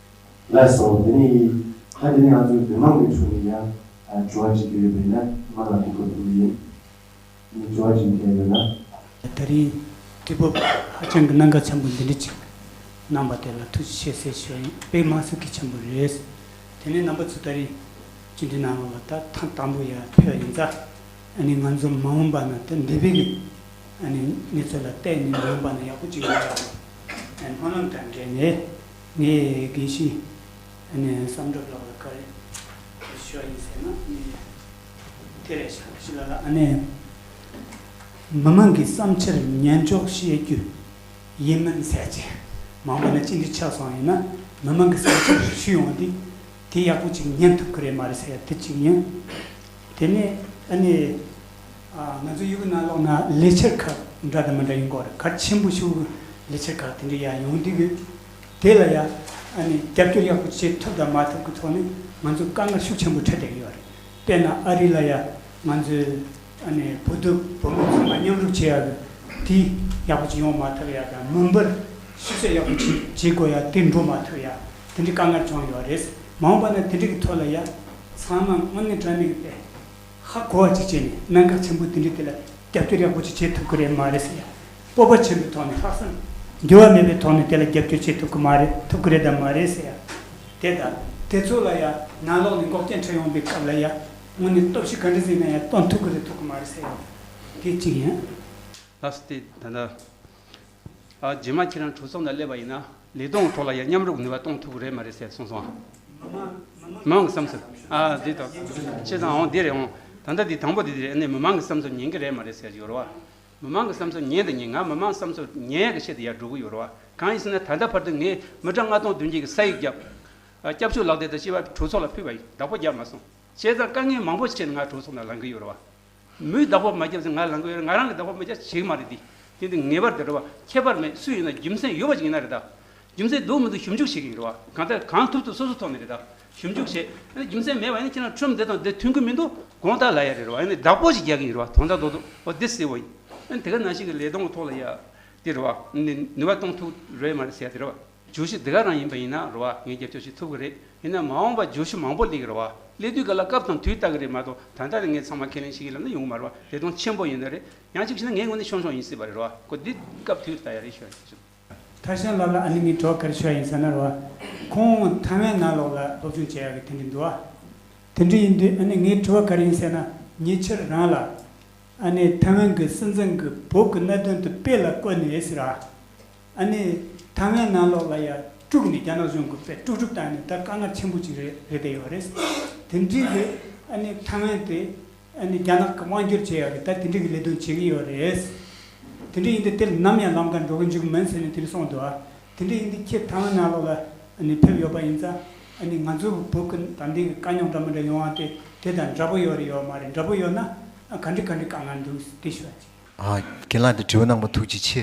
ལགས་སོ། དེ་ནས་ད་དེ་ནས་ང་ཚོའི་མི་མང་གི་ཁྲོད་ནས་ཡང་དྲི་བ་ཅིག་ཡོད་པ་ཡིན་ན་མ་ལ་དེ་སྐོར་དེ་ཡིན། ནས་དྲི་བ་ཅིག་འདྲ་ཡོད་ན། ད་རིང་དུས་བབ་ཧ་ཅང་གི་གནད་འགག་ཆེན་པོ་འདི་འདྲ་ཅིག་གནང་བ་དེ་ལ་ཐུགས་རྗེ་ཆེ་ཟེར་ཞུ་ཡ་ཡིན། དཔེ་མ་སྲིད་གལ་ཆེན་པོ་རེད། དེ་ནས་རྣམ་པ་ཚོ་ད་རིང་སྤྱི་འཐུས་ནང་ལོགས་ལ་ད་ཐེངས་དང་པོ་ཡར་ཕེབས་པ་ཡིན་ཙང་། ཨ་ནི་ང་ཚོ་མ་འོངས་པ་ན་ད་འདས་པའི་གི་ཨ་ནི་གནས་ཚུལ་ལ་བལྟས་ནས་མ་འོངས་པ་ན་ཡག་པོ་ཅིག་ཡོང་ཡ་ཨ་ནི་སྨོན་ལམ་དང་འབྲེལ་ནས་ངས་དགེ་བཤེས་ཨ་ནི་བསམ་གྲུབ་ལགས་ལ་བཀའ་ཞུ་བ་ཡིན་ཟེར་ན། ཨ་ནི་དེ་རེད་ཤག་ཞུ་ལ་ལ། ཨ་ནི་མི་མང་གི་བསམ་འཆར་ཉན་འཇོག་བྱེད་རྒྱུ་ཡིན་མིན་ཟེར་གྱི། མང་པོ་ན་ཅི་འདྲ་ཆགས་སོང་ཡིན་ན། མི་མང་གི་བསམ་འཆར་ཞུ་ཡོང་དུས་དེ་ཡག་པོ་ཅིག་ཉན་ཐུབ་ཀྱི་རེད་མ་རེད་ཟེར་ཡ་དེ་གཅིག་ཡིན། དེ་ནས་ཨ་ནི་ཨ་ང་ཚོ་ཡུལ་གྱི་ནང་ལོགས་ན་ལས་འཆར་ཁག་འདྲ་དང་མི་འདྲ་ཡིན་གྱི་རེད། གལ་ཆེན་པོ་ཞིག་གི་ལས་འཆར་ཁག་དེ་འདྲ་ཡང་ཡོང་དུས་གི། དེ་ལ་ཡ་ཨ་ནི་རྒྱབ་སྐྱོར་ཡག་པོ་བྱེད་ཐུབ་དང་མ་ཐུབ་ཀྱི་ཐོག་ནས་ང་ཚོ་དཀའ་ངལ་ཤུགས་ཆེན་པོ་འཕྲད་བསྡད་ཀྱི་ཡོད་རེད། དཔེར་ན་ཨ་རི་ལ་ཡ་ང་ཚོས་ཨ་ནི་བོད་དུ་བོད་མི་ཚང་མ་མཉམ་རུབ་བྱེད་ཡ་གི་དེ་ཡག་པོ་ཅིག་ཡོང་མ་ཐུབ་ཡ་དང་། མི་འབོར་ཤུགས་ཆེ་ཡག་པོ་ཅིག་བྱེད་དགོས་ཡ་དེ་འགྲོ་མ་ཐུབ་ཡ་དེ་འདྲའི་དཀའ་ངལ་བྱུང་ཡོད་རེད། མ་འོངས་པ་ན་དེ་འདྲ་གི་ཐོག་ལ་ཡ་ཚང་མ་དངོས་གནས་དྲང་གནས་ཀྱི་དཔེ་ཧ་གོ་བ་ཅིག་བྱས་ནས་གནད་འགག་ཆེན་པོ་དེ་འདྲ་དེ་ལ་རྒྱབ་སྐྱོར་ཡག་པོ་ཅིག་བྱེད་ཐུབ་ཀྱི་རེད་མ་རེད་ཟེར་ཡ། སྤོབས་པ་ཆེན་པོའི་ཐོག་ནས། ལྷག་བསམ་འགྱུར་བ་མེད་པའི་ཐོག་ནས་དེ་ལ་རྒྱབ་སྐྱོར་བྱེད་ཐུབ་ཀྱི་མ་རེད། ཐུབ་ཀྱི་རེད་དམ་མ་རེད་ཟེར་ཡ། དེ་དང་དེ་ཚོ་ལ་ཡ་ནང་ལོགས་ནས་འགོག་རྐྱེན་འཕྲད་ཡོང་པའི་སྐབས་ལ་ཡ་དངོས་གནས་སྟོབས་ཤུགས་ག་འདྲ་ཟིག་ན་ཡ་གཏོང་ཐུབ་ཀྱི་རེད་ཐུབ་ཀྱི་མ་རེད་ཟེར་ཡ། དེ་གཅིག་ཡིན། ལགས་སོ། དེ་ད་ལྟ། ཨ། རྗེས་མ་ཁྱེད་རང་གྲོས་ཚོགས་ནང་སླེབས་པ་ཡིན་ན་ལས་དོན་ཐོག་ལ་ཡང་མཉམ་རུབ་ནུས་པ་གཏོང་ཐུབ་ཀྱི་རེད་མ་རེད་ཟེར་གསུངས་སོང་ཨ། མི་མང་གི་བསམ་ཚུལ། ཨ། འདི་དང་། བྱས་ཙང་འོང་འདི་རེད་འོང་། ད་ལྟ་འདི་དང་པོ་འདི་འདི་རེད། ཨ་ནི་མི་མང་གི་བསམ་ཚུལ་ཉན་གི་རེད་མ་རེད་ཟེར་གྱི་ཡོད་རེད་བ། མི་མང་གི་བསམ་ཚུལ་ཉན་དང་ཉན། ང་མི་མང་བསམ་ཚུལ་ཉན་ཡག་གི་ཆེད་དུ་ཡར་འགྲོ་གི་ཡོད་རེད་བ། གང་ཡིན་ཟེར་ན་ད་ལྟ་བར་དུ་ངས་མི་གྲངས་ལྔ་སྟོང་བདུན་བརྒྱ་གི་ས་ཡིག་བརྒྱབ། ཨ། སྐྱབས་བཅོལ་ལག་དེབ་དང་བཅས་པ་གྲོས་ཚོགས་ལ་ཕུལ་བ་ཡིན། བདག་པོ་བརྒྱབ་མ་སོང་། བྱས་ཙང་དཀའ་ངལ་མང་པོ་ཕྱིན་ནས་ང་གྲོས་ཚོགས་ནང་ལངས་ཀྱི་ཡོད་རེད་བ། མིའི་བདག་པོ་མ་བརྒྱབ་ཚེ་ང་ལངས་ཀྱི་ཡོད་རེད། ང་རང་གི་བདག་པོ་མ་བརྒྱབ་བྱེད་ཀྱི་མ་རེད་དེ། དེ་འདི་ངེས་པར་དུ་རེད་བ། ཁྱད་པར་མེད། སུ་ཡིན་ན་རྒྱུ་མཚན་ཡོད་པ་ཞིག་ཡིན་ན་རེད་ད། རྒྱུ་མཚན་ལྡོག་མི་འདུག་ཞིབ་འཇུག་བྱེད་ཀྱི་ཡིན་རེད་བ། གང་ལྟར་གང་ཐུབ་ཐུབ་སོ་སོ་ཐོག་ནས་རེད་ད། ཞིབ་འཇུག་བྱེད། ཨ་ནི་རྒྱུ་མཚན་མེད་པ་ཡིན་ན་ཁྱེད་རང་ཁྲིམས་འདི་དང་འདི་མཐུན་གྱི་མི་འདུག་དགོངས་དག་ལབ་ཡ་རེད་བ། ཨ་ནི་བདག་པོ་ཞིག་རྒྱག་གི་ཡིན་རེད་བ། དོན་དག་རྡོག་རྡོག་འོ་འདི་ཟེར་བ་ཡིན། ཨ་ནི་དེ་ག་ནང་བཞིན་གྱི་ལས་དོན་ཐོག་ལ་ཡ། དེ་རེད་བ། ཨ་ནི་ནུས་པ་གཏོང་ཐུབ་རེད་མ་རེད་ཟེར་ཡ་དེ་རེད་བ། བརྗོད་གཞི་འདི་ག་རང་ཡིན་པ་ཡིན་ན་རེད་བ། ངས་རྒྱབ་སྐྱོར་བྱེད་ཐུབ་ཀྱི་རེད། ཡིན་ན་མ་འོངས་པ་བརྗོད་གཞི་མང་པོ་སླེབས་ཀྱི་རེད་བ། སླེབས་དུས་ག་ལ་སྐབས་དང་དུས་ལྟ་གི་རེད་མ་གཏོགས། ད་ལྟ་ནས་ངས་ཚང་མ་ཁས་ལེན་བྱེད་ཀྱི་ལབ་ན་ཡོང་གི་མ་རེད་བ། ལས་དོན་ཆེན་པོ་ཡིན་ན་རེད། ཡང་གཅིག་བྱས་ན་ངའི་ངོས་ནས་ཆུང་ཆུང་ཡིན་སྲིད་པ་རེད་བ། ཁོ་འདི་སྐབས་དུས་ལྟ་ཡ་རེད་ཞུ་ཡ་ཡིན། ཐར་ཤང་ལགས་ལ་ཨ་ནི་ངས་དྲི་བ་ག་རེ་ཞུ་ཡ་ཡིན་ཟེར་ན་རེད་བ། ཁོང་ཐའེ་ཝན་ནང་ལོགས་ལ་སློབ་སྦྱོང་བྱེད་ཡ་གི་དེ་འདྲ་འདུག་བ། དེ་འདྲ་ཡིན་དུས་ཨ་ནི་ངའི་དྲི་བ་ག་རེ་ཡིན་ཟེར་ན། ཉེ་ཆར་རང་ལ་ཨ་ནི་ཐའེ་ཝན་གྱི་སྲིད་འཛིན་གྱིས་བོད་ཀྱི་གནད་དོན་དེ་དཔེ་ལ་བཀོད་ནས་ཟེར་བ། ཨ་ནི་ཐའེ་ཝན་ནང་ལོགས་ལ་ཡ་དཀྲུགས་ནས་རྒྱ་ནག་གཞུང་གིས་དཔེ་དཀྲུག་དཀྲུག་བཏང་ནས་ད་དཀའ་ངལ་ཆེན་པོ་ཅིག་རེད་རེད་བསྡད་ཡོད་རེད། དེ་འདྲའི་རེད། ཨ་ནི་ཐའེ་ཝན་དེ་ཨ་ནི་རྒྱ་ནག་གིས་དབང་བསྒྱུར་བྱེད་ཡག་གི་ད་དེ་འདྲའི་གི་ལས་དོན་བྱེད་ཀྱི་ཡོད་རེད། དེ་འདྲ་ཡིན་དུས་དེར་ནམ་ཡང་ལམ་ཁ་འགྲོ་གི་འཇུག་མིན་ཟེར་ནས་དེ་འདྲ་གསུངས་འདུག་ཨ། དེ་འདྲ་ཡིན་དུས་ཁྱེད་ཐའེ་ཝན་ནང་ལོགས་ལ་ཨ་ནི་ཕེབས་ཡོད་པ་ཡིན་ཙང་ཨ་ནི་ང་ཚོ་གི་བོད་ཀྱི་ད་ལྟའི་གི་དཀའ་རྙོག་འདྲ་མི་འདྲ་ཡོང་བ་དེ་དེ་དང་འདྲ་པོ་ཡོད་རེད་ཡོད་མ་རེད། འདྲ་པོ་ཡོད་ན་ཨ་ག་འདྲ་ག་འདྲ་དཀའ་ངལ་འདུག་དེ་ཞུ་བ་ཅིག་ཨ། རྒན་ལགས་འདི་དྲི་བ་གནང་བ་ཐུགས་རྗེ་ཆེ།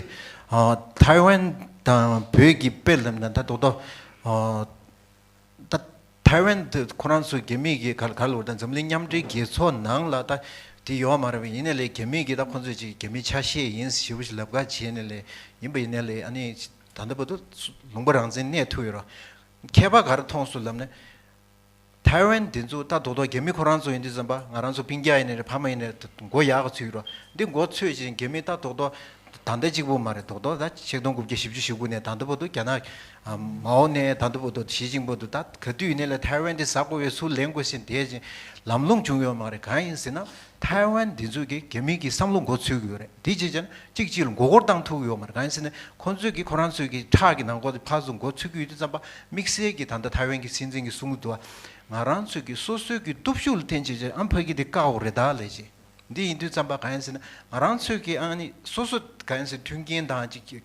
ཨ། ཐའེ་ཝན་དང་བོད་ཀྱི་དཔེ་ལབ་ན་ད་རྡོག་རྡོག་ཨ། ད་ཐའེ་ཝན་དེ་ཁོ་རང་ཚོ་རྒྱ་མི་གི་ག་ག་ལབ་དགོས་རེད། ད་འཛམ་གླིང་མཉམ་འབྲེལ་རྒྱལ་ཚོགས་ནང་ལ་ད་དེ་ཡོད་མ་རེད་པ། ཡིན་ནའི་ལས་རྒྱ་མི་གི་ད་ཁོ་ཚོས་ཅིག་རྒྱ་མི་ཆ་ཤས་ཡིན་ཞེ་པོ་ཞིག་ལབ་ཁ་བྱས་ནའི་ལས་ཡིན་པ་ཡིན་ནའི་ལས་ཨ་ནི་ད་ལྟ་བར་དུ་ལུང་པ་རང་བཙན་གནས་ཐུབ་ཡོད་རེད། ཁྱད་པར་ག་རེ་མཐོང་སོང་ལབ་ན། ཐའེ་ཝན་འདི་ཚོ་ད་རྡོག་རྡོག་རྒྱ་མི་ཁོ་རང་ཚོ་ཡིན་དུས་ཙམ་པ་ང་རང་ཚོ་སྤུན་ཀྱག་ཡིན་ནའི་རེད། ཕ་མ་ཡིན་ནའི་རེད། མགོ་ཡག་ག་ཚོད་ཡོད་རེད། འདི་མགོ་ཚོས་ཅིག་རྒྱ་མི་ད་རྡོག་རྡོག་ ད་ལྟ་གཅིག་པོ་མ་རེད། རྡོག་རྡོག་ད་ཆིག་སྟོང་དགུ་བརྒྱ་བཞི་བཅུ་ཞེ་དགུ་ནས་ད་ལྟ་བར་དུ་རྒྱ་ནག་མའོ་ནས་ད་ལྟ་བར་དུ་ཞི་ཅིན་ཕིང་བར་དུ་ད་ག་དུས་ཡིན་ནའི་ལ་ཐའེ་ཝན་དེ་ཟ་དགོས་པའི་ཚུར་ལེན་དགོས་ཟེར་དེ་ཅིག་ལམ་ལྷོང་བྱུང་ཡོད་མ་རེད། གང་ཡིན་ཟེར་ན་ཐའེ་ཝན་འདི་ཚོས་ཀྱི་རྒྱ་མི་གི་བསམ་བློ་མགོ་ཚོས་ཀྱི་ཡོད་རེད། དེ་བྱས་ཙང་གཅིག་གཅིག་ལ་མགོ་སྐོར་བཏང་ཐུབ་ཀྱི་ཡོད་མ་རེད། གང་ཡིན་ཟེར་ན་ཁོང་ཚོས་ཀྱི་ཁོ་རང་ཚོས་ཀྱི་ཁྲག་གི་ནང་ཁོག་དེ་ཕར་ཚུར་མགོ་ཚོས་ཀྱི་ཡོད་དུས་ཙམ་པ་དམིགས་བསལ་གྱི་ད་ལྟ་ཐའེ་ཝན་གྱི་སྲིད་འཛིན་གྱིས་གསུང་གི་འདུག་བ། ང་རང་ཚོས་ཀྱི་སོ་སོའི་གི་སྟོབས་ཤུགས་ལ་བརྟེན་བྱས་ཙང་ཨ་ཕ་གི་དེ་བཀག་འོ་རེད་ད་ལས་ཅི། འདི་ཡིན་དུས་ཙམ་པ་གང་ཡིན་ཟེར་ན་ང་རང་ཚོས་ཀྱི་ཨ་ནི་སོ་སོ་གང་ཡིན་ཟེར་མཐུན་རྐྱེན་དང་ཅིག་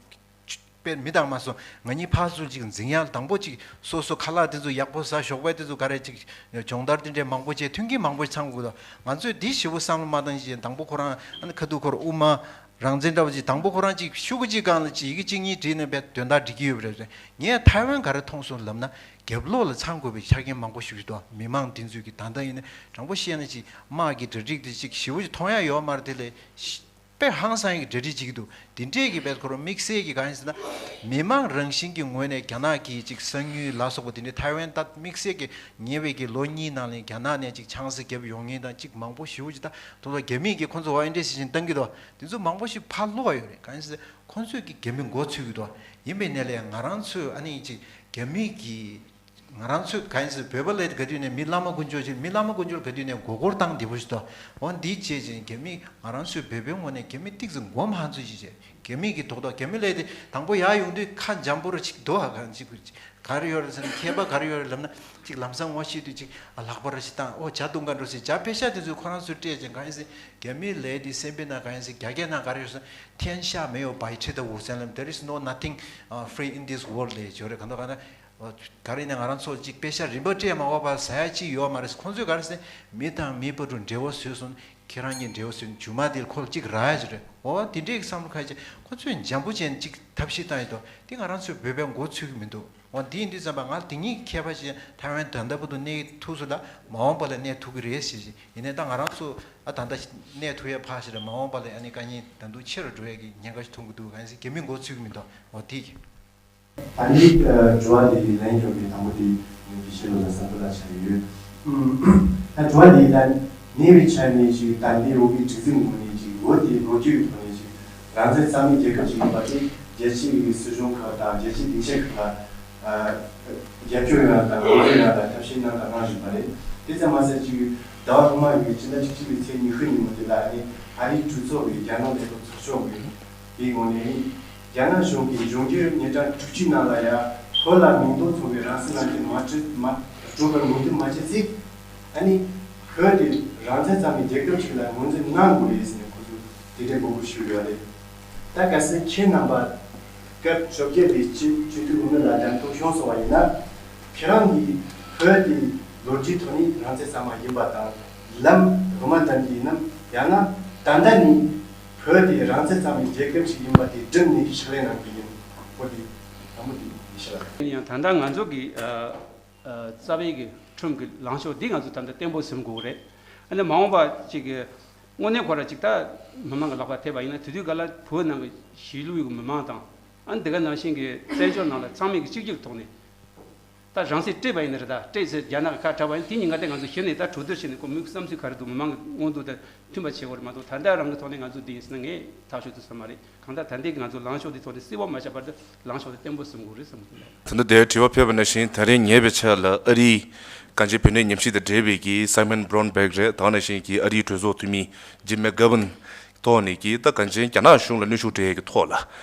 དཔེར་མི་དང་མ་སོང་ང་གཉིས་ཕར་ཚུར་ཅིག་འཛིང་ཡག་དང་པོ་ཅིག་སོ་སོ་ཁ་ལག་དེ་ཚོ་ཡག་པོ་ཟ། ཞོགས་པ་དེ་ཚོ་ག་རེ་ཅིག་སྦྱོང་བརྡར་དེ་འདྲའི་མང་པོ་བྱས། མཐུན་རྐྱེན་མང་པོ་ཚང་དགོས་དོ། ང་ཚོས་འདི་ཞེ་པོ་བསམ་བློ་མ་བཏང་ཞིག་དང་པོ་ཁོ་རང་ཨ་ནི་ཁ་ཐུག་ཁོར་དབུ་མ་རང་བཙན་འདྲ་བོ་ཅིག་དང་པོ་ཁོ་རང་ཅིག་ཤུ་གུ་ཅིག་སྒང་ལ་ཅིག་ཡི་གེ་གཅིག་གཉིས་བྲིས་ནས་བས་དོན་དག་འགྲིག་གི་ཡོད་པ་རེད། ངས་ཐའེ་ཝན་ག་རེ་མཐོང་སོང་ལབ་ན་རྒྱབ་ལོགས་ལ་ཚང་དགོས་པའི་ཆ་རྐྱེན་མང་པོ་ཞིག་འདུག་མི་མང་དེ་ཚོས་ཀྱི་ད་ལྟ་ཡིན་ན་དྲང་པོ་བཤད་ན་ཅིག་དམག་གི་གྲ་སྒྲིག་དེ་ཅིག་ཞེ་པོ་ཅིག་མཐོང་ཡ་ཡོད་མ་རེད། དེ་ལས་དཔེ་ཧང་སང་ཡི་གྲ་སྒྲིག་བྱེད་ཀྱི་འདུག་དེ་འདྲས་ཀྱི་བས་ཁོ་རང་དམིགས་བསལ་གྱི་གང་ཡིན་ཟེར་ན་མི་མང་རང་བཞིན་གྱི་ངོས་ནས་རྒྱ་ནག་གི་ཅིག་གསང་ཉུལ་ལ་སོགས་པ་དེ་འདྲས་ཐའེ་ཝན་ད་དམིགས་བསལ་གྱི་ཉེ་བའི་གི་ལོ་གཉིས་ནང་ལ་རྒྱ་ནག་ནས་ཅིག་ཆང་ས་བརྒྱབ་ཡོང་མཁན་དང་ཅིག་མང་པོ་ཞེ་པོ་ཅིག་ད་དུང་ལ་རྒྱ་མིས་ཀྱི་ཁོ་ཚོ་འོ་ཨེ་འདྲས་ཞིག་ཅིག་བཏང་གི་འདུག་དེ་ཚོ་མང་པོ་ཞིག་ཕར་བློ་བ་ཡོད་རེད། གང་ཡིན་ཟེར་ཁོ་ཚོས་ཀྱི་རྒྱ་མི་མགོ་ཚོས་ཀྱི་འདུག་ཡིན་པའི་ནས་ལས་ང་རང་ཚོས་ཨ་ནི་ཅིག་རྒྱ་མི་གི་ང་རང་ཚོས་གང་ཡིན་ཟེར་བོད་པ་ལས་ག་དུས་ནས་མི་བླ་མ་དཀོན་མཆོག་ཅིག་མི་བླ་མ་དཀོན་མཆོག་ག་དུས་ནས་མགོ་སྐོར་བཏང་བདེ་པོ་ཞིག་འདུག་འོ་འདི་བྱས་ཅིང་རྒྱ་མི་ང་རང་ཚོའི་བོད་པའི་ངོས་ནས་རྒྱ་མི་ཏིག་ཙམ་མགོ་མ་ཚོས་ཅིག་བྱས། རྒྱ་མི་གི་ཐོག་ཐོག་རྒྱ་མི་ལས་དེ་དང་པོ་ཡར་ཡོང་དུས་ཁ་འཇམ་པོ་ར་ཅིག་འདུག་ཧ་གང་ཅིག་ག་རེ་ཡོད་རེད་ཟེར་ན་མཁས་པ་ག་རེ་ཡོད་རེད་ལབ་ན་ཅིག་ལམ་སང་ངོ་ཤེས་དུས་ཅིག་ཨ་ལག་པ་ར་ཞིག་བཏང་། ཨོ་ཇ་བཏུང་ག་འགྲོ་ཟེར། ཇ་པེ་ཤ་དེ་ཚོས་ཁོ་རང་ཚོས་སྤྲད་ཅིང་། གང་ཡིན་ཟེར་རྒྱ་མི་ལས་དེ་སེམས་པའི་ནང་གང་ཡིན་ཟེར་རྒྱ་སྐད་ནང་ག་རེ་ཡོད་ཟེར་ན་天下没有白吃的午餐ལབ། There is no nothing uh, free in this world ལས་ཡོད་རེད། གང་ལྟར་གང་ལྟར་ག་རེ་ཡིན་ན་ང་རང་ཚོ་ཅིག་པེ་ཤ་རིན་པ་སྤྲད་མ་དགོས་པར་ཟ་ཡ་ཅིག་ཡོད་མ་རེད། ཁོང་ཚོས་ག་རེ་ཟེར་མི་དང་མི་བར་དུ་འབྲེལ་བ་བཟོས་སོང་། ཁྱེད་རང་གཉིས་འབྲེལ་བ་བཟོས་ནས་མཇུག་མ་དེར་ཁོ་ལ་གཅིག་རག་ཡ་ཅིག་རེད། འོ་དེ་འདྲའི་བསམ་བློ་ཁ་ཅིག་ཁོ་ཚོས་འཇམ་པོ་བྱས་ནས་གཅིག་ཐབས་ཤེས་བཏང་ཡོད་དོ། དེ་ང་རང་ཚོའི་བོད་པའི་མགོ་ཚོས་ཀྱི་མི་འདུག་འོ་དེ་ཡིན་དུས་ཙམ་པ་ང་དེ་གཉིས་ཀྱི་ཁྱད་པར་ཅན་ཐའེ་ཝན་ད་ལྟ་བར་དུ་གནས་ཐུབ་སོང་ལ་མ་འོངས་པ་ལ་གནས་ཐུབ་ཀྱི་རེད་ཟེར་གྱི་ཡིན་ནའི་ད་ང་རང་ཚོ་ཨ་ད་ལྟ་གནས་ཐུབ་ཡ་ཕར་ཞིག་རེད། མ་འོངས་པ་ལ་ཨ་ནི་དཀའ་ངལ་ད་དུང་ཆེ་རུ་འགྲོ་ཡ་གི་ཉེན་ཁ་ཞིག་མཐོང་གི་འདུག་གང་ཡིན་ཟེར་རྒྱ་མིའི་མགོ་ཚོས་ཀྱི་མི་འདུག་འོ་དེ་གི་ད་ནི་དྲི་བ་འདི་ལན་ཞུ་བའི་དང་པོ་དེ་ངས་ཕྱི་ལོགས་ལ་བསམ་བློ་ལ་ཆགས་ཡོད། ད་དྲི་བ་འདི་ད་ནི་བའི་ཆ་ནས་ཞིག་ད་འདི་འོག་གི་སྒྲིག་འཛུགས་ངོས་ནས་ཞིག་འོ་དེ་ལོ་རྒྱུས་ཀྱི་ཐོག་ནས་ཞིག་རང་བཙན་རྩ་མེད་རྒྱལ་ཁབ་ཅིག་ཡིན་པ་དེ་རྒྱལ་སྤྱིའི་སྲིད་གཞུང་ཁག་དང་རྒྱལ་སྤྱིའི་སྡིངས་ཆ་ཁག་ལ་རྒྱབ་སྐྱོར་ཡོང་ཡ་དང་ངོ་རྒོལ་ཡོང་ཡ་དང་ཐབས་ཤེས་གནང་དང་གནང་བཞིན་པ་རེད། དེ་ཙམ་མ་ཟད་ཅིག་ཟླ་བ་ཐོག་མ་ཡི་སྤྱི་ཟླ་བཅུ་གཅིག་པའི་ཚེས་ཉི་ཤུ་ཉིན་མོ་དེ་ལ་ནི་ཨ་རིའི་གྲོས་ཚོགས་ཀྱི་རྒྱ་ནག་ལས་ཁུངས་ཚོགས་ཆུང་གིས་དེའི་ངོས་ནས་རྒྱ་ནག་གཞུང་གིས་འབྱུང་འགྱུར་ཉིན་གྲངས་དྲུག་ཅུའི་ནང་ལ་ཡང་བོད་ལ་མིང་དོན་མཚུངས་པའི་རང་སྲིད་ལམ་སྟོན་མ་སྤྲོད་མ་སྤྲོད་པར་ངོས་འཛིན་མ་བྱས་ཚེ། ཨ་ནི་བོད་དེ་རང་བཙན་རྩ་མེད་རྒྱལ་ཁབ་ཅིག་ལ་ངོས་འཛིན་གནང་དགོས་རེད་ཟེར་ནས་ཁོ་ཚོས་དེ་འདྲའི་འབོད་སྐུལ་ཞུས་ཡོད་རེད། ད་གལ་སྲིད་ཁྱེད་རྣམ་པ་སྐབས་བཅོ་བརྒྱད་པའི་སྤྱི་སྤྱི་འཐུས་འོས་མི་ལ་འདེམས་ཐོན་བྱུང་སོང་བ་ཡིན་ན། ཁྱེད་རང་གིས་བོད་དེ་ལོ་རྒྱུས་ཐོག་ནས་རང་བཙན་ས་མ་ཡིན་པ་དང་ལམ་དབུ་མ་དམ་གྱི་ཡིན་ནམ། ཡང་ན་ད་ལྟ་ནས་བོད་དེ་རང་བཙན་ས་མའི་རྒྱལ་ཁབ་ཅིག་ཡིན་པ་དེ་བསྒྲུབས་ནས་ཕྱག་ལས་གནང་གི་ཡིན། ཁོ་དེ་དང་པོ་དེ་ཡིན་ཤག་ཡང་ད་ལྟ་ང་ཚོ་གི་ཨ། རྩ་བའི་གི་ཁྲིམས་ཀྱི་ལངས་ཕྱོགས་འདི་ང་ཚོ་ད་ལྟ་བརྟན་པོ་ཟིན་དགོས་རེད། ཨ་ནི་མ་འོངས་པ་ཅིག་གི་དངོས་གནས་ཁོ་ར་ཅིག་ད་མི་མང་གི་ལག་པར་ཐེབས་པ་ཡིན་ན་དེ་དུས་ག་ལ་བོད་ནང་གི་གཞིས་ལུས་ཀྱི་མི་མང་དང་ཨ་ནི་དེ་ག་ནང་བཞིན་གྱི་བཙན་བྱོལ་ནང་ལ་ཚང་མས་ཀྱི་གཅིག་གྱུར་ཐོག་ནས་ད་རང་སྲིད་སྤྲད་པ་ཡིན་ན་རེད། ད་སྤྲད་ཚེ་རྒྱ་ནག་གི་ཁ་གྲགས་པ་ཡིན་དེ་ཉིན་ག་དེ་ང་ཚོ་གཞི་ནས་ད་གྲོས་བསྡུར་བྱས་ནས་ཁོ་མོས་བསམ་ཚུལ་ག་རེ་འདུག་མི་མང་གི་མངོན་འདུག་ད་མཐུན་པ་བྱེད་དགོས་རེད་མ་གཏོགས་ད་ལྟ་རང་གི་ཐོག་ནས་ང་ཚོ་འདི་ཡིན་ཟེར་ན་ངས་ཐག་ཆོད་དུ་བསམ་མ་རེད། གང་ལྟར་ད་ལྟའི་ང་ཚོ་ལངས་ཕྱོགས་འདི་ཐོག་ནས་བརྩི་བ་མ་བཞག་བར་དུ་ལངས་ཕྱོགས་དེ་བརྟན་པོ་བཟུང་དགོས་རེད་བསམ་གྱི་འདུག་ད་ལྟ་དེ་དྲི་བ་ཕེབས་པ་ནང་བཞིན་ད་རེས་ཉེ་བའི་ཆར་ལ་ཨ་རིའི་གངས་ཅན་བོད་གནས་ཉམས་ཞིབ་དང་འབྲེལ་བའི་གི་Simon Brownback རེད། ད་ག་ནང་བཞིན་གྱི་ཨ་རིའི་གྲོས་ཚོགས་འཐུས་མི་Jim McGovern ཐོག་ནས་གི་ད་གངས་ཅན་རྒྱ་ནག་གཞུང་ལ་གནོན་ཤུགས་སྤྲད་ཡས་ཀྱི་ཐོག་ལ་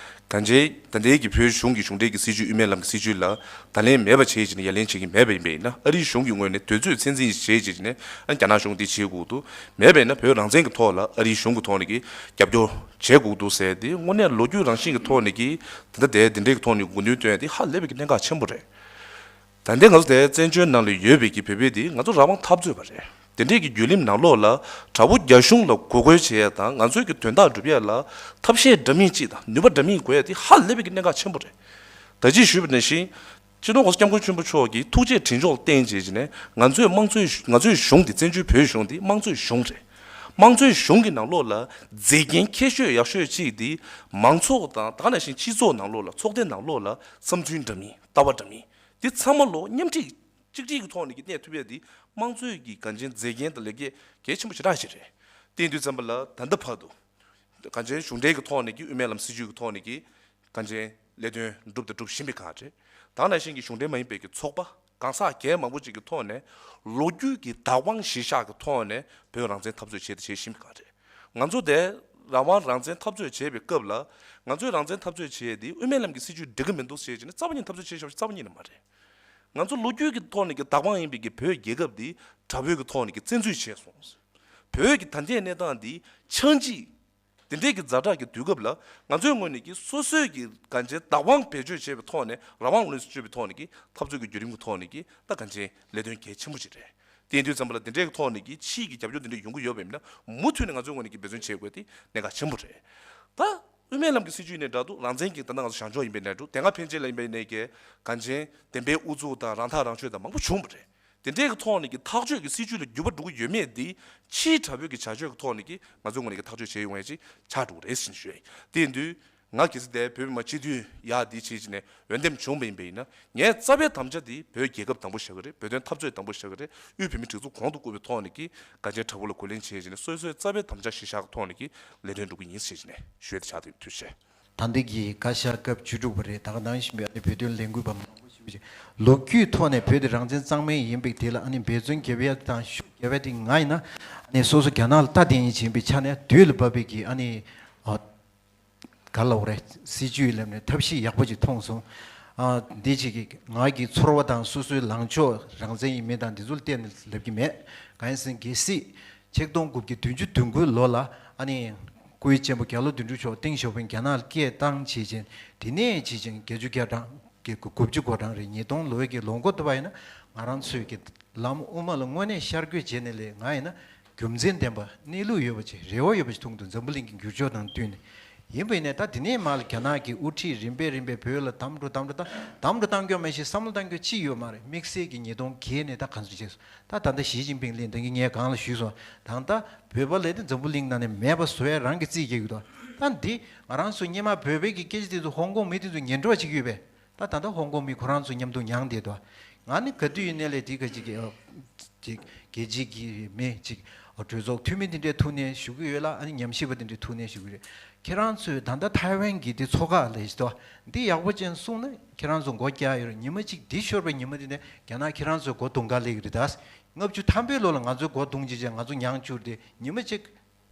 གངས་ཅན་ད་ལྟའི་གི་བོད་གཞུང་གི་གཞུང་འབྲེལ་གྱི་སྲིད་བྱུས་དབུ་མའི་ལམ་གྱི་སྲིད་བྱུས་ལ་ད་ལན་མེད་པ་བྱས་བྱས་ནས་ཡ་ལན་བྱེད་ཀྱི་མེད་པ་ཡིན་པ་ཡིན་ན་ཨ་རིའི་གཞུང་གི་ངོས་ནས་དུས་ཚོད་ཚད་འཛིན་བྱས་བྱས་ནས་ཨ་རྒྱ་ནག་གཞུང་འདི་བྱེད་དགོས་འདུག་མེད་པ་ཡིན་ན་བོད་རང་བཙན་གྱི་ཐོག་ལ་ཨ་རིའི་གཞུང་གི་ཐོག་ནས་གི་རྒྱབ་སྐྱོར་བྱེད་དགོས་འདུག་ཟེར་ཏེ་དངོས་གནས་ལོ་རྒྱུས་རང་བཞིན་གྱི་ཐོག་ནས་ཀྱི་ད་ལྟ་དེ་འདི་འདྲའི་ཐོག་ནས་དགོས་འདུན་བཏོན་ཡ་དེ་ཧ་ལས་པའི་གི་གནད་འགག་ཆེན་པོ་རེད། ད་ལྟའི་ང་ཚོ་དེ་བཙན་བྱོལ་ནང་ལ་ཡོད་པའི་གི་བོད་པའི་དེ་ང་ཚོ་རང་དབང་འཐབ་རྩོད་པ་རེད། དེ་འདྲའི་གི་བརྒྱུད་རིམ་ནང་ལོགས་ལ་དྲག་པོ་རྒྱ་གཞུང་ལ་མགོ་སྐོར་བྱེད་ཡ་དང་ང་ཚོའི་གི་དོན་དག་སྒྲུབ་ཡ་ལ་ཐབས་ཤེས་འདྲ་མིན་གཅིག་དང་ནུས་པ་འདྲ་མིན་དགོས་ཡ་དེ་ཧ་ལས་པའི་གི་གནད་འགག་ཆེན་པོ་རེད། ད་ཅི་ཞུས་པ་ནང་བཞིན། སྤྱི་ནོར་༸གོང་ས་༸སྐྱབས་མགོན་ཆེན་པོ་མཆོག་གིས་ཐུགས་རྗེ་དྲིན་མཆོག་བརྟེན་བྱས་བྱས་ནས་ང་ཚོའི་དམངས་གཙོའི་ང་ཚོའི་གཞུང་འདི་བཙན་བྱོལ་བོད་གཞུང་འདི་དམངས་གཙོའི་གཞུང་རེད། དམངས་གཙོའི་གཞུང་གི་ནང་ལོགས་ལ་མཛེས་རྒྱན་ཁྱད་ཤོས་ཡག་ཤོས་གཅིག་འདི་མང་ཚོགས་དང་ད་ག་ནང་བཞིན་སྤྱི་ཚོགས་ནང་ལོགས་ལ་ཚོགས་སྡེ་ནང་ལོགས་ལ་བསམ་ཚུལ་འདྲ་མིན་ལྟ་བ་འདྲ་མིན་འདི་ཚང་མ་ལོ་མཉམ་ཁྲིད་གཅིག་སྒྲིལ་གྱི་ཐོག་ནས་ཀྱི་གནས་ཐུབ་ཡ་འདི་དམངས་གཙོའི་གི་གང་ཅན་མཛེས་རྒྱན་དང་ལེགས་སྐྱེས་གལ་ཆེན་པོ་ཞེ་དྲག་ཞིག་རེད། དེ་ཡིན་དུས་ཙམ་པ་ལ་ད་ལྟ་བར་དུ། གང་ཅི་གཞུང་འབྲེལ་གྱི་ཐོག་ནས་ཀྱི་དབུ་མའི་ལམ་སྲིད་བྱུས་ཀྱི་ཐོག་ནས་ཀྱི་གང་ཅི་ལས་དོན་བསྒྲུབས་དང་སྒྲུབ་བཞིན་པའི་སྒང་རེད། ད་ནང་བཞིན་གྱི་གཞུང་འབྲེལ་མ་ཡིན་པའི་གི་ཚོགས་པ་གང་ཟག་སྒེར་མང་པོ་ཅིག་གི་ཐོག་ནས་ལོ་རྒྱུས་ཀྱི་བདག་དབང་གཞིར་བཞག་གི་ཐོག་ནས་བོད་རང་བཙན་འཐབ་རྩོད་བྱས་དང་བྱེད་བཞིན་པའི་སྒང་རེད། ང་ཚོ་དེ་རང་དབང་རང་བཙན་འཐབ་རྩོད་བྱེད་པའི་སྐབས་ལ་ང་ཚོའི་རང་བཙན་འཐབ་རྩོད་བྱེད་ཡས་དེ་དབུ་མའི་ལམ་གྱི་སྲིད་བྱུས་འགྲིག་གི་མི་འདུག་ཟེར་བྱས་ནས་རྩ་བ་ཉིད་འཐབ་རྩོད་བྱེད་ཆོག་རྩ་བ་ཉིད་ནས་མ་རེད། ང་ཚོ་ལོ་རྒྱུས་ཀྱི་ཐོག་ནས་ཀྱི་བདག་དབང་ཡིན་པའི་གི་བོད་རྒྱལ་ཁབ་འདི་དྲག་པོའི་གི་ཐོག་ནས་ཀྱི་བཙན་འཛུལ་བྱས་སོང་། བོད་ཀྱི་ད་ལྟའི་གནས་སྟངས་འདི་ཆགས་འཇིག་དེ་འདྲའི་གི་ཛ་དྲག་གི་དུས་སྐབས་ལ་ང་ཚོའི་ངོས་ནས་ཀྱི་སོ་སོའི་གི་གང་ཅི་བདག་དབང་བེད་སྤྱོད་བྱེད་པའི་ཐོག་ནས་རང་དབང་ལུས་སུ་སྤྱོད་པའི་ཐོག་ནས་ཀྱི་འཐབ་རྩོད་ཀྱི་བརྒྱུད་རིམ་གྱི་ཐོག་ནས་ཀྱི་ད་གང་ཅི་ལས་དོན་གལ་ཆེན་པོ་ཅིག་རེད། དེ་ཡིན་དུས་ཙམ་པ་ལ་དེ་འདྲའི་གི་ཐོག་ནས་ཀྱི་ཕྱིའི་གི་རྒྱབ་སྐྱོར་དེ་འདྲ་ཡོང་གི་ཡོད་པ་ཡིན་ན་མུ་མཐུད་ནས་ང་ཚོའི་ངོས་ནས་ཀྱི་འབད་བརྩོན་བྱེད་དགོས་དེ་གནད་འགག་ཆེན་པོ་རེད། ད་དབུ་མའི་ལམ་གྱི་སྲིད་བྱུས་ནས་འདྲ་འདུག་རང་བཙན་གྱི་ད་ལྟ་ང་ཚོ་བྱང་ཕྱོགས་ཡིན་པའི་ནས་འགྲོ་དེ་སྔ་ཕན་ཆད་ལ་ཡིན་པའི་ནས་ཀྱི་གང་ཅི་བདེན་པའི་ཨུ་ཚུགས་དང་རང་ཐག་རང་གཅོད་དང་མང་པོ་བྱུང་བ་རེད། དེ་འདྲའི་གི་ཐོག་ནས་ཀྱི་ཐག་གཅོད་ཀྱི་སྲིད་བྱུས་ལ་འགྱུར་བ་འགྲོ་གི་ཡོད་མེད་འདི་ཕྱིའི་དྲག་པོའི་གི་བྱ་སྤྱོད་ཀྱི་ཐོག་ནས་ཀྱི་ང་ཚོའི་ངོས་ནས་ཀྱི་ཐག་གཅོད་བྱེད་ཡོང་ཡས་ཅིག་ཆགས་འགྲོ་གི་རེད་ཟེར་ནས་ཞུ་ཡ་ཡིན། དེ་ཡིན་དུས་ང་གལ་སྲིད་དེ་བོད་མི་མང་སྤྱི་འཐུས་ཡག་འདི་བྱེད་ཀྱི་ནས་འོས་འདེམས་བྱུང་བ་ཡིན་པ་ཡིན་ན་ངའི་རྩ་བའི་དམ་བཅའ་འདི་བོད་རྒྱལ་ཁབ་དང་པོ་བཞག་གི་རེད། བོད་དོན་འཐབ་རྩོད་དང་པོ་བཞག་གི་རེད། དབུས་བོད་མིའི་སྒྲིག་འཛུགས་གོང་དུ་བཀུར་བའི་ཐོག་ནས་ཀྱི་གང་ཅི་དྲག་པོ་ལ་གུས་ལན་བྱེད་ཀྱི་ནས་སོ་སོའི་རྩ་བའི་དམ་བཅའ་གཞིར་བཞག་གི་ཐོག་ནས་ཀྱི་ལས་དོན་སྒྲུབ་ཀྱི་ཡིན་ཟེར་ནས་ཞུ་ཡ་དེ་ཆགས་འདུག་ཐུགས་རྗེ་ཆེ། ད་ལྟའི་གི་བཀའ་ཤག་སྐབས་བཅུ་དྲུག་པ་རེད། ད་ག་ནང་བཞིན་པའི་ཨ་ནི་བོད་དོན་ལས་འགུལ་པ་མང་པོ་ཞིག་ལོ་རྒྱུས་ཐོག་ནས་བོད་དེ་རང་བཙན་གཙང་མའི་ཡིན་པའི་དེ་ལ་ཨ་ནི་འབད་བརྩོན་བརྒྱབ་ཡ་དང་ཤུགས་རྒྱབ་ཡ་དེ་ང་ཡིན་ན་ཨ་ནི་སོ་སོ་རྒྱ་ནག་ལ་ལྟ་བསྟན་ཡིན་བྱེད་པའི་ཆ་ནས་དུས་ལ་བབ་པའི་གི་ཨ་ནི་ཨ་ག་ལབ་རེད། སྲིད་བྱུས་ལབ་ནས་ཐབས་ཤེས་ཡག་པོ་ཅིག་མཐོང་སོང་། ཨ་འདི་ཅིག་གི་ང་གི་ཚོར་བ་དང་སོ་སོའི་ལངས་ཕྱོགས་རང་བཙན་ཡིན་མིན་དང་འདི་ཚོ་ལ་བལྟས་ནས་ལབ་ཀྱི་མེད། གང་ཡིན་ཟེར་ན་གལ་སྲིད་ཆིག་སྟོང་དགུ་བརྒྱ་བདུན་ཅུ་དོན་དགུའི་ལོ་ལ་ཨ་ནི་སྐུའི་གཅེན་པོ་རྒྱ་ལོ་དོན་གྲུབ་མཆོག་ཏེང་ཞའོ་ཕིང་རྒྱ་ནག་ལ་སྐད་བཏང་བྱས་ཅིང་དེ་ནས་བྱས་ཅིང་བརྒྱད་ཅུ་གྱ་གྲངས་ཀྱི་དགུ་བཅུ་གོ་གྲངས་རེད། ཉིས་སྟོང་ལོའི་གི་ལོ་འགོ་ཐུག་པ་ཡིན་ན་ང་རང་ཚོའི་གི་ལམ་དབུ་མ་ལ་དངོས་གནས་ཤར་བསྐྱོད་བྱས་ནས་ལས་ང་ཡིན་ན་རྒྱུ་མཚན་ལྡན་པ་གནས་ལུགས་ཡོད་པ་ཅིག་རེ་བ་ཡོད་པ་ཅིག་མཐོང་འདུག་འཛམ་བུ་གླིང་གི་འགྱུར་ཕྱོགས་དང་བསྟུན་ནས་ཡིན་པ་ཡིན་ནའི་ད་དེ་ནས་མར་ལ་རྒྱ་ནག་གི་དབུ་ཁྲིད་རིམ་པས་རིམ་པས་བོད་ལ་དམ་འགྲོ་དམ་འགྲོ་ད་དམ་འགྲོ་བཏང་རྒྱུ་མ་གཞི་བསམ་བློ་བཏང་རྒྱུ་ཅི་ཡོད་མ་རེད། དམིགས་བསལ་གྱི་ཉིས་སྟོང་བརྒྱད་ནས་ད་ག་ཚོད་བྱས་སོང་། ད་ད་ལྟ་ཞི་ཅིན་ཕིང་ལས་ད་གིན་ངས་གང་ལ་ཞུས་སོང་། ད་ལྟ་བོད་པ་ལས་དེ་འཛམ་བུ་གླིང་ནང་ནས་མེད་པ་བཟོ་ཡ་རང་གི་རྩིས་རྒྱག་གི་འདུག་ད་འདི་ང་རང་ཚོ་སྔོན་མ་བོད་པའི་གི་སྐད་ཆ་དེ་ཚོ་ཧོང་ཀོང་མི་དེ་ཚོ་ཉན་འགྲོ་བ་ཅིག་ཡོད་པས། ད་ད་ལྟ་ཧོང་ཀོང་མི་ཁོ་རང་ཚོ་མཉམ་དུ་མྱངས་བསྡད་འདུག་ང་ནི་ག་དུས་ཡིན་ནའི་ལས་དེ་ག་ཅིག་གི་ཅིག་རྒྱལ་སྤྱི་གི་མི་ཅིག་གྲོས་ཚོགས་འཐུས་མི་དེ་འདྲའི་ཐུག་ནས་ཞུ་གི་ཡོད་ལ་ཨ་ནི་ཉམས་ཞིབ་པ་དེ་འདྲའི་ཐུག་ནས་ཞུ་གི་རེད། ཁྱེད་རང་ཚོས་ད་ལྟ་ཐའེ་ཝན་གྱི་དེ་མཚོ་ཁ་ལས་ཞིག་འདུག་འདི་ཡག་པོ་ཅན་གསུངས་ན་ཁྱེད་རང་ཚོ་མགོ་བཀྱག་ཡོད་རེད། ཉི་མ་གཅིག་འདི་ཤོར་བའི་ཉི་མ་དེ་ནས་རྒྱ་ནག་ཁྱེད་རང་ཚོའི་མགོ་རྡུང་ག་སླེབས་ཀྱི་རེད་ད། ལྔ་བཅུ་ཐམ་པའི་ལོ་ལ་ང་ཚོའི་མགོ་རྡུང་བྱས་བྱས་ང་ཚོ་མྱངས་བཅུག་དེ་ཉི་མ་གཅིག་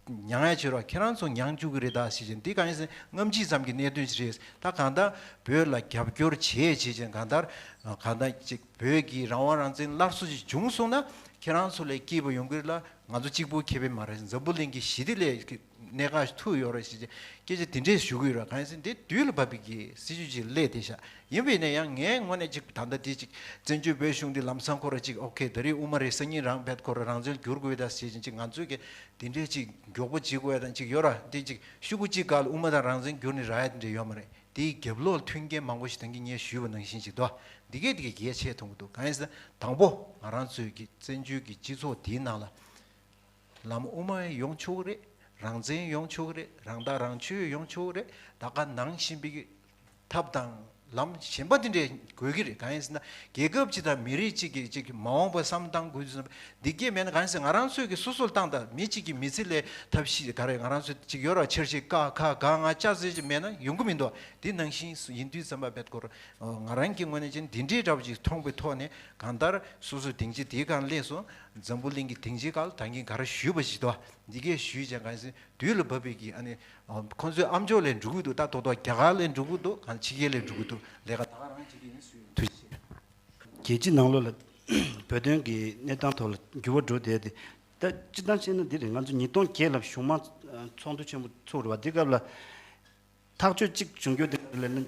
མྱངས་ཡ་བྱེད་རོགས། ཁྱེད་རང་ཚོ་མྱངས་བཅུག་གི་རེད་ད་ཟེར་བཞིན་འདི་གང་ཡིན་ཟེར་ན་སྔ་ཕྱི་ཙམ་གྱི་གནད་དོན་ཞིག་རེད། ད་གང་ལྟར་བོད་ལ་རྒྱབ་སྐྱོར་བྱེད་བྱེད་བྱེད་གང་ལྟར་གང་ལྟར་ཅིག་བོད་ཀྱི་རང་དབང་རང་བཙན་སླར་གསོ་ཅིག་བྱུང་སོང་ན་ཁྱེད་རང་ཚོ་ལ་སྐྱིད་པོ་ཡོང་གི་རེད་ལ་ང་ཚོ་གཅིག་པུ་ཁེ་ཕན་མ་རེད། འཛམ་བུ་གླིང་གི་ཞི་བདེ་ལ་གནད་འགག་ཐུག་ཡོད་རེད་ཟེར་བྱས་སྐད་ཆ་དེ་འདྲས་ཞུ་གི་ཡོད་རེད། གང་ཡིན་ཟེར་ན་འདི་དུས་ལ་བབ་པའི་གི་སྲིད་ཇུས་ཅིག་སླེབས་བསྡད་ཤག་ཡིན་པས་ན་ཡང་ངའི་ངོས་ནས་ཅིག་ད་ལྟ་འདི་ཅིག་བཙན་བྱོལ་བོད་གཞུང་འདི་ལམ་སང་ཁོ་ར་ཅིག་ཨོ་ཁེ་ད་རེས་དབུ་མ་རེད། སང་ཉིན་རང་བེད་ཁོ་ར་རང་བཙན་འགྱུར་དགོས་ད་ཟེར་བཞིན་ཅིག་ང་ཚོས་ཀྱི་དེ་འདྲའི་ཅིག་མགྱོགས་པོ་བྱེད་དགོས་ཡ་དང་ཅིག་ཡོད་ར། དེ་ཅིག་ཤུ་གུ་གཅིག་སྒང་ལ་དབུ་མ་དང་རང་བཙན་འགྱུར་ནས་རག་ཡ་དེ་འདྲ་ཡོད་མ་རེད། དེའི་རྒྱབ་ལོགས་ལ་མཐུན་རྐྱེན་མང་པོ་ཞིག་ད་གིན་ངས་ཞུས་པ་ནང་བཞིན་ཅིག་འདུག་འདི་གས་འདི་གས་གལ་ཆེ་མཐོང་གི་འདུག་གང་ཡིན་ཟེར་ན་དང་པོ་ང་རང་ཚོའི་གི་བཙན་བྱོལ་གྱི་སྤྱི་ཚོགས་འདིའི་ནང་ལ་ལམ་དབུ་མ་ཡོང་ཆོག་གི་རེད། རང་བཙན་ཡོང་ཆོག་གི་རེད། རང་ཐག་རང་གཅོད་ཡོང་ཆོག་གི་རེད། ད་ག་ནང་བཞིན་པའི་གི་ཐབས་དང་ལམ་གཞན་པ་དེ་འདྲས་དགོས་ཀྱི་རེད། གང་ཡིན་ཟེར་ན་རྒྱལ་ཁབ་ཅིག་དང་མི་རིགས་གཅིག་གི་ཅིག་མ་འོངས་པ་བསམ་བཏང་དགོས་ཟེར་ན་འདི་སྐད་མེད་ན་གང་ཡིན་ཟེར་ན་ང་རང་ཚོས་ཀྱི་སོ་སོར་བཏང་དང་མི་གཅིག་གི་མི་ཚེ་ལས་ཐབས་ཤེས་ག་རེ་ང་རང་ཚོས་ཅིག་ཡོད་ར་འཆར་གཞི་ཀ་ཁ་ག་ང་ཅག་ཟེར་ཅིག་མེད་ན་ཡོང་གི་མི་འདུག་འདི་ནང་བཞིན་ཡིན་དུས་ཙམ་པ་བེད་ཁོ་ར་ང་རང་གི་ངོས་ནས་ཅན་འདི་འདྲའི་འདྲ་པོ་ཅིག་མཐོང་པའི་ཐོག་ནས་གང་ལྟར་སོ་སོའི་སྡིངས་ཆ་དེའི་སྒང་སླེབས་སོང་། འཛམ་བུ་གླིང་གི་སྡིངས་ཆའི་སྒང་ལ་ད་གིན་ག་རེ་ཞུས་པ་ཞིག་འདུག་འདི་གས་ཞུས་ཀྱང་གང་ཡིན་ཟེར་ན་དུས་ལ་བབ་པའི་གི་ཨ་ནི་ཁོང་ཚོའི་ཨ་མཆོག་ལས་འགྲོ་གི་འདུག་ད་ཏོག་ཏོག་རྒྱ་གར་ལས་འགྲོ་གི་འདུག་གང་ཕྱི་རྒྱལ་ལས་འགྲོ་གི་འདུག་ལས་ཀ་ད་ག་རང་བྱེད་ཀྱི་ཡིན་ཟེར་ཐུགས་རྗེ་ཆེ། རྒྱལ་སྤྱི་ནང་ལོགས་ལ་བོད་དོན་གྱི་གནས་སྟངས་ཐོག་ལ་འགྱུར་བ་འགྲོ་བསྡད་དེ། ད་སྤྱིར་བཏང་བཤད་ན་འདི་རེད། ང་ཚོ་ཉིས་སྟོང་བརྒྱད་ལ་གཞུང་མང་ཚོགས་འདུ་ཆེན་པོ་ཚུགས་རེད་བ། འདི་སྐབས་ལ་ཐག་གཅོད་གཅིག་བྱུང་རྒྱུ་དེ་ལ་ནི་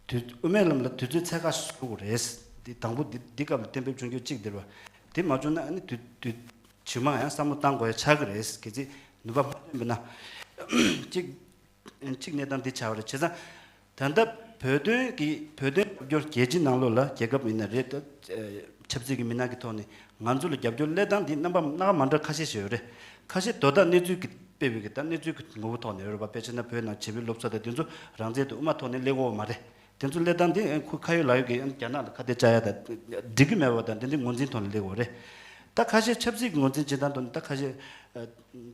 དུས་དབུ་མའི་ལམ་ལ་དུས་ཚོད་ཚད་བཀག་ཞིག་བཟོ་དགོས་རེད། འདི་དང་པོ་འདི་འདི་སྐབས་ལ་གཏན་འབེབས་བྱུང་རྒྱུ་གཅིག་འདི་རེད་བ། དེ་མ་བྱུང་ན་ཨ་ནི་དུས་དུས་རྗེས་མ་ཡང་བསམ་བློ་བཏང་དགོས་ཡ་ཆགས་ཀྱི་རེད། གལ་སྲིད་ནུས་པ་མ་ཐོན་པ་ན་གཅིག་གཅིག་གནས་སྟངས་འདི་ཆགས་པ་རེད། བྱས་ཙང་ད་ལྟ་བོད་དོན་གྱི་བོད་དོན་རྒྱབ་སྐྱོར་རྒྱལ་སྤྱི་ནང་ལོགས་ལ་རྒྱལ་ཁབ་ཡིན་ན་རེད། ད་ཆབ་སྲིད་ཀྱི་མི་སྣ་གི་ཐོག་ནས་ང་ཚོ་ལ་རྒྱབ་སྐྱོར་སླེབས་སྟངས་འདི་རྣམ་པ་སྣ་ཁ་མ་འདྲ་ཁ་ཤས་ཤིག་ཡོད་རེད། ཁ་ཤས་དོ་བདག་གནས་ཚུལ་གྱི་དཔེ་བའི་གི་ད་གནས་ཚུལ་གྱི་ངོ་བོ་ཐོག་ནས་ཡོད་རེད་པ། དཔེ་བྱས་ན་བོད་ནང་བྱིས་པའི་སློབ་གསོ་དང་དེ་ཚོ་རང་བཙན་དང་དབུ་མ་ཐོག་ནས་སླེབས་ཡོད་མ་རེད། དེ་ཚོ་སླེབས་སྟངས་དེ་ཁོ་ཁ་ཡོད་ལག་ཡོད་ཀྱི་རྒྱ་ནག་ལ་ཁ་གཏད་བཅག་ཡ་དང་འགྲིག་གི་མེད་པ་དང་དེ་འདྲའི་ངོས་འཛིན་ཐོག་ནས་སླེབས་ཡོད་རེད། ད་ཁ་ཤས་ཆབ་སྲིད་ཀྱི་ངོས་འཛིན་བྱེད་སྟངས་ཐོག་ནས་ད་ཁ་ཤས་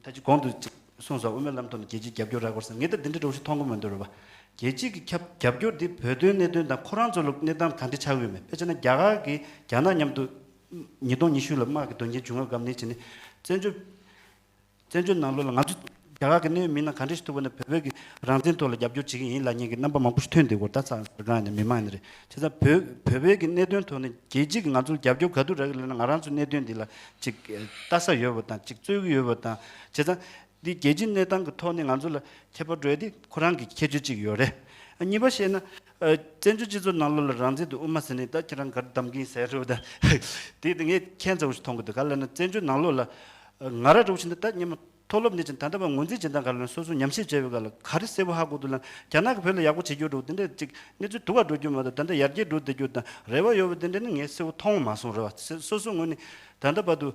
ད་ཅི་གོང་དུ་ཅིག་ གསུངས་སོང་། དབུ་མའི་ལམ་ཐོག་ནས་རྒྱལ་སྤྱིའི་རྒྱབ་སྐྱོར་རག་དགོས་ཟེར། ངས་ད་འདི་འདྲ་འདྲ་བོ་ཞིག་མཐོང་གི་མི་འདུག་རེད་པ། རྒྱལ་སྤྱིའི་གི་ཁྱབ་རྒྱབ་སྐྱོར་འདི་བོད་དོན་གནད་དོན་དང་ཁོ་རང་ཚོ་ལ་གནས་སྟངས་ག་འདྲ་ཆགས་ཀྱི་ཡོད་མེད། དཔེ་བྱས་ན་རྒྱ་གར་གྱིས་རྒྱ་ནག་མཉམ་དུ་ཉིས་སྟོང་ཉི་ཤུ་ལ་དམག་གི་དོན་རྐྱེན་བྱུང་བའི་སྐབས་ནས་བྱས་ནས་བཙན་བྱོལ་བཙན་བྱོལ་ནང་ལོགས་ལ་ང་ཚོ་རྒྱ་གར་གྱི་གནད་ཡོད་མི་སྣ་ག་འདྲ་ཞིག་ཐུག་པ་ན་བོད་པའི་གི་རང་བཙན་ཐོག་ལ་རྒྱབ་སྐྱོར་བྱེད་ཀྱི་ཡིན་ལབ་མཁན་གྱི་རྣམ་པ་མང་པོ་ཞིག་ཐོན་བསྡད་ཡོད་རེད། ད་ཚང་ཟུར་ཁང་ཡིན་ན་མི་མང་ཡིན་ན་རེད། བྱས་ཙང་བོད་བོད་པའི་གི་གནད་དོན་ཐོག་ནས་རྒྱལ་སྤྱི་གིས་ང་ཚོར་རྒྱབ་སྐྱོར་ག་དུས་རག་གི་ལབ་ན། ང་རང་ཚོའི་གནད་དོན་འདི་ལ་ཅིག་ལྟ་ས་ཡོད་པ་དང་། ཅིག་རྩོད་ཀྱི་ཡོད་པ་དང་། བྱས་ཙང་འདི་རྒྱལ་སྤྱིའི་གནས་སྟངས་ཀྱི་ཐོག་ནས་ང་ཚོ་ལ་ཁྱད་པར་འགྲོ་ཡ་དེ་ཁོ་རང་གི་ཁྱད་ཆོས་གཅིག་ཡོད་རེད། གཉིས་པ་བཤད་ན། ཨ། བཙན་བྱོལ་སྤྱི་ཚོགས་ནང་ལོགས་ལ་རང་བཙན་དང་དབུ་མ་ཟེར་ནས་ད་ཁྱེད་རང་ག་རེ་གདམ་གྱི་ཡིན་ཟེར་རེད་པ། ད་དེ་དེ་ངས་ཁྱད་མཚར་པོ་ཞིག་མཐོང་གི་འདུག། ག་རེ་ལབ་ན་བཙན་བྱོལ་ནང་ལོགས་ལ་ང་རང་འདྲ་བོ་ཞིག་འདི་ད་སྔོན་མ་མཐོ་སློབ་ནས་ཀྱང་ད་ལྟ་བར་ངོས་འཛིན་བྱེད་སྟངས་ག་རེ་ལབ་ན། སོ་སོ་ཉམས་ཞིབ་བྱས་པའི་སྐབས་ལ་ག་རེ་གསལ་པོ་ཧ་གོ་འདུག་ལབ་ན། རྒྱ་ནག་གིས་བོད་ལ་ཡག་པོ་བྱེད་རྒྱུ་འདྲ་བོ་དེ་འདྲ་ཅིག་གནས་ཚུལ་སྡུག་ག་འགྲོ་རྒྱུ་མ་གཏོགས། ད་ལྟ་ཡར་རྒྱས་འགྲོ་བསྡད་རྒྱུ་དང་རེ་བ་ཡོད་པ་དེ་འདྲ་ནི་ངས་གསལ་པོ་མཐོང་མ་སོང་རེད་པ། སོ་སོ་ངོས་ནས་ད་ལྟ་བར་དུ་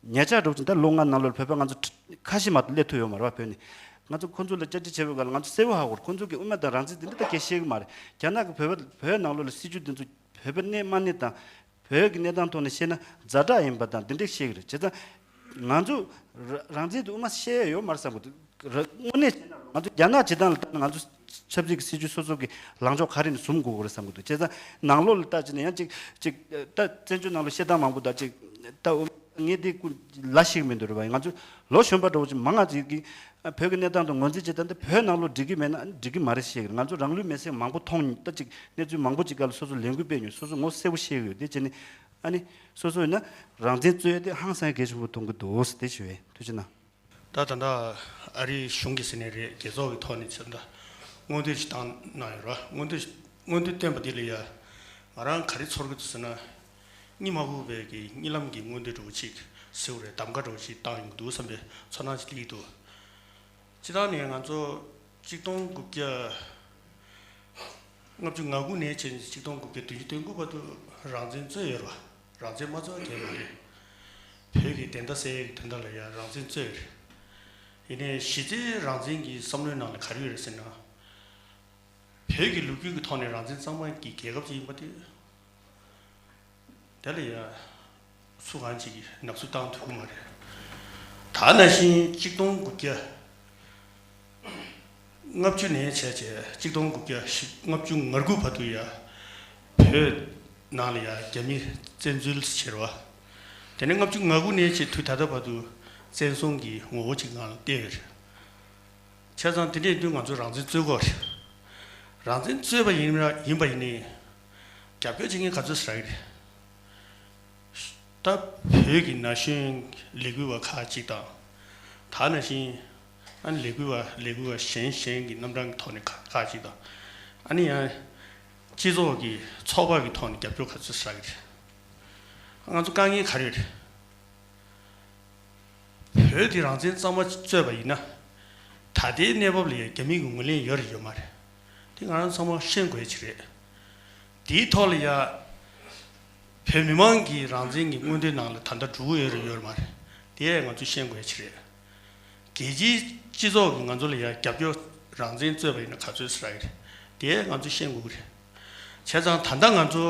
ཉེ་ཆར་འདྲ་བོ་ཅིག་ད་ལོ་ལྔ་ནང་ལོགས་བོད་པ་ང་ཚོ་ཁྲི་ཁ་ཤས་མ་གཏོགས་སླེབས་ཐུབ་ཡོད་མ་རེད་པ། བོད་ནས་ང་ཚོ་ཁོང་ཚོ་ལ་བཅར་འདྲི་བྱས་པའི་སྐབས་ལ་ང་ཚོ་གསལ་པོ་ཧ་གོ་རེད། ཁོང་ཚོ་གིས་དབུ་མ་དང་རང་བཙན་དེ་འདྲ་ད་སྐད་བཤད་གི་མ་རེད། རྒྱ་ནག་གིས་བོད་པ་བོད་ནང་ལོགས་ལ་སྲིད་ཇུས་དེ་ཚོ་བོད་པ་གནས་མ་གནས་དང་། བོད་ཀྱི་གནས་སྟངས་ཐོག་ནས་བཤད་ན་ཛ་དྲག་ཡིན་པ་དང་དེ་འདྲ་བཤད་གི་རེད། བྱས་ཙང་ང་ཚོ་ར་རང་བཙན་དེ་དབུ་མ་བཤད་ཡ་ཡོད་མ་རེད་བསམ་གི་འདུག། ར་དངོས་གནས་བྱས་ན་ང་ཚོ་རྒྱ་ནག་བྱེད་སྟངས་ལ་ལྟ་ན་ང་ཚོ་ཆབ་སྲིད་ཀྱི་སྲིད་ཇུས་སོ་སོ་གི་ལངས་ཕྱོགས་ག་རེ་ནས་བཟུང་དགོས་ཀྱི་རེད་བསམ་གི་འདུག། བྱས་ཙང་ནང་ལོགས་ལ་ལྟ་བྱས་ན་ཡང་ཅིག་ཅིག་ད་བཙན་བྱོལ་ནང་ལོགས་བཤད་སྟངས་མང་པོ་དང་ཅིག་ད་དབུ་ངས་དེ་ཀུན་ལ་ཤེས་ཀྱི་མི་འདུག་རེད་པ། ང་ཚོ་ལོ་གཞོན་པ་འདྲ་བོ་ཅིག་མང་ང་ཅིག་གིས་བོད་ཀྱི་གནས་སྟངས་དང་ངོས་འཛིན་བྱེད་སྟངས་དེ་བོད་ནང་ལོགས་འགྲིག་གི་མེད་ན་འགྲིག་གི་མ་རེད་བཤད་ཀྱི་རེད། ང་ཚོ་རང་ལུས་མེར་སྲེག་མང་པོ་མཐོང་མྱོང་། ད་ཅིག་གནས་ཚུལ་མང་པོ་ཅིག་སྐབས་ལ་སོ་སོ་ལས་འགུལ་སྤེལ་མྱོང་། སོ་སོ་ངོ་གསལ་པོ་ཤེས་ཀྱི་ཡོད། དེ་བྱས་ནས་ཨ་ནི་སོ་སོ་ཡིན་ན་རང་བཙན་རྩོད་ཡ་དེ་ཧང་སང་གལ་ཆེན་པོ་མཐོང་གི་འདུག་ཟེར་དེ་ཞུ་བས། ཐུགས་རྗེ་གནང་། ད་ད་ལྟ་ཨ་རིའི་གཞུང་གིས་ཟེར་ནའི་རེད། རྒྱལ་ཚོགས་ཀྱི་ཐོག་ནས་ཚོད་ལྟ་སྔོན་འདོན་ཞིག་བཏང་གནང་ཡོད་རེད། སྔོན་འདོན་སྔོན་འདོན་བཏོན་པ་འདི་ལ་ཡ་ང་རང་ག་རེ་ཚོར་གྱི་འདུག་ཟེར་ན། གཉིད་མ་ཁུག་པའི་གི་གཉིད་ལམ་གྱི་མངོན་འདོད་འདྲ་བོ་ཅིག་ཟེར་བ་རེད། གདམ་ག་འདྲ་བོ་ཅིག་བཏང་ཡོང་གི་འདུག་བསམ་པའི་ཚོར་སྣང་ཅིག་སླེབས་ཀྱི་འདུག། སྤྱིར་བཏང་ནས་ང་ཚོ་གཅིག་སྟོང་དགུ་བརྒྱ་ལྔ་བཅུ་ང་དགུ་ནས་བྱས་ནས་གཅིག་སྟོང་དགུ་བརྒྱ་བདུན་ཅུ་དོན་དགུ་བར་དུ་རང་བཙན་རྩོད་ཡོད་རེད་པ། རང་བཙན་མ་རྩོད་ག་མ་རེད། བོད་ཀྱི་བདེན་མཐའ་གསལ་ཡས་ཀྱི་དོན་དག་ལ་ཡང་རང་བཙན་རྩོད་ཡོད་རེད། ཡིན་ནའི་གཞི་རྩའི་རང་བཙན་གྱི་བསམ་བློའི་ནང་ལ་ག་རེ་ཡོད་རེད་ཟེར་ན། བོད་ཀྱི་ལོ་རྒྱུས་ཀྱི་ཐོག་ནས་རང་བཙན་གཙང་མ་གི་རྒྱལ་ཁབ་ཅིག་ཡིན་པ་དེ། དེ་ལ་ཡ་སུ་གང་ཅིག་གིས་ནག་བསུབ་བཏང་ཐུབ་ཀྱི་མ་རེད། ད་ནང་བཞིན་གཅིག་སྟོང་དགུ་བརྒྱ་ལྔ་བཅུ་ནས་བྱས་བྱས་གཅིག་སྟོང་དགུ་བརྒྱ་ལྔ་བཅུ་ང་དགུ་བར་དུ་ཡ་བོད་ནང་ལ་ཡ་རྒྱ་མི་བཙན་འཛུལ་བྱས་རེད་པ། དེ་ནས་ལྔ་བཅུ་ང་དགུ་ནས་བྱས་དུས་ད་ལྟ་བར་དུ་བཙན་བཟུང་གི་ངོ་བོ་ཅིག་ངང་ལ་བསྟན་ཡོད་རེད། བྱས་ཙང་དེ་འདྲའི་དུས་ང་ཚོས་རང་བཙན་རྩོད་དགོས་རེད། རང་བཙན་རྩོད་པ་ཡིན་ན་ཡིན་པ་ཡིན་ནའི་རྒྱབ་སྐྱོར་བྱེད་མཁན་ག་ཚོད་ཟེར་གི་རེད། ད་བོད་ཀྱི་ན་གཞོན་ལས་འགུལ་བ་ཁག་ཅིག་དང་། ད་ནང་བཞིན་ཨ་ནི་ལས་འགུལ་བ་ལས་འགུལ་བ་གཞན་གཞན་གྱི་རྣམ་གྲངས་ཀྱི་ཐོག་ནས་ཁག་ཁག་ཅིག་དང་། ཨ་ནི་ཡང་སྤྱི་ཚོགས་ཀྱི་ཚོགས་པ་གི་ཐོག་ནས་རྒྱབ་སྐྱོར་ག་ཚོད་ཟེར་གི་རེད། ང་ཚོ་དཀའ་ངལ་ག་རེ་ཡོད་རེད། བོད་དེ་རང་བཙན་གཙང་མ་རྩོད་པ་ཡིན་ན། ད་ལྟའི་གནས་བབ་ལ་ཡང་རྒྱ་མི་གི་ངོས་ལེན་ཡོད་རེད་ཡོད་མ་རེད། དེ་ང་རང་ཚང་མ་ཤེས་དགོས་ཡ་ཅིག་རེད། དེའི་ཐོག་ལ་ཡ། བོད་མི་མང་གི་རང་བཙན་གྱི་མངོན་འདོད་ནང་ལ་ད་ལྟ་འགྲོ་གི་ཡོད་རེད་ཡོད་མ་རེད། དེ་ཡང་ང་ཚོས་ཤེས་དགོས་ཡ་ཅིག་རེད། རྒྱལ་སྤྱིའི་སྤྱི་ཚོགས་ཀྱིས་ང་ཚོ་ལ་ཡ་རྒྱབ་སྐྱོར་རང་བཙན་རྩོད་པ་ཡིན་ན་ག་ཚོད་ཟེར་གི་རེད། དེ་ཡང་ང་ཚོས་ཤེས་དགོས་ཀྱི་རེད། བྱས་ཙང་ད་ལྟ་ང་ཚོ།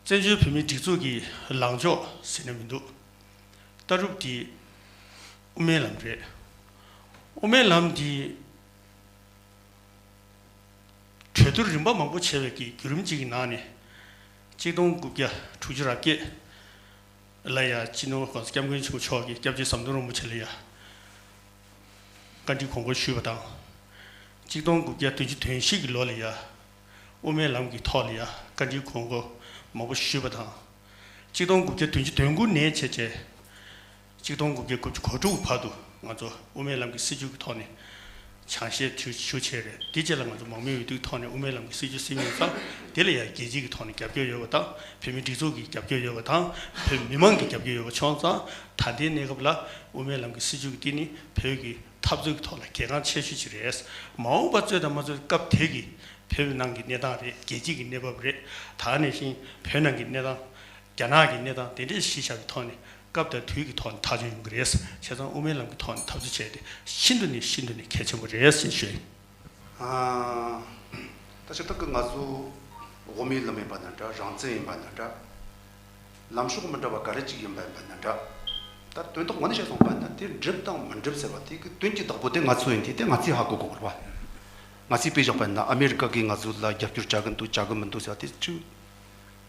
བཙན་བྱོལ་བོད་མིའི་སྒྲིག་འཛུགས་ཀྱི་ལངས་ཕྱོགས་ཟེར་ན་མི་འདུག། ལྟ་གྲུབ་དེ་དབུ་མའི་ལམ་རེད། དབུ་མའི་ལམ་དེ་གྲོས་བསྡུར་རིམ་པ་མང་པོ་བྱས་པའི་གི་བརྒྱུད་རིམ་གཅིག་གི་ནང་ནས་གཅིག་སྟོང་དགུ་བརྒྱ་དྲུག་ཅུ་རེ་བརྒྱད་ལ་ཡ་སྤྱི་ནོར་༸གོང་ས་༸སྐྱབས་མགོན་ཆེན་པོ་མཆོག་གིས་སྐྱབས་རྗེ་ཟམ་གདོང་རིན་པོ་ཆེ་ལ་ཡ། བཀའ་འདྲི་དགོངས་སྐོར་ཞུས་པ་དང་། གཅིག་སྟོང་དགུ་བརྒྱ་བདུན་ཅུ་དོན་བཞི་གི་ལོ་ལ་ཡ། དབུ་མའི་ལམ་གྱི་ཐོག་ལ་ཡ་བཀའ་འདྲི་དགོངས་སྐོར་མང་པོ་ཞུས་པ་དང་། གཅིག་སྟོང་དགུ་བརྒྱ་བདུན་ཅུ་དོན་དགུ་ནས་བྱས་བྱས། གཅིག་སྟོང་དགུ་བརྒྱ་དགུ་བཅུ་གོ་དྲུག་བར་དུ་ང་ཚོ་དབུ་མའི་ལམ་གྱི་སྲིད་བྱུས་ཀྱི་ཐོག་ནས་སྦྱང་བཤད་ཞུ་ཞུ་བྱས་རེད། དེ་རྗེས་ལ་ང་ཚོ་མང་མོས་འོས་བསྡུའི་ཐོག་ནས་དབུ་མའི་ལམ་གྱི་སྲིད་བྱུས་ཟིན་ཡོང་ཙང་། དེ་ལ་ཡང་རྒྱལ་སྤྱི་གི་ཐོག་ནས་རྒྱབ་སྐྱོར་ཡོད་པ་དང་། བོད་མིའི་སྒྲིག་འཛུགས་ཀྱི་རྒྱབ་སྐྱོར་ཡོད་པ་དང་། བོད་མི་མང་གི་རྒྱབ་སྐྱོར་ཡོད་པ་བྱུང་ཙང་། ད་ལྟའི་གནས་སྐབས་ལ་དབུ་མའི་ལམ་གྱི་སྲིད་བྱུས་ཀྱི་སྟེང་ནས་བོད་ཀྱི་འཐབ་རྩོད་ཀྱི་ཐོག་ལ་གལ་འགངས་ཆེ་ཤོས་ཅིག་རེད། མ་འོངས་པ་རྩོད་དང་མ་རྩོད་སྐབས་དེ་གི་བོད་ནང་གི་གནས་སྟངས་རེད། རྒྱལ་སྤྱི་གི་གནས་བབ་རེད། ད་ག་ནང་བཞིན་བོད་ནང་གི་གནས་སྟངས། རྒྱ་ནག་གི་གནས་སྟངས་དེ་འདྲའི་གཞི་བཞག་པའི་ཐོག་ནས་སྐབས་དང་དུས་ཀྱི་ཐོག་ནས་ཐག་གཅོད་ཡོང་གི་རེད། བྱས་ཙང་དབུ་མའི་ལམ་གྱི་ཐོག་ནས་འཐབ་རྩོད་བྱས་ཏེ་ཤིན་ཏུ་ནས་ཤིན་ཏུ་ནས་གལ་ཆེན་པོ་རེད་ཅེས་ཞུ་ཡིན། ཨ། ད་ཆ་ད་གི་ང་ཚོ་དབུ་མའི་ལམ་ཡིན་པ་ན་འདྲ། རང་བཙན་ཡིན་པ་ན་འདྲ། ལམ་ཕྱོགས་མི་འདྲ་བ་ག་རེ་ཅིག་ཡིན་པ་ཡིན་པ་ན་འདྲ། ད་དོན་དག་ངོ་ནས་བཤད་སོང་པ་ན་དེ་འགྲུབ་དང་མི་འགྲུབ་ཟེར་བ་དེ་གི་དོན་གྱི་བདག་པོ་དེ་ང་ཚོ་ཡིན་དུས་དེ་ང་ཚོས་ཧ་གོ་དགོས་རེད་བ། ང་ཚོས་དཔེ་བཞག་པ་ན་ཨ་མེ་རི་ཀ་གིས་ང་ཚོ་ལ་རྒྱབ་སྐྱོར་བྱ་གི་འདུག་བྱ་གི་མི་འདུག་ཟེར་བ་དེ་ཅིག་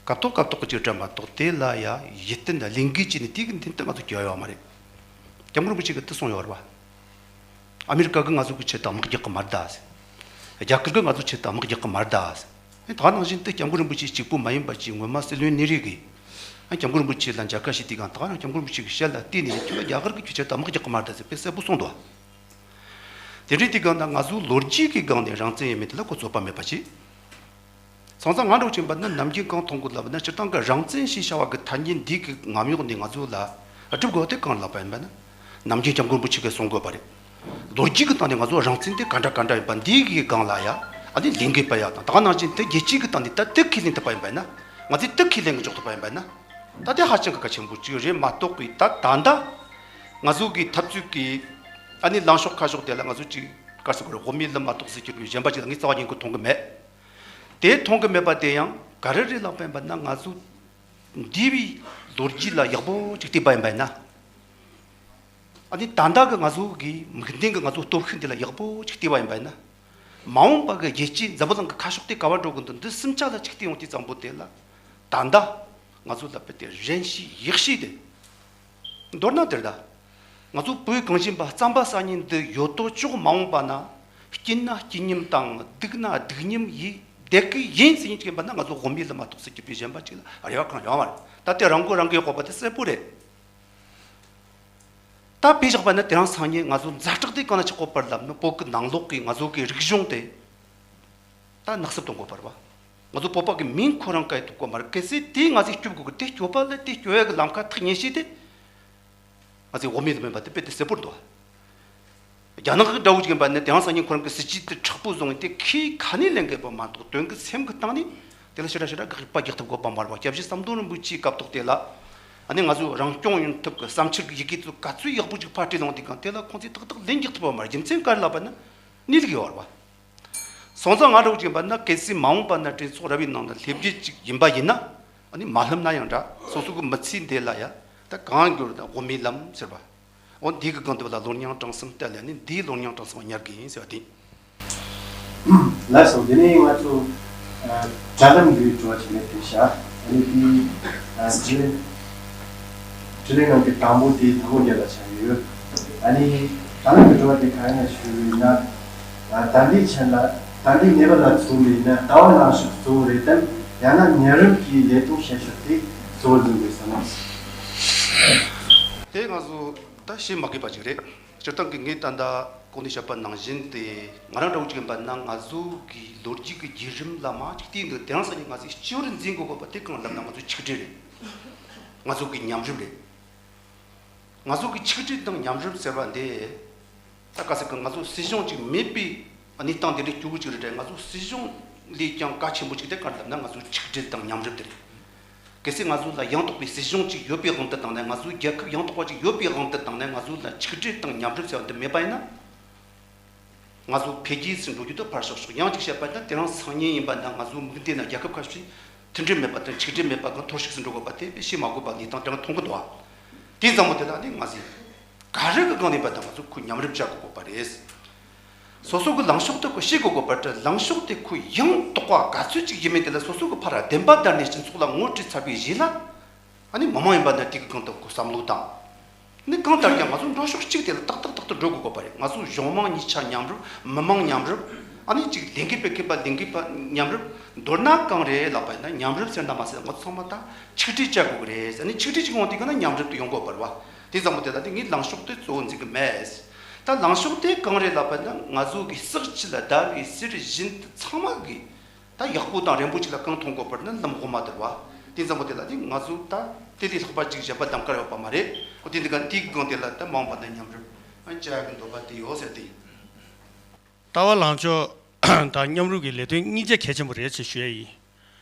སྐབས་ཐོག་སྐབས་ཐོག་གི་ཅིག་དྲན་མ་གཏོགས་དེ་ལ་ཡ་ཡིད་བརྟན་དང་ལས་འགན་བྱས་ནས་དེ་གི་མདུན་དུ་ང་ཚོ་སྐྱོད་ཡོད་མ་རེད། སྐྱབས་མགོན་རིན་པོ་ཆེ་གིས་དེ་གསུངས་ཡོད་རེད་བ། ཨ་མེ་རི་ཀ་གིས་ང་ཚོ་གི་ཆེད་དུ་དམག་རྒྱག་གི་མ་རེད་ད་ཟེར། རྒྱ་གར་གིས་ང་ཚོ་ཆེད་དུ་དམག་རྒྱག་གི་མ་རེད་ད་ཟེར། ཨེ་ད་ག་ནང་བཞིན་དུ་སྐྱབས་མགོན་རིན་པོ་ཆེ་གཅིག་པུ་མ་ཡིན་པ་ཅིག་སྔོན་མ་སྲིད་བློན་ནེ་རུ་གིས་ཨ་སྐྱབས་མགོན་རིན་པོ་ཆེ་ལ་མཇལ་ཁ་ཞུས་དུས་སྒང་ད་ག་རང་སྐྱབས་མགོན་རིན་པོ་ཆེ་གི་ཞལ་ལ་བལྟས་ནས་ཁྱོད་ལ་རྒྱ་གར་གིས་ཁྱོད་ཆེད་དུ་དམག་རྒྱག་གི་མ་རེད་ད་ཟེར་དཔེ་གསལ་པོ་གསུངས་འདུག། དེ་འདྲའི་དུས་སྒང་ད་ང་ཚོ་ལོ་རྒྱུས་ཀྱི་སྒང་ནས་རང་བཙན་ཡོད་མེད་དེ་ལ་གོ་ཚོད་པ་མེད་པ་ཅིག། སོང་ཙང་ང་འདྲ་བོ་ཅིག་ཡིན་པ་ན་ནམ་རྒྱུན་གང་མཐོང་གི་ལབ་ན་སྤྱིར་བཏང་གི་རང་བཙན་ཞེས་བྱ་བ་གི་ཐ་སྙད་འདི་གི་ངམ་ཡོག་ནས་ང་ཚོ་ལ་སྒྲུབ་དགོས་དེ་གང་ལབ་པ་ཡིན་པ་ན། ནམ་རྒྱུན་སྐྱབས་མགོན་རིན་པོ་ཆེ་གིས་གསུང་དགོས་པ་རེད། ལོ་རྒྱུས་ཀྱི་སྟེང་ནས་ང་ཚོ་རང་བཙན་དེ་ག་འདྲ་ག་འདྲ་ཡིན་པ་འདི་གི་སྒང་ལ་ཡ་ཨ་ནི་ལས་འགུལ་སྤེལ་ཡ་དང་ད་ག་ནང་བཞིན་དེ་རྒྱལ་སྤྱི་གི་སྟེང་ནས་ད་དེ་ཁས་ལེན་ཐུབ་པ་ཡིན་པ་ན། ང་ཚོས་དེ་ཁས་ལེན་གི་འཇོག་ཐུབ་པ་ཡིན་པ་ན། ད་དེ་ཧ་ཅང་གི་གལ་ཆེན་པོ་ཅིག་རེད་མ་གཏོགས་གི་ད་ད་ལྟ་ང་ཚོ་གི་འཐབ་རྩོད་ཀྱི་ཨ་ནི་ལངས་ཕྱོགས་ཁ་ཕྱོགས་དེ་ལ་ང་ཚོ་ཅིག་ག་རེ་ཟེར་དགོས་རེད། དབུ་མའི་ལམ་མ་གཏོགས་ཟེར་གྱི་རེད། གཞན་པ་ཅིག་ལ་ངས་རྩ་བ་ཉིད་ཀྱིས་མཐོང་གི་མེད། དེ་མཐོང་གི་མེད་པ་དེ་ཡང་ག་རེ་རེད་ལབ་པ་ཡིན་པ་ན། ང་ཚོ་འདས་པའི་ལོ་རྒྱུས་ལ་ཡག་པོ་ཅིག་བལྟས་པ་ཡིན་པ་ཡིན་ན། ཨ་ནི་ད་ལྟ་གི་ང་ཚོ་གི་མིག་མདུན་གི་ང་ཚོ་སྟོབས་ཤུགས་འདི་ལ་ཡག་པོ་ཅིག་བལྟས་པ་ཡིན་པ་ཡིན་ན། མ་འོངས་པ་གི་རྒྱལ་སྤྱི་འཛམ་བུ་གླིང་གི་ཁ་ཕྱོགས་དེ་ག་པར་འགྲོ་གི་འདུག་འདི་གསུམ་ཆ་ལ་ཅིག་བལྟས་ཡོང་དུས་ཙམ་པོ་དེ་ལ། ད་ལྟ་ང་ཚོ་ལ་དཔེ་དེ་གཞན་ཤེས་ཡག་ཤེས་དེ། མདོར་ན་དེར་ད། ང་ཚོ་བོད་གངས་ཅན་པ་རྩམ་པ་ཟ་མཁན་འདི་ཡོད་དོ་ཅོག་མ་འོངས་པ་ན། སྐྱིད་ན་སྐྱིད་མཉམ་དང་སྡུག་ན་སྡུག་མཉམ་ཡིན་བསྡད་ཀྱི་ཡིན་ཟེར་མཁན་ཅིག་ཡིན་པ་ན་ང་ཚོ་དབུ་མའི་ལམ་མ་གཏོགས་ཟེར་གྱི་དཔེ་གཞན་པ་ཅིག་ལ་རེ་བ་གང་ཡོང་བ་རེད། ད་དེ་རང་མགོ་རང་གིས་འགོག་པ་དེ་གསལ་པོ་རེད། ད་དཔེ་བཞག་པ་ན་དེ་རིང་སང་ཉིན་ང་ཚོ་ཛ་དྲག་དེ་གང་ལ་ཆགས་ཡོད་པ་རེད་ལབ་ན། བོད་ཀྱི་ནང་ལོགས་ཀྱི་ང་ཚོ་གི་རིག་གཞུང་དེ་ད་ནག་སུབ་གཏོང་དགོས་པ་རེད་བ། ང་ཚོ་བོད་པ་གི་མིང་ཁོ་རང་བཀལ་ཐུབ་དགོས་མ་རེད། གལ་སྲིད་དེ་ང་ཚོས་སྐྱོབ་དགོས་གི། དེ་སྐྱོབ་པ་ལ་དེ་སྐྱོབ་ཡ་གི་ལམ་ཁ་ཐག་ཉེ་ཤོས་དེ་ང་ཚོའི་དབུ་མའི་ལམ་ཡིན་པ་དེ་དཔེ་དེ་གསལ་པོར་འདུག། རྒྱ་ནག་གི་དགྲ་བོ་ཅིག་ཡིན་པ་ནི་དེ་རིང་སང་ཉིན་ཁོ་རང་གི་སྲིད་ཇུས་དེ་མཁྲེགས་པོ་བཟུང་ཡིན་དེ་ཁོས་ཁ་ནས་ལེན་དགོས་པ་མ་གཏོགས་དོན་གི་སེམས་གི་སྟེང་ནས་དེ་ལ་ཞེ་དྲག་ཞེ་དྲག་དགག་པ་རྒྱག་ཐུབ་དགོས་པ་མ་རེད་བ། སྐྱབས་རྗེ་ཟམ་གདོང་རིན་པོ་ཆེའི་སྐབས་ཐོག་དེ་ལ་ཨ་ནི་ང་ཚོ་རང་སྐྱོང་ཡོང་ཐབས་ཀྱི་བསམ་འཆར་གྱི་ཡི་གེ་ཚོ་ག་ཚོད་ཡག་པོ་ཅིག་ཕར་བྲིས་ལོང་དུས་གང་དེ་ལ་ཁོང་ཚོས་ཏག་ཏག་ལན་རྒྱག་ཐུབ་པ་མ་རེད། རྒྱུ་མཚན་ག་རེ་ལབ་པ་ན་གནས་ལུགས་ཡོད་རེད་བ། སོང་ཙང་ང་འདྲ་བོ་ཅིག་ཡིན་པ་ན་གལ་སྲིད་མ་འོངས་པ་ན་གྲོས་ཚོགས་ར་བའི་ནང་ལ་སླེབས་རྒྱུ་ཅིག་ཡིན་པ་ཡིན་ན། ཨ་ནི་མ་ལྷུམ་ན་ཡང་འདྲ་སོ་སོ་གི་མི་ཚེ་འདི་ལ་ཡ་ད་གང་འགྱུར་ད་དབུ་མའི་ལམ་ཟེར་བ། འོ་འདི་གི་སྒང་དེ་བ་ལ་ལོ་མྱང་གྲངས་གསུམ་བལྟས་ལ་ནི་འདིའི་ལོ་མྱང་གྲངས་གསུམ་ཉར་གི་ཡིན་ཟེར་བ་དེ། ལགས་སོ། དེ་ནས་ང་ཚོ་ཨ་དྲ་ལམ་བརྒྱུད་དྲི་བ་ཞིག་ལས་དེ་བྱ། ཨ་ནི་དེའི་ཨ་དྲི་ལན་དྲི་ལན་ནང་གི་དང་པོ་དེ་དང་པོ་རྒྱལ་ལ་ཆགས་ཡོད། ཨ་ནི་དྲ་ལམ་གྱི་དྲི་བ་དེ་ག་རེ་ན་ཞུས་ན། ཨ་ད་ལྟའི་ཆ་ལ་ད་ལྟའི་གནས་བབ་ལ་མཚོན་པ་ཡིན་ན་ལྟ་བ་ལངས་ཕྱོགས་གཙོ་བོ་རེད་དམ། ཡང་ན་ཉམས་རིམ་གྱི་ལས་དོན་བྱེད་ཕྱོགས་དེ་གཙོ་བོར་འཛིན་དགོས་བསམ། དེ་ང་ཚོ་ད་བཤད་མ་དགོས་པ་ཅིག་རེད། སྤྱིར་བཏང་གི་ངས་ད་ལྟ་གོང་ནས་བཤད་པ་ནང་བཞིན་དེ་ང་རང་འདྲ་བོ་ཅིག་ཡིན་པ་ན་ང་ཚོ་གི་ལོ་རྒྱུས་ཀྱི་བརྒྱུད་རིམ་ལ་མ་ཅིག་བལྟས་འདུག་དེ་རིང་སང་ཉིན་ང་ཚོས་སྤྱི་བོར་འཛིན་དགོས་པ་དེ་གང་ལབ་ན་ང་ཚོའི་ཆིག་སྒྲིལ་རེད། ང་ཚོ་གི་ཉམས་རིམ་རེད། ང་ཚོ་གི་ཆིག་སྒྲིལ་དང་ཉམས་རིམ་ཟེར་བ་འདི། ད་ག་ཟེར་གི་ང་ཚོ་སྲིད་གཞུང་ཅིག་མེད་པའི་གནས་སྟངས་འདི་འདྲའི་སྐྱོ་བོ་ཅིག་རེད་དྲ། ང་ཚོ་སྲིད་གཞུང་ལས་ཀྱང་གལ་ཆེན་པོ་ཅིག་དེ་ག་རེ་ལབ་ན་ང་ཚོའི་ཆིག་སྒྲིལ་དང་ཉམས་རིམ་དེ་རེད། གལ་སྲིད་ང་ཚོ་ལ་ཡང་དག་པའི་སྲིད་གཞུང་ཅིག་ཡོད་པའི་དབང་དུ་བཏང་ནས། ང་ཚོའི་རྒྱལ་ཁབ་ཡང་དག་པ་ཅིག་ཡོད་པའི་དབང་དུ་བཏང་ནས་ང་ཚོ་ལ་ཆིག་སྒྲིལ་དང་ཉམས་རིམ་ཟེར་བ་འདི་མེད་པ་ཡིན་ན། ང་ཚོ་འཕེལ་རྒྱས་སུ་འགྲོ་རྒྱུ་དེ་ཕར་ཞོག་ཞོག་ཡང་གཅིག་བཤད་པ་ན་དེ་རིང་སང་ཉིན་ཡིན་པ་ན་ང་ཚོ་མིག་མདུན་ན་རྒྱལ་ཁབ་ཁ་ཤས་མཐུན་སྒྲིལ་མེད་པ་དང་ཆིག་སྒྲིལ་མེད་པ་གང་འཐོར་ཞིག་སུ་འགྲོ་དགོས་པ་དེ་བཤད་མ་དགོས་པ་ངས་དང་དྲང་མཐོང་གི་འདུག་ཨ། དེ་ཙམ་པོ་དེ་ལ་ནི་ང་ཚོས་ག་རེ་གི་སྒང་ནས་ཡིན་པ་དང་ང་ཚོ་ཁོ་ཉམས་རིམ་བྱ་དགོས་པ་རེད། སོ་སོ་གི་ལངས་ཕྱོགས་དེ་ཁོ་ཤེས་དགོས་དགོས་པ་དེ། ལངས་ཕྱོགས་དེ་ཁོ་ཡང་དག་པ་ག་ཚོད་ཅིག་ཡིན་མིན་དེ་ལ་སོ་སོ་གི་ཕར་བདེན་པ་བདར་ནས་སྤྱི་ཚོགས་ལ་ངོ་སྤྲོད་ཚར་བའི་རྗེས་ལ། ཨ་ནི་མི་མང་ཡིན་པ་ན་དེ་གི་སྒང་དུ་ཁོ་བསམ་བློ་བཏང་། ནི་གང་ལྟར་ཀྱང་ང་ཚོ་འགྲོ་ཕྱོགས་གཅིག་དེ་ལ་ཏག་ཏག་ཏག་ཏག་འགྲོ་དགོས་དགོས་པ་རེད། ང་ཚོ་གཞུང་མང་གཉིས་ཆ་མཉམ་རུབ། མི་མང་མཉམ་རུབ། ཨ་ནི་གཅིག་ལས་འགུལ་སྤེལ་མཁན་པ་ལས་འགུལ་པ་མཉམ་རུབ། མདོར་ན་གང་རེད་ལབ་པ་ཡིན་ན་མཉམ་རུབ་ཟེར་ན་མ་ཟད་ང་ཚོ་ཚང་མ་ད་ཆིག་སྒྲིལ་བྱ་དགོས་ཀྱི་རེད། ཨ་ནི་ཆིག་སྒྲིལ་གཅིག་ཡོང་དུས་གང་ན་མཉམ་རུབ་དེ་ཡོང་དགོས་པ་རེད་བ། དེ་ཙམ་པོ་དེ་ལ་དེ་ངས་ལངས་ཕྱོགས་དེ་གཙོ་བོ་འཛིན་གི་མེད། ད་ལངས་ཕྱོགས་དེ་གང་རེད་ལབ་པ་ཡིན་ན་ང་ཚོ་གི་ས་གཞི་ལ་བརྡར་བའི་གསེར་བཞིན་དུ་ཚང་མ་གི་ད་ཡག་པོ་དང་རན་པོ་ཅིག་ལ་གང་མཐོང་དགོས་པར་ནི་ལམ་དབུ་མ་དེ་རེད་བ། དེ་ཙམ་པོ་དེ་ལ་དེ་ང་ཚོ་ད་དེ་ལས་ལྷག་པ་ཅིག་གཞན་པ་གདམ་ག་ཡོད་པ་མ་རེད། འོ་དེ་འདི་ག་དེའི་སྒང་དེ་ལ་ད་མང་བ་དང་མཉམ་རུབ་ཨ་བྱ་གི་འདོད་པ་དེ་ཡོད་ཟེར་ཏེ། ལྟ་བ་ལངས་ཕྱོགས་དང་མཉམ་རུབ་ཀྱི་ལས་དོན་གཉིས་ཆ་གལ་ཆེན་པོ་རེད་ཅེས་ཞུ་ཡ་ཡིན།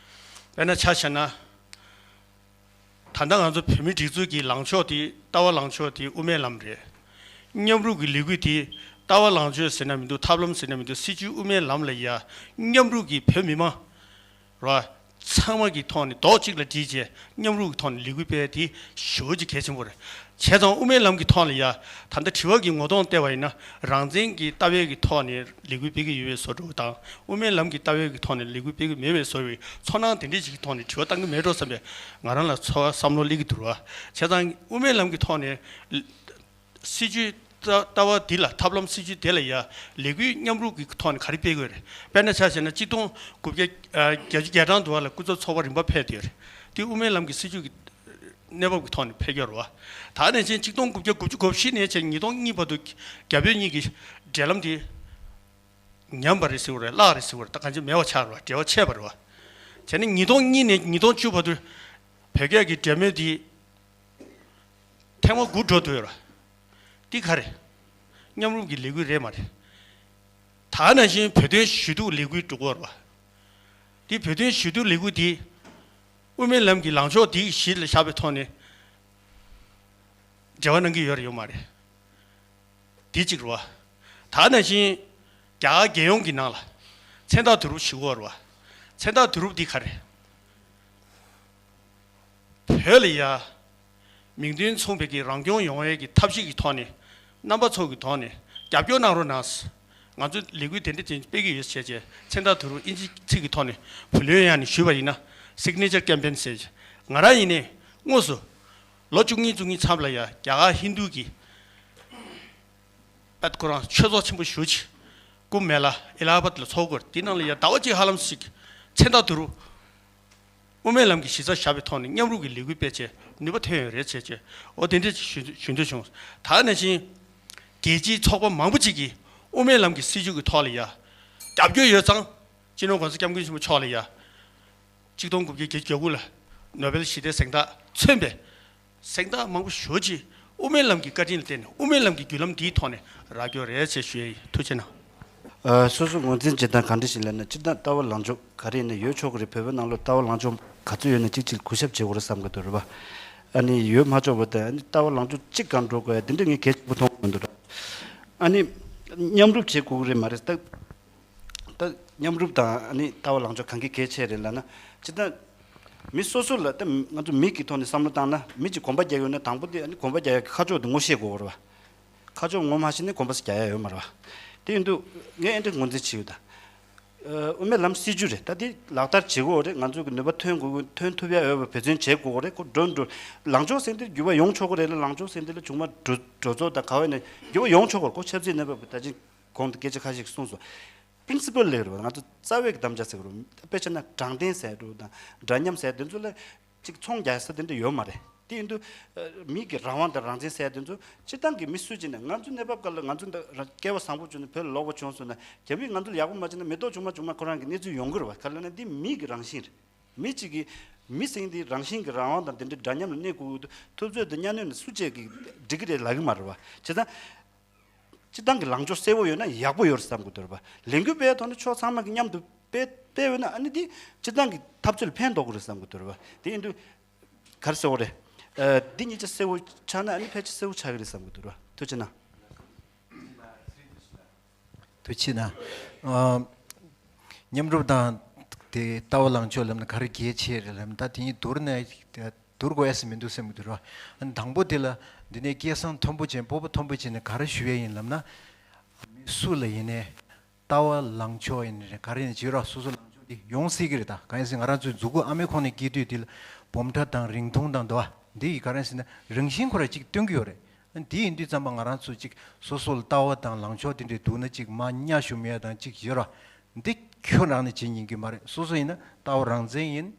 དཔེར་ན་ཆ་བཞག་ན། ད་ལྟ་ང་ཚོ་བོད་མིའི་སྒྲིག་འཛུགས་ཀྱི་ལངས་ཕྱོགས་དེ། ལྟ་བ་ལངས་ཕྱོགས་དེ་དབུ་མའི་ལམ་རེད། མཉམ་རུབ་ཀྱི་ལས་འགུལ་དེ་ལྟ་བ་ལངས་ཕྱོགས་ཟེར་ན་མི་འདུག་ཐབས་ལམ་ཟེར་ན་མི་འདུག་སྲིད་བྱུས་དབུ་མའི་ལམ་ལ་ཡ་མཉམ་རུབ་ཀྱི་བོད་མི་མང་ར་ཚང་མ་གི་ཐོག་ནས་རྡོག་གཅིག་ལ་སྒྲིལ་བྱས་མཉམ་རུབ་ཀྱི་ཐོག་ནས་ལས་འགུལ་སྤེལ་དེ་ཞེ་པོ་ཅིག་གལ་ཆེན་པོ་རེད། བྱས་ཙང་དབུ་མའི་ལམ་གྱི་ཐོག་ལ་ཡ། ད་ལྟ་དྲི་བ་གི་ངོ་གདོང་བལྟས་པ་ཡིན་ན། རང་བཙན་གྱི་ལྟ་བའི་གི་ཐོག་ནས་ལས་འགུལ་སྤེལ་གྱི་ཡོད་པའི་བཟོ་འདྲ་དང་། དབུ་མའི་ལམ་གྱི་ལྟ་བའི་གི་ཐོག་ནས་ལས་འགུལ་སྤེལ་གྱི་མེད་པའི་བཟོ་བའི་ཚོར་སྣང་དེ་འདྲས་ཅིག་གི་ཐོག་ནས་དྲི་བ་བཏང་གི་མེད་འགྲོ་བསམ་པའི་ང་རང་ལ་ཚོར་བ་བསམ་བློ་སླེབས་ཀྱི་འདུག་ར། བྱས་ཙང་དབུ་མའི་ལམ་གྱི་ཐོག་ནས་སྲིད་བྱུས་ལྟ་ལྟ་བ་འདི་ལ། ཐབས་ལམ་སྲིད་བྱུས་དེ་ལ་ཡ་ལས་འགུལ་མཉམ་རུབ་ཀྱི་ཐོག་ནས་ག་རེ་སྤེལ་དགོས་རེད། དཔེར་ན་ཆ་བཞག་ན་གཅིག་སྟོང་དགུ་བརྒྱ་ཨ་བརྒྱད་ཅུ་གྱ་གྲངས་དུ་བ་ལ་སྐུ་ཚབ་ཚོགས་པ་རིམ་པ་ཕེབས་བསྡད་ཡོད་རེད། དེ་དབུ་མའི་ལམ་གྱི་སྲིད་བྱུས་ཀྱི་གནས་བབ་ཀྱི་ཐོག་ནས་ཕེབས་ཀྱི་ཡོད་རེད་བ། ད་ནང་བཞིན་གཅིག་སྟོང་དགུ་བརྒྱ་དགུ་བཅུ་གོ་བཞི་ནས་བྱས་ཉིས་སྟོང་གཉིས་བར་དུ་རྒྱ་བོད་གཉིས་ཀྱི་འབྲེལ་ལམ་དེ་ཉམས་པ་རེད་ཟེར་བ་རེད། བརླག་རེད་ཟེར་བ་རེད། ད་གང་ཅི་མེད་པ་ཆགས་རེད་བ། འབྲེལ་བ་ཆད་པ་རེད་བ། བྱས་ན་ཉིས་སྟོང་གཉིས་ནས་ཉིས་སྟོང་བཅུ་བར་དུ་བོད་རྒྱ་གི་འབྲེལ་མོལ་དེ་ཐེངས་མ་དགུ་འགྲོ་འདུག་ཡོད་ར། འདི་ག་རེད། མཉམ་རུབ་ཀྱི་ལས་འགུལ་རེད་མ་རེད། ད་ནང་བཞིན་བོད་དོན་ཞུ་གཏུག་ལས་འགུལ་འགྲོ་གི་ཡོད་ར་བ། འདི་བོད་དོན་ཞུ་གཏུག་ལས་འགུལ་འདི་དབུ་མའི་ལམ་གྱི་ལངས་ཕྱོགས་འདི་གཞི་ལ་བཞག་པའི་ཐོག་ནས་འབྲེལ་བ་གནང་གི་ཡོད་རེད་ཡོད་མ་རེད། འདི་གཅིག་རེད་བ། ད་ནང་བཞིན་རྒྱ་གར་རྒྱལ་ཡོངས་ཀྱི་ནང་ལ་མཚན་རྟགས་བསྡུ་རུབ་ཞུ་གི་ཡོད་རེད་བ། མཚན་རྟགས་བསྡུ་རུབ་འདི་ག་རེད། བོད་ལ་ཡ་མིང་དོན་མཚུངས་པའི་གི་རང་སྐྱོང་ཡོང་བའི་གི་ཐབས་ཤེས་ཀྱི་ཐོག་ནས། རྣམ་པ་ཚོ་གི་ཐོག་ནས་རྒྱབ་སྐྱོར་གནང་རོགས་གནང་། ང་ཚོ་ལས་འགུལ་དེ་འདྲ་དེ་སྤེལ་གྱི་ཡོད་བྱས་བྱས། མཚན་རྟགས་བསྡུ་རུབ་ཨིན་ཇི་ཚིག་གི་ཐོག་ནས་བུ་ལོན་ཡང་ནས་ཞུས་པ་ཡིན་ན། སིག་ནེ་ཅར་ཀེམ་པེན་ཟེར། ང་རང་ཡིན་ནའི་དངོས་སུ་ལོ་བཅུ་གཉིས་བཅུ་གཉིས་མཚམས་ལ་ཡ་རྒྱ་གར་ཧིན་རྡུ་གི་པད་ཁོ་རང་ཆོས་ཚོགས་ཆེན་པོ་ཞེ་པོ་ཅིག་ཀུམ་མེ་ལ་ཨེ་ལ་ཧ་བཱད་ལ་ཚོགས་ཀྱི་ཡོད་རེད། དེ་ནང་ལ་ཡ་ཟླ་བ་གཅིག་ཧ་ལམ་ཞིག་མཚན་རྟགས་བསྡུ་རུབ་དབུ་མའི་ལམ་གྱི་གཞི་རྩ་བཞག་པའི་ཐོག་ནས་མཉམ་རུབ་ཀྱི་ལས་འགུལ་སྤེལ་བྱས་ནུས་པ་ཐོན་ཡོད་རེད་བྱས་བྱས། འོ་དེ་འདྲས་ཞུ་ཞུ་འདོད་བྱུང་། ད་ནང་བཞིན་རྒྱལ་སྤྱིའི་ཚོགས་པ་མང་པོ་ཅིག་གིས་དབུ་མའི་ལམ་གྱི་སྲིད་བྱུས་ཀྱི་ཐོག་ལ་ཡ་རྒྱབ་སྐྱོར་ཡོད་ཙང་། སྤྱི་ནོར་༸གོང་ས་༸སྐྱབས་མགོན་ཆེན་པོ་མཆོག་ལ་ཡ་གཅིག་སྟོང་དགུ་བརྒྱ་བརྒྱད་ཅུ་གྱ་དགུ་ལ་ནོ་བེལ་ཞི་བདེའི་གཟེངས་རྟགས་མཚོན་པའི་གཟེངས་རྟགས་མང་པོ་ཞེ་པོ་ཅིག་དབུ་མའི་ལམ་གྱི་བཀའ་དྲིན་ལ་བརྟེན་ནས་དབུ་མའི་ལམ་གྱི་བརྒྱུད་ལམ་འདིའི་ཐོག་ནས་རག་གི་ཡོད་རེད་ཅེས་ཞུ་ཡ་ཡིན། ཐུགས་རྗེ་གནང་། ཨ། སོ་སོ་ངོས་འཛིན་བྱེད་སྟངས་ག་འདྲ་ཞིག་ལབ་ན། སྤྱིར་བཏང་ལྟ་བ་ལངས་ཕྱོགས་ག་རེ་ཡིན་ན་ཡོད་ཆོག་གི་རེད། བོད་པའི་ནང་ལོགས་ལྟ་བ་ལངས་ཕྱོགས་ག་ཚོད་ཡོད་ན་གཅིག་གཅིག་གུས་ཞབས་བྱེད་དགོས་རེད་བསམ་གི་འདུག་རེད་པ། ཨ་ནི་ཡོད་མ་ཆོག་པ་དང་། ཨ་ནི་ལྟ་བ་ལངས་ཕྱོགས་གཅིག་སྒང་འགྲོ་དགོས་ཡ་དེ་འདྲ་ངས་གལ་ཆེན་པོ་མཐོང་གི་མི་འདུག་ར། ཨ་ནི་མཉམ་རུབ་བྱེད་དགོས་ཀྱི་རེད་མ་རེད། ད་ད་མཉམ་རུབ་དང་ཨ་ནི་ལྟ་བ་ལངས་ཕྱོགས་གང་གི་གལ་ཆེ་རེད་ལབ་ན། སྤྱིར་བཏང་མི་སོ་སོ་ལ། ད་ང་ཚོ་མི་གི་ཐོག་ནས་བསམ་བློ་བཏང་ན། མི་གཅིག་གོམ་པ་རྒྱག་ཡོད་ན་དང་པོ་དེ་ཨ་ནི་གོམ་པ་རྒྱག་ཡག་གི་ཁ་ཕྱོགས་དེ་ངོ་ཤེས་དགོས་རེད་པ། ཁ་ཕྱོགས་ངོ་མ་ཤེས་ན་གོམ་པ་རྒྱག་ཡག་ཡོད་མ་རེད་པ། དེ་ཡིན་དུས་ངས་ཨེ་འདྲ་ངོས་འཛིན་བྱེད་ཡོད་ད། ཨ། དབུ་མའི་ལམ་སྲིད་བྱུས་རེད། ད་དེ་ལག་བསྟར་བྱེད་དགོས་རེད། ང་ཚོ་གི་ནུས་པ་ཐོན་དགོས། ཐོན་ཐུབ་ཡག་ཡོད་པ་འབད་བརྩོན་བྱེད་དགོས་རེད། ཁོ་འགྲོ་འགྲོ་ལངས་ཕྱོགས་ཟེར་དེ་འགྱུར་བ་ཡོང་ཆོག་གི་རེད་ལ། ལངས་ཕྱོགས་ཟེར་དེ་ལ་བྱུང་མ་འགྲོ་འགྲོ་ཚོགས་དང་ག་བ་ནས་འགྱུར་བ་ཡོང་ཆོག་གི་རེད། ཁོ་ཆབ་སྲིད་གནས་བབ་ད་ཅིག་གོང་དུ་སྐད་ཆ་ཁ་ཤས་ཤིག་གསུངས་སོང་། པི་རིན་སི་པལ་ལབ་རེད་པ། ང་ཚོ་རྩ་བའི་གི་དམ་བཅའ་ཟེར་གི་རེད། དཔེ་བྱས་ན་དྲང་བདེན་ཟེར་རེད་དང་འདྲ་མཉམ་ཟེར་དེ་ཚོ་ལ་ཅིག་ཚོང་རྒྱག་ས་དེ་འདྲ་ཡོད་མ་རེད། དེ་ཡིན་དུས་ཨ། མི་གི་རང་དབང་དང་རང་བཙན་ཟེར་དེ་ཚོ་སྤྱིར་བཏང་གི་མི་སུ་གཅིག་ནས། ང་ཚོ་གནས་བབ་སྐབས་ལ་ང་ཚོ་འདི་ར་སྐལ་བ་བཟང་པོ་བྱུང་ནས་བོད་ལ་ལོག་པ་བྱུང་སོང་ན། རྒྱ་མིས་ང་ཚོ་ལ་ཡག་པོ་མ་བྱས་ན་མི་ཐོག་བྱུང་མ་བྱུང་མ་ཁོ་རང་གི་གནས་ཚུལ་ཡོང་གི་རེད་པ། ག་རེ་ལབ་ན་འདི་མི་གི་རང་བཞིན་རེད། མི་གཅིག་གིས་མི་ཟེར་མཁན་དེ་རང་བཞིན་གྱི་རང་དབང་དང་དེ་འདྲའི་འདྲ་མཉམ་ལ་གནས་དགོས་ཀྱི་འདུག། ཐུབ་ཚོད་དེ་གཉའ་གནོན་ནས་སུ་གཅིག་གིས་འགྲིག་གི་རེད་ལབ་ཀྱི་མ་རེད་པ། བྱས་ཙང་། སྤྱིར་བཏང་གི་ལངས་ཕྱོགས་གསལ་པོ་ཡོད་ན་ཡག་པོ་ཡོད་རེད་བསམ་གྱི་འདུག་རེད་པ། ལས་འགུལ་སྤེལ་ཐོག་ནས་ཕྱོགས་ཚང་མ་གི་མཉམ་དུ་སྤེལ་སྤེལ་བ་ཡིན་ན། ཨ་ནི་འདི་སྤྱིར་བཏང་གི་འཐབ་རྩོད་ལ་ཕན་ཐོགས་ཀྱི་རེད་བསམ་གྱི་འདུག་རེད་པ། དེ་ཡིན་དུས་ག་རེ་ཟེར་དགོས་རེད། ཨ། འདི་གཉིས་ཆ་གསལ་པོ་ཆགས་ན་ཨ་ནི་ཕལ་ཆེར་གསལ་པོ་ཆགས་ཀྱི་རེད་བསམ་གྱི་འདུག་རེད་པ། ཐུགས་རྗེ་གནང་། ཐུགས་རྗེ་གནང་། ཨ། མཉམ་རུབ་དང་དེ་ལྟ་བ་ལངས་ཕྱོགས་ལབ་ན་ག་རེ་གལ་ཆེ་རེད་ལབ་ན། ད་དེ་གཉིས་བསྡུར་ནས་བསྡུར་དགོས་ཡ་ཞིག་མི་འདུག་བསམ་གྱི་འདུག་རེད་པ། ཨ་ནི་དང་པོ་དེ་ལ་འདི་ནས་སྐད་གསང་མཐོན་པོ་བྱས། སྤོབས་པ་མཐོན་པོ་བྱས་ནས་ག་རེ་ཞུ་ཡ་ཡིན་ལབ་ན། མི་སུ་ལ་ཡིན་ནའི་ལྟ་བ་ལངས་ཕྱོགས་ཡིན་ནའི་ག་རེ་ཡིན་ནའི་བྱས་ར། སོ་སོ་ལངས་ཕྱོགས་དེ་ཡོང་སྲིད་ཀྱི་རེད། ད་གང་ཡིན་ཟེར་ན་ང་རང་ཚོའི་མཛུབ་གུ་ཨ་མའི་ཁོག་ནས་སྐྱེས་དུས་དེ་ལ་སྦོམ་ཕྲ་དང་རིང་ཐུང་དང་འདུག་པ། འདི་ཡིས་ག་རེ་ཡིན་ཟེར་ན་རང་བཞིན་ཁོ་རང་ཅིག་སྟོན་གྱི་ཡོད་རེད། འདི་ཡིན་དུས་ཙམ་པ་ང་རང་ཚོ་ཅིག་སོ་སོ་ལ་ལྟ་བ་དང་ལངས་ཕྱོགས་དེ་འདྲའི་འདུག་ན་ཅིག་མར་ཉ་ཞུམ་ཡ་དང་ཅིག་ཡོད་ར། འདི་ཁྱོད་རང་ནས་བྱེད་ཉན་གྱི་མ་རེད། སོ་སོ་ཡིན་ན་ལྟ་བ་རང་བཙན་ཡིན།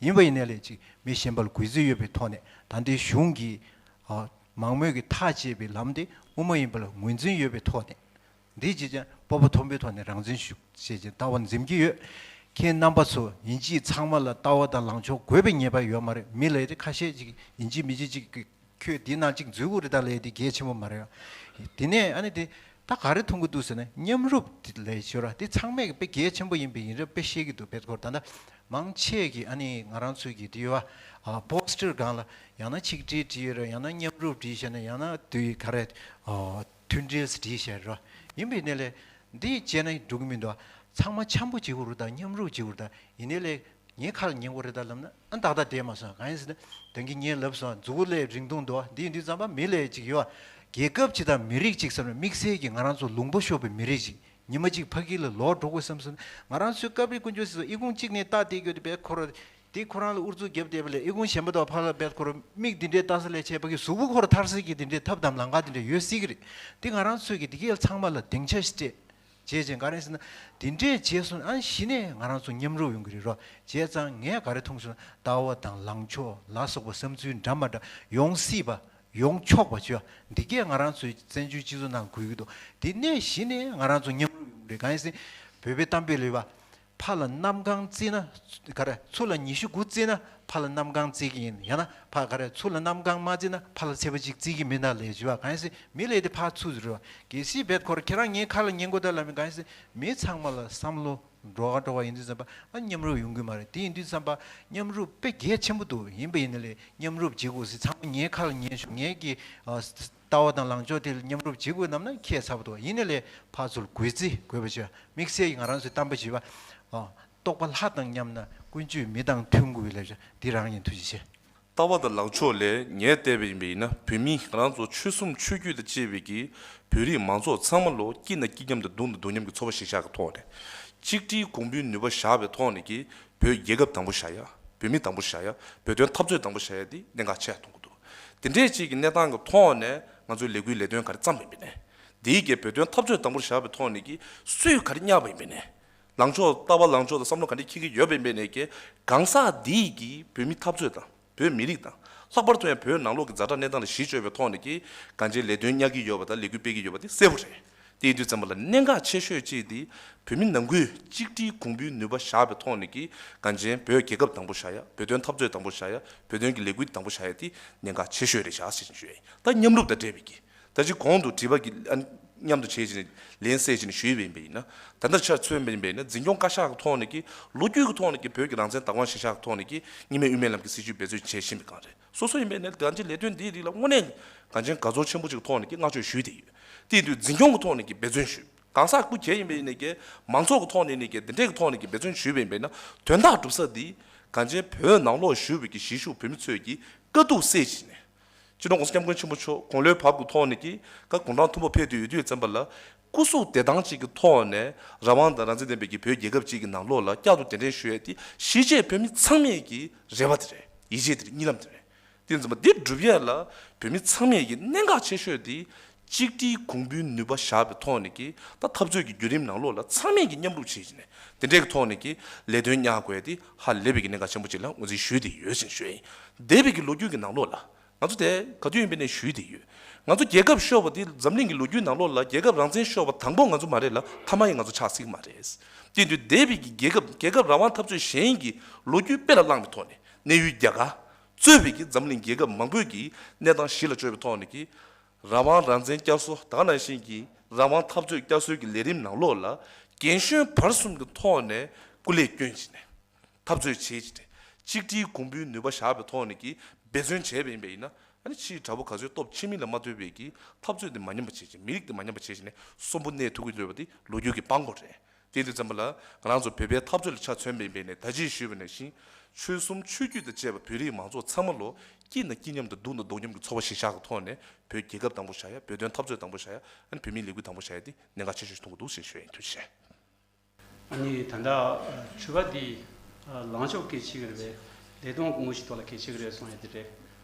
ཡིན་པ་ཡིན་ནའི་ལས་ཅིག་མི་གཞན་པ་ལ་གུས་བརྩི་ཡོད་པའི་ཐོག་ནས། ད་ལྟའི་གཞུང་གིས་ཨ་མང་མོས་ཀྱིས་ཐག་བཅད་པའི་ལམ་དེ་དབུ་མ་ཡིན་པ་ལ་ངོས་འཛིན་ཡོད་པའི་ཐོག་ནས། འདི་བྱས་ཀྱང་སྤོབས་པ་མཐོན་པོའི་ཐོག་ནས་རང་བཙན་ཞུ་བྱས་ཀྱང་ལྟ་བ་འཛིན་གྱི་ཡོད། ཁྱེད་རྣམ་པ་ཚོ་ཡིན་གཅིག་ཚང་མ་ལ་ལྟ་བ་དང་ལངས་ཕྱོགས་དགོས་པའི་ངེས་པ་ཡོད་མ་རེད། མི་ལ་ཡ་དེ་ཁ་ཤས་ཅིག་ཡིན་གཅིག་མིན་གཅིག་ཅིག་ཁྱོད་འདི་ནང་གཅིག་འཛུལ་དགོས་རེད་ད་ལབ་ཡ་དེ་གལ་ཆེན་པོ་མ་རེད། དེ་ནས་ཨ་ནི་དེ་ད་ག་རེ་མཐོང་གི་འདུག་ཟེར་ན། མཉམ་རུབ་དེ་ལབ་ཡ་ཞོར་ར་དེ་ཚང་མས་དཔེ་གལ་ཆེན་པོ་ཡིན་པ་ཡིན་རབས་དཔེ་བཤད་ཀྱི་འདུག་དཔེ་སྐོར་ད་ལྟ་མང་ཆེ་གིས་ཨ་ནི་ང་རང་ཚོའི་གི་དེ་ཡོད་པ། ཨ། པོ་སི་ཊར་སྒང་ལ་ཡང་ན་ཆིག་སྒྲིལ་བྲིས་ཡོད་རེད། ཡང་ན་མཉམ་རུབ་བྲིས་བྱས་ན། ཡང་ན་དེ་ག་རེ། ཨ། མཐུན་སྒྲིལ་བྲིས་བྱས་རེད། ཡིན་པའི་ནས་ལས་འདི་བྱས་ན་འགྲིག་གི་མི་འདུག་ཚང་མ་འཆམ་པོ་བྱེད་དགོས་རེད་ད། མཉམ་རུབ་བྱེད་དགོས་རེད་ད། ཡིན་ནའི་ལས་ ངའི་ཁ་ལ་ཉན་དགོས་རེད་ད་ལབ་ན་ཨ་ཏག་ཏག་བསྡད་མ་སོང་། གང་ཡིན་ཟེར་ན་ད་གིན་ངས་ལབ་སོང་། མཛུ་གུ་ལས་རིང་ཐུང་འདུག་བ། འདི་ཡིན་དུས་ཙམ་པ་མི་ལ་ཅིག་ཡོད་བ། རྒྱལ་ཁབ་ཅིག་དང་མི་རིགས་ཅིག་ཟེར་ན་དམིགས་བསལ་གྱི་ང་རང་ཚོ་ལུང་པ་ཤོར་བའི་མི་རིགས་ཤིག་ཉི་མ་གཅིག་ཕ་གི་ལ་ལོག་འགྲོ་དགོས་བསམ་སོང་། ང་རང་ཚོའི་སྐབས་རེ་དཀོན་མཆོག་གསུམ་ཨི་ཁུང་གཅིག་ནས་ལྟ་བསྡད་རྒྱུ་དེ་བས་ཁོ་ར་དེ་ཁོ་རང་ལ་ཨུ་ཚུགས་བརྒྱབ་བསྡད་པ་ལས་ཨི་ཁུང་གཞན་པ་དང་ཕར་ལ་བས་ཁོ་ར་མིག་འདི་འདྲས་ལྟ་ས་ལས་བྱས་ཕ་གི་གཟུགས་པོ་ཁོ་ར་ཐར་ས་གི་དེ་འདྲས་ཐབས་དང་ལམ་ཁ་དེ་འདྲས་ཡོད་སྲིད་ཀྱི་རེད། དེ་ང་རང་ཚོས་ཀྱི་དེ་གས་ཚང་མ་ལ་སྡིངས་ཆ་ཞིག་སྤྲད། བྱས་ཙང་ག་རེ་ཟེར་ན་དེ་འདྲས་བྱས་སོང་ཨ་གཞི་ནས་ང་རང་ཚོ་མཉམ་རུབ་ཡོང་གི་རེད་རོ། བྱས་ཙང་ངས་ག་རེ་མཐོང་སོང་ན་ལྟ་བ་དང་ལངས་ཕྱོགས་ལ་སོགས་པ་བསམ་ཚུལ་འདྲ་མ་འདྲ་ཡོང་སྲིད་པ། ཡོང་ཆོག་པ་བྱོས། འདི་གས་ང་རང་ཚོའི་བཙན་བྱོལ་སྤྱི་ཚོགས་ནང་དགོས་ཀྱི་འདུག་དེ་ནས་གཞི་ནས་ང་རང་ཚོ་མཉམ་རུབ་ཡོང་གི་རེད། གང་ཡིན་ཟེར་བོད་པའི་གཏམ་དཔེ་ལ་ཡོད་པ། ཕར་ལ་གནམ་གང་བརྩིས་ན། ག་རེ་ཚུར་ལ་ཉི་ཤུ་དགུ་བརྩིས་ན་ཕར་ལ་གནམ་གང་བརྩི་གི་ཡིན། ཡང་ན་ཕར་ག་རེ་ཚུར་ལ་གནམ་གང་མ་བརྩིས་ན་ཕར་ལ་ཚེས་པ་གཅིག་བརྩི་གི་མིན་ན་ལས་བྱོས་པ། གང་ཡིན་ཟེར་མི་ལས་དེ་ཕར་ཚུར་རེད་བ། གལ་སྲིད་བེད་ཁོ་ར་ཁྱེད་རང་ངའི་ཁ་ལ་ཉན་དགོས་ད་ལབ་མི་གང་ཡིན་ཟེར་མི་ཚང་མ་ལ་བསམ་བློ། འགྲོ་ག་འགྲོ་ག་ཡིན་དུས་ཙམ་པ་ཨ་མཉམ་རུབ་ཡོང་གི་མ་རེད། དེ་ཡིན་དུས་ཙམ་པ་མཉམ་རུབ་དཔེ་གལ་ཆེན་པོ་འདུག་ཡིན་པ་ཡིན་ན་ལས་མཉམ་རུབ་བྱེད་དགོས་ཟེར་ཚང་མ་ངའི་ཁ་ལ་ཉན་ཤོག་ངའི་གི་ཨ་ལྟ་བ་དང་ལངས་ཕྱོགས་དེ་ལ་མཉམ་རུབ་བྱེད་དགོས་ལབ་ན་ཁྱད་མཚར་པོ་འདུག་ཡིན་ན་ལས་ཕར་ཚུར་གུས་བརྩི་དགོས་པ་བྱས་དམིགས་བསལ་གྱི་ང་རང་ཚོའི་གཏམ་དཔེ་བྱས་པ། ཨ་རྟོགས་པ་ལྷ་དང་མཉམ་ན་ཀུན་སྤྱོད་མི་དང་མཐུན་དགོས་པའི་ལབ་བྱ་འདི་རང་ཡིན། ཐུགས་རྗེ་ཆེ། ལྟ་བ་དང་ལངས་ཕྱོགས་ལས་ངས་བལྟས་པ་ཡིན་པ་ཡིན་ན་བོད་མི་ང་རང་ཚོ་ཆོལ་གསུམ་ཆོས་བརྒྱུད་དང་བཅས་པའི་གི་བོད་རིགས་མང་ཚོགས་ཚང་མ་ལོ་སྐྱིད་ན་སྐྱིད་མཉམ་དང་སྡུག་ན་སྡུག་མཉམ་གྱི་ཚོར་བ་ཞིག་བཞག་གི་ཐོག་ནས་གཅིག་སྒྲིལ་གོང་བུའི་ནུས་པ་བཞག་པའི་ཐོག་ནས་ཀྱི་བོད་རྒྱལ་ཁབ་དང་པོ་བཞག་ཡ། བོད་མི་དང་པོ་བཞག་ཡ། བོད་དོན་འཐབ་རྩོད་དང་པོ་བཞག་ཡ་དེ་གནད་འགག་ཆེ་ཡ་མཐོང་གི་འདུག་དེ་འདྲས་ཅིག་གི་གནས་སྟངས་ཀྱི་ཐོག་ནས་ང་ཚོའི་ལས་འགུལ་ལས་དོན་ག་རེ་བརྩམས་པ་ཡིན་པ་ནས་དེའི་གི་བོད་དོན་འཐབ་རྩོད་དང་པོ་བཞག་པའི་ཐོག་ནས་ཀྱི་སུས་ག་རེ་བསྙད་པ་ཡིན་པ་ནས། ལངས་ཕྱོགས་ལྟ་བ་ལངས་ཕྱོགས་དང་བསམ་བློ་ག་འདྲ་འཁྱེར་གྱི་ཡོད་པ་ཡིན་པའི་ནས་ཀྱི་གང་ཟག་འདིས་ཀྱི་བོད་མི་འཐབ་རྩོད་དང་བོད་མི་རིགས་དང་ལྷག་པར་དུ་ཡང་བོད་ནང་ལོགས་ཀྱི་ཛ་དྲག་གནས་སྟངས་ལ་གཞི་བཅོལ་བའི་ཐོག་ནས་ཀྱི་གང་ཅིའི་ལས་དོན་གཉེར་གྱི་ཡོད་པ་དང་ལས་འགུལ་སྤེལ་གྱི་ཡོད་པ་དེ་གསལ་པོ་རེད། དེ་ཡིན་དུས་ཙམ་པ་ལ་གནད་འགག་ཆེ་ཤོས་གཅིག་དེ་བོད་མི་ནང་ཁུལ་གཅིག་སྒྲིལ་གོང་བུའི་ནུས་པ་བཞག་པའི་ཐོག་ནས་ཀྱི་གང་ཅིའི་བོད་རྒྱལ་ཁབ་དང་པོ་བཞག་ཡ། བོད་དོན་འཐབ་རྩོད་དང་པོ་བཞག་ཡ། བོད་དོན་གྱི་ལས་འགུལ་དང་པོ་བཞག་ཡ་དེ་གནད་འགག་ཆེ་ཤོས་རེད་བཞག་ཟེར་བཞིན་ཞུ་ཡ་ཡིན། ད་མཉམ་རུབ་དང་འབྲེལ་བའི་གི་ད་ཅི་གོང་དུ་དྲིས་པ་གི་ཨ་མཉམ་དུ་བྱས་ཕྱིན་ལན་གསལ་ཕྱིན་ཞུས་པ་ཡིན་པ་ཡིན་ན། ད་ལྟ་ཆ་མཚོན་པ་ཡིན་པ་ཡིན་ན་འཛིན་སྐྱོང་བཀའ་ཤག་གི་ཐོག་ནས་ཀྱི་ལོ་རྒྱུས་ཀྱི་ཐོག་ནས་ཀྱི་བོད་ཀྱི་རང་བཙན་བདག་དབང་གཞིར་བཞག་གི་ཐོག་ནས་ཀྱི་གཉིས་སྨན་དབུ་མའི་ལམ་གྱི་སྲིད་བྱུས་འབད་བརྩོན་བྱས་ཕྱིན་པའི་སྒང་རེད། སོ་སོ་ཡིན་པ་ཡིན་ན་ད་ཅི་ལས་དོན་འདིའི་རིགས་ལ་དངོས་གནས་གང་ཅན་དགའ་ཚོར་ཆེན་པོ་ཅིག་གི་ཐོག་ནས་ཀྱི་བསྔགས་བརྗོད་ཞུས་ཏེ་ཡོད། དེ་ཡིན་དུས་འཛིན་སྐྱོང་གི་ཐོག་ནས་ཀྱི་འབད་བརྩོན་ཞུས། གང་ཟག་སྐུ་སྒེར་ཡིན་པ་ཡིན་ནས་ཀྱི་མང་ཚོགས་ཀྱི་ཐོག་ནས་ནས་ཀྱི་འདི་འདྲས་ཀྱི་ཐོག་ནས་ཀྱི་འབད་བརྩོན་ཞུས་པ་ཡིན་པ་ཡིན་ན་དོན་དག་སྒྲུབ་ས་འདི་གང་ཅན་བོད་ནང་ལོགས་བཞུགས་པའི་ཀྱི་གཞིས་བཞུགས་བོད་མི་ཚོས་ཀྱི་དཀའ་སྡུག་སེལ་བྱས་ནས། སྤྱི་ནོར་༸གོང་ས་༸སྐྱབས་མགོན་ཆེན་པོ་མཆོག་དགུང་ལོའི་བབ་ཀྱི་ཐོག་ནས་ཀྱི་ཀ་དགུང་གྲངས་མཐོན་པོ་ཕེབས་དུས་ཡོད་དུས་ཙམ་པ་ལ་སྐུ་གཟུགས་བདེ་ཐང་ཅིག་གི་ཐོག་ནས་རང་དབང་དང་རང་བཙན་ལྡན་པའི་ཀྱི་བོད་རྒྱལ་ཁབ་ཅིག་གི་ནང་ལོགས་ལ་བསྐྱར་དུ་གདན་འདྲེན་ཞུ་ཡས་དེ་གཞིས་བྱེས་བོད་མི་ཚང་མས་ཀྱི་རེ་བ་དེ་རེད། ཡིད་ཆེས་དེ་རེད། གཉིད་ལམ་དེ་རེད། དེ་ཙམ་པ་འདི་སྒྲུབ་ཡས་ལ་བོད་མི་ཚང་མས་ཀྱི་གནད་འགག་ཆེ་ཤོས་དེ་གཅིག་སྒྲིལ་གོང་བུའི་ནུས་པ་བཞག་པའི་ཐོག་ནས་ཀྱི་ད་འཐབ་རྩོད་ཀྱི་བརྒྱུད་རིམ་ནང་ལོགས་ལ་ཚང་མས་ཀྱི་མཉམ་རུབ་བྱེད་བཞིན་ནས་དེ་འདྲའི་གི་ཐོག་ནས་ཀྱི་ལས་དོན་གཉེར་དགོས་ཡས་དེ་ཧ་ལས་པའི་ཀྱི་གནད་འགག་ཆེན་པོ་ཅིག་ལ་ངོས་འཛིན་ཞུས་ཏེ་ཡོད་ཅེས་ཞུ་ཡ་ཡིན། འདས་པའི་གི་ལོ་རྒྱུས་ཀྱི་ནང་ལོགས་ལ། ང་ཚོ་དེ་ག་དུས་ཡིན་པའི་ནས་ཞུས་དེ་ཡོད། ང་ཚོ་རྒྱལ་ཁབ་ཤོར་བ་དེ་འཛམ་གླིང་གི་ལོ་རྒྱུས་ནང་ལོགས་ལ་རྒྱལ་ཁབ་རང་བཙན་ཤོར་བ་དང་པོ་ང་ཚོ་མ་རེད་ལ་མཐའ་མ་ཡི་ང་ཚོ་ཆགས་སྲིད་ཀྱི་མ་རེད། དེ་དུས་འདས་པའི་གི་རྒྱལ་ཁབ་རྒྱལ་ཁབ་རང་དབང་འཐབ་རྩོད་གཞན་གྱི་ལོ་རྒྱུས་དཔེ་ལ་བླངས་པའི་ཐོག་ནས་གནས་ཡུལ་རྒྱ་གར་གཙོས་པའི་གི་འཛམ་གླིང་རྒྱལ་ཁབ་མང་པོའི་གི་གནས་སྟངས་གཞི་ལ་བཅོལ་བའི་ཐོག་ནས་ཀྱི་རང་དབང་རང་བཙན་བསྐྱར་གསོ་ད་ག་ནང་བཞིན་གྱི་རང་དབང་འཐབ་རྩོད་བསྐྱར་གསོའི་གི་ལས་རིམ་ནང་ལོགས་ལ་རྒན་གཞོན་བར་གསུམ་གྱི་ཐོག་ནས་སྐུ་ལས་བསྐྱོན་བྱས་ནས། འཐབ་རྩོད་བྱེད་ཀྱི་རེད། གཅིག་སྒྲིལ་གོང་བུའི་ནུས་པ་བཞག་པའི་ཐོག་ནས་ཀྱི་འབད་བརྩོན་བྱས་པ་ཡིན་པ་ཡིན་ན་ཨ་ནི་ཕྱིའི་དགྲ་བོ་ག་ཚོད་སྟོབས་ཆེ་མིན་ལ་མ་ལྟོས་པའི་ཀྱི་འཐབ་རྩོད་དེ་མ་ཉམས་པ་བྱེད་ཅིང་མི་རིགས་དེ་མ་ཉམས་པ་བྱེད་ཅིང་ནས་གསོན་པོ་གནས་ཐུབ་ཀྱི་འདོད་པ་དེ་ལོ་རྒྱུས་ཀྱི་དཔང་པོ་རེད། དེ་དུས་ཙམ་པ་ལ་ང་རང་ཚོ་བོད་པའི་འཐབ་རྩོད་ལ་ཆ་མཚོན་པ་ཡིན་པ་ཡིན་ནས་ད་ཅི་ཞུས་པ་ནང་བཞིན་ཆོལ་གསུམ་ཆོས་བརྒྱུད་དང་བཅས་པ་བོད་རིགས་མང་ཚོགས་ཚང་མ་ལོ་སྐྱིད་ན་སྐྱིད་མཉམ་དང་སྡུག་ན་སྡུག་མཉམ་གྱི་ཚོར་བ་ཞིག་བཞག་གི་ཐོག་ནས་བོད་རྒྱལ་ཁབ་དང་པོ་བཞག་ཡ་བོད་དོན་འཐབ་རྩོད་དང་པོ་བཞག་ཡ་ཨ་ནི་བོད་མིའི་ལས་འགུལ་དང་པོ་བཞག་ཡ་དེ་གནད་འགག་ཆེ་ཤོས་ཤིག་མཐོང་གི་འདུག་ཞེས་ཞུ་ཡ་ཡིན། ཐུགས་རྗེ་ཆེ། ཨ་ནི་ད་ལྟ་དྲི་བ་འདི་ལངས་ཕྱོགས་གལ་ཆེ་གི་རེད་པས་ལས་དོན་དངོས་གཞིའི་ཐོག་ལ་གལ་ཆེ་གི་རེད་གསུང་ཡ་དེ་རེད།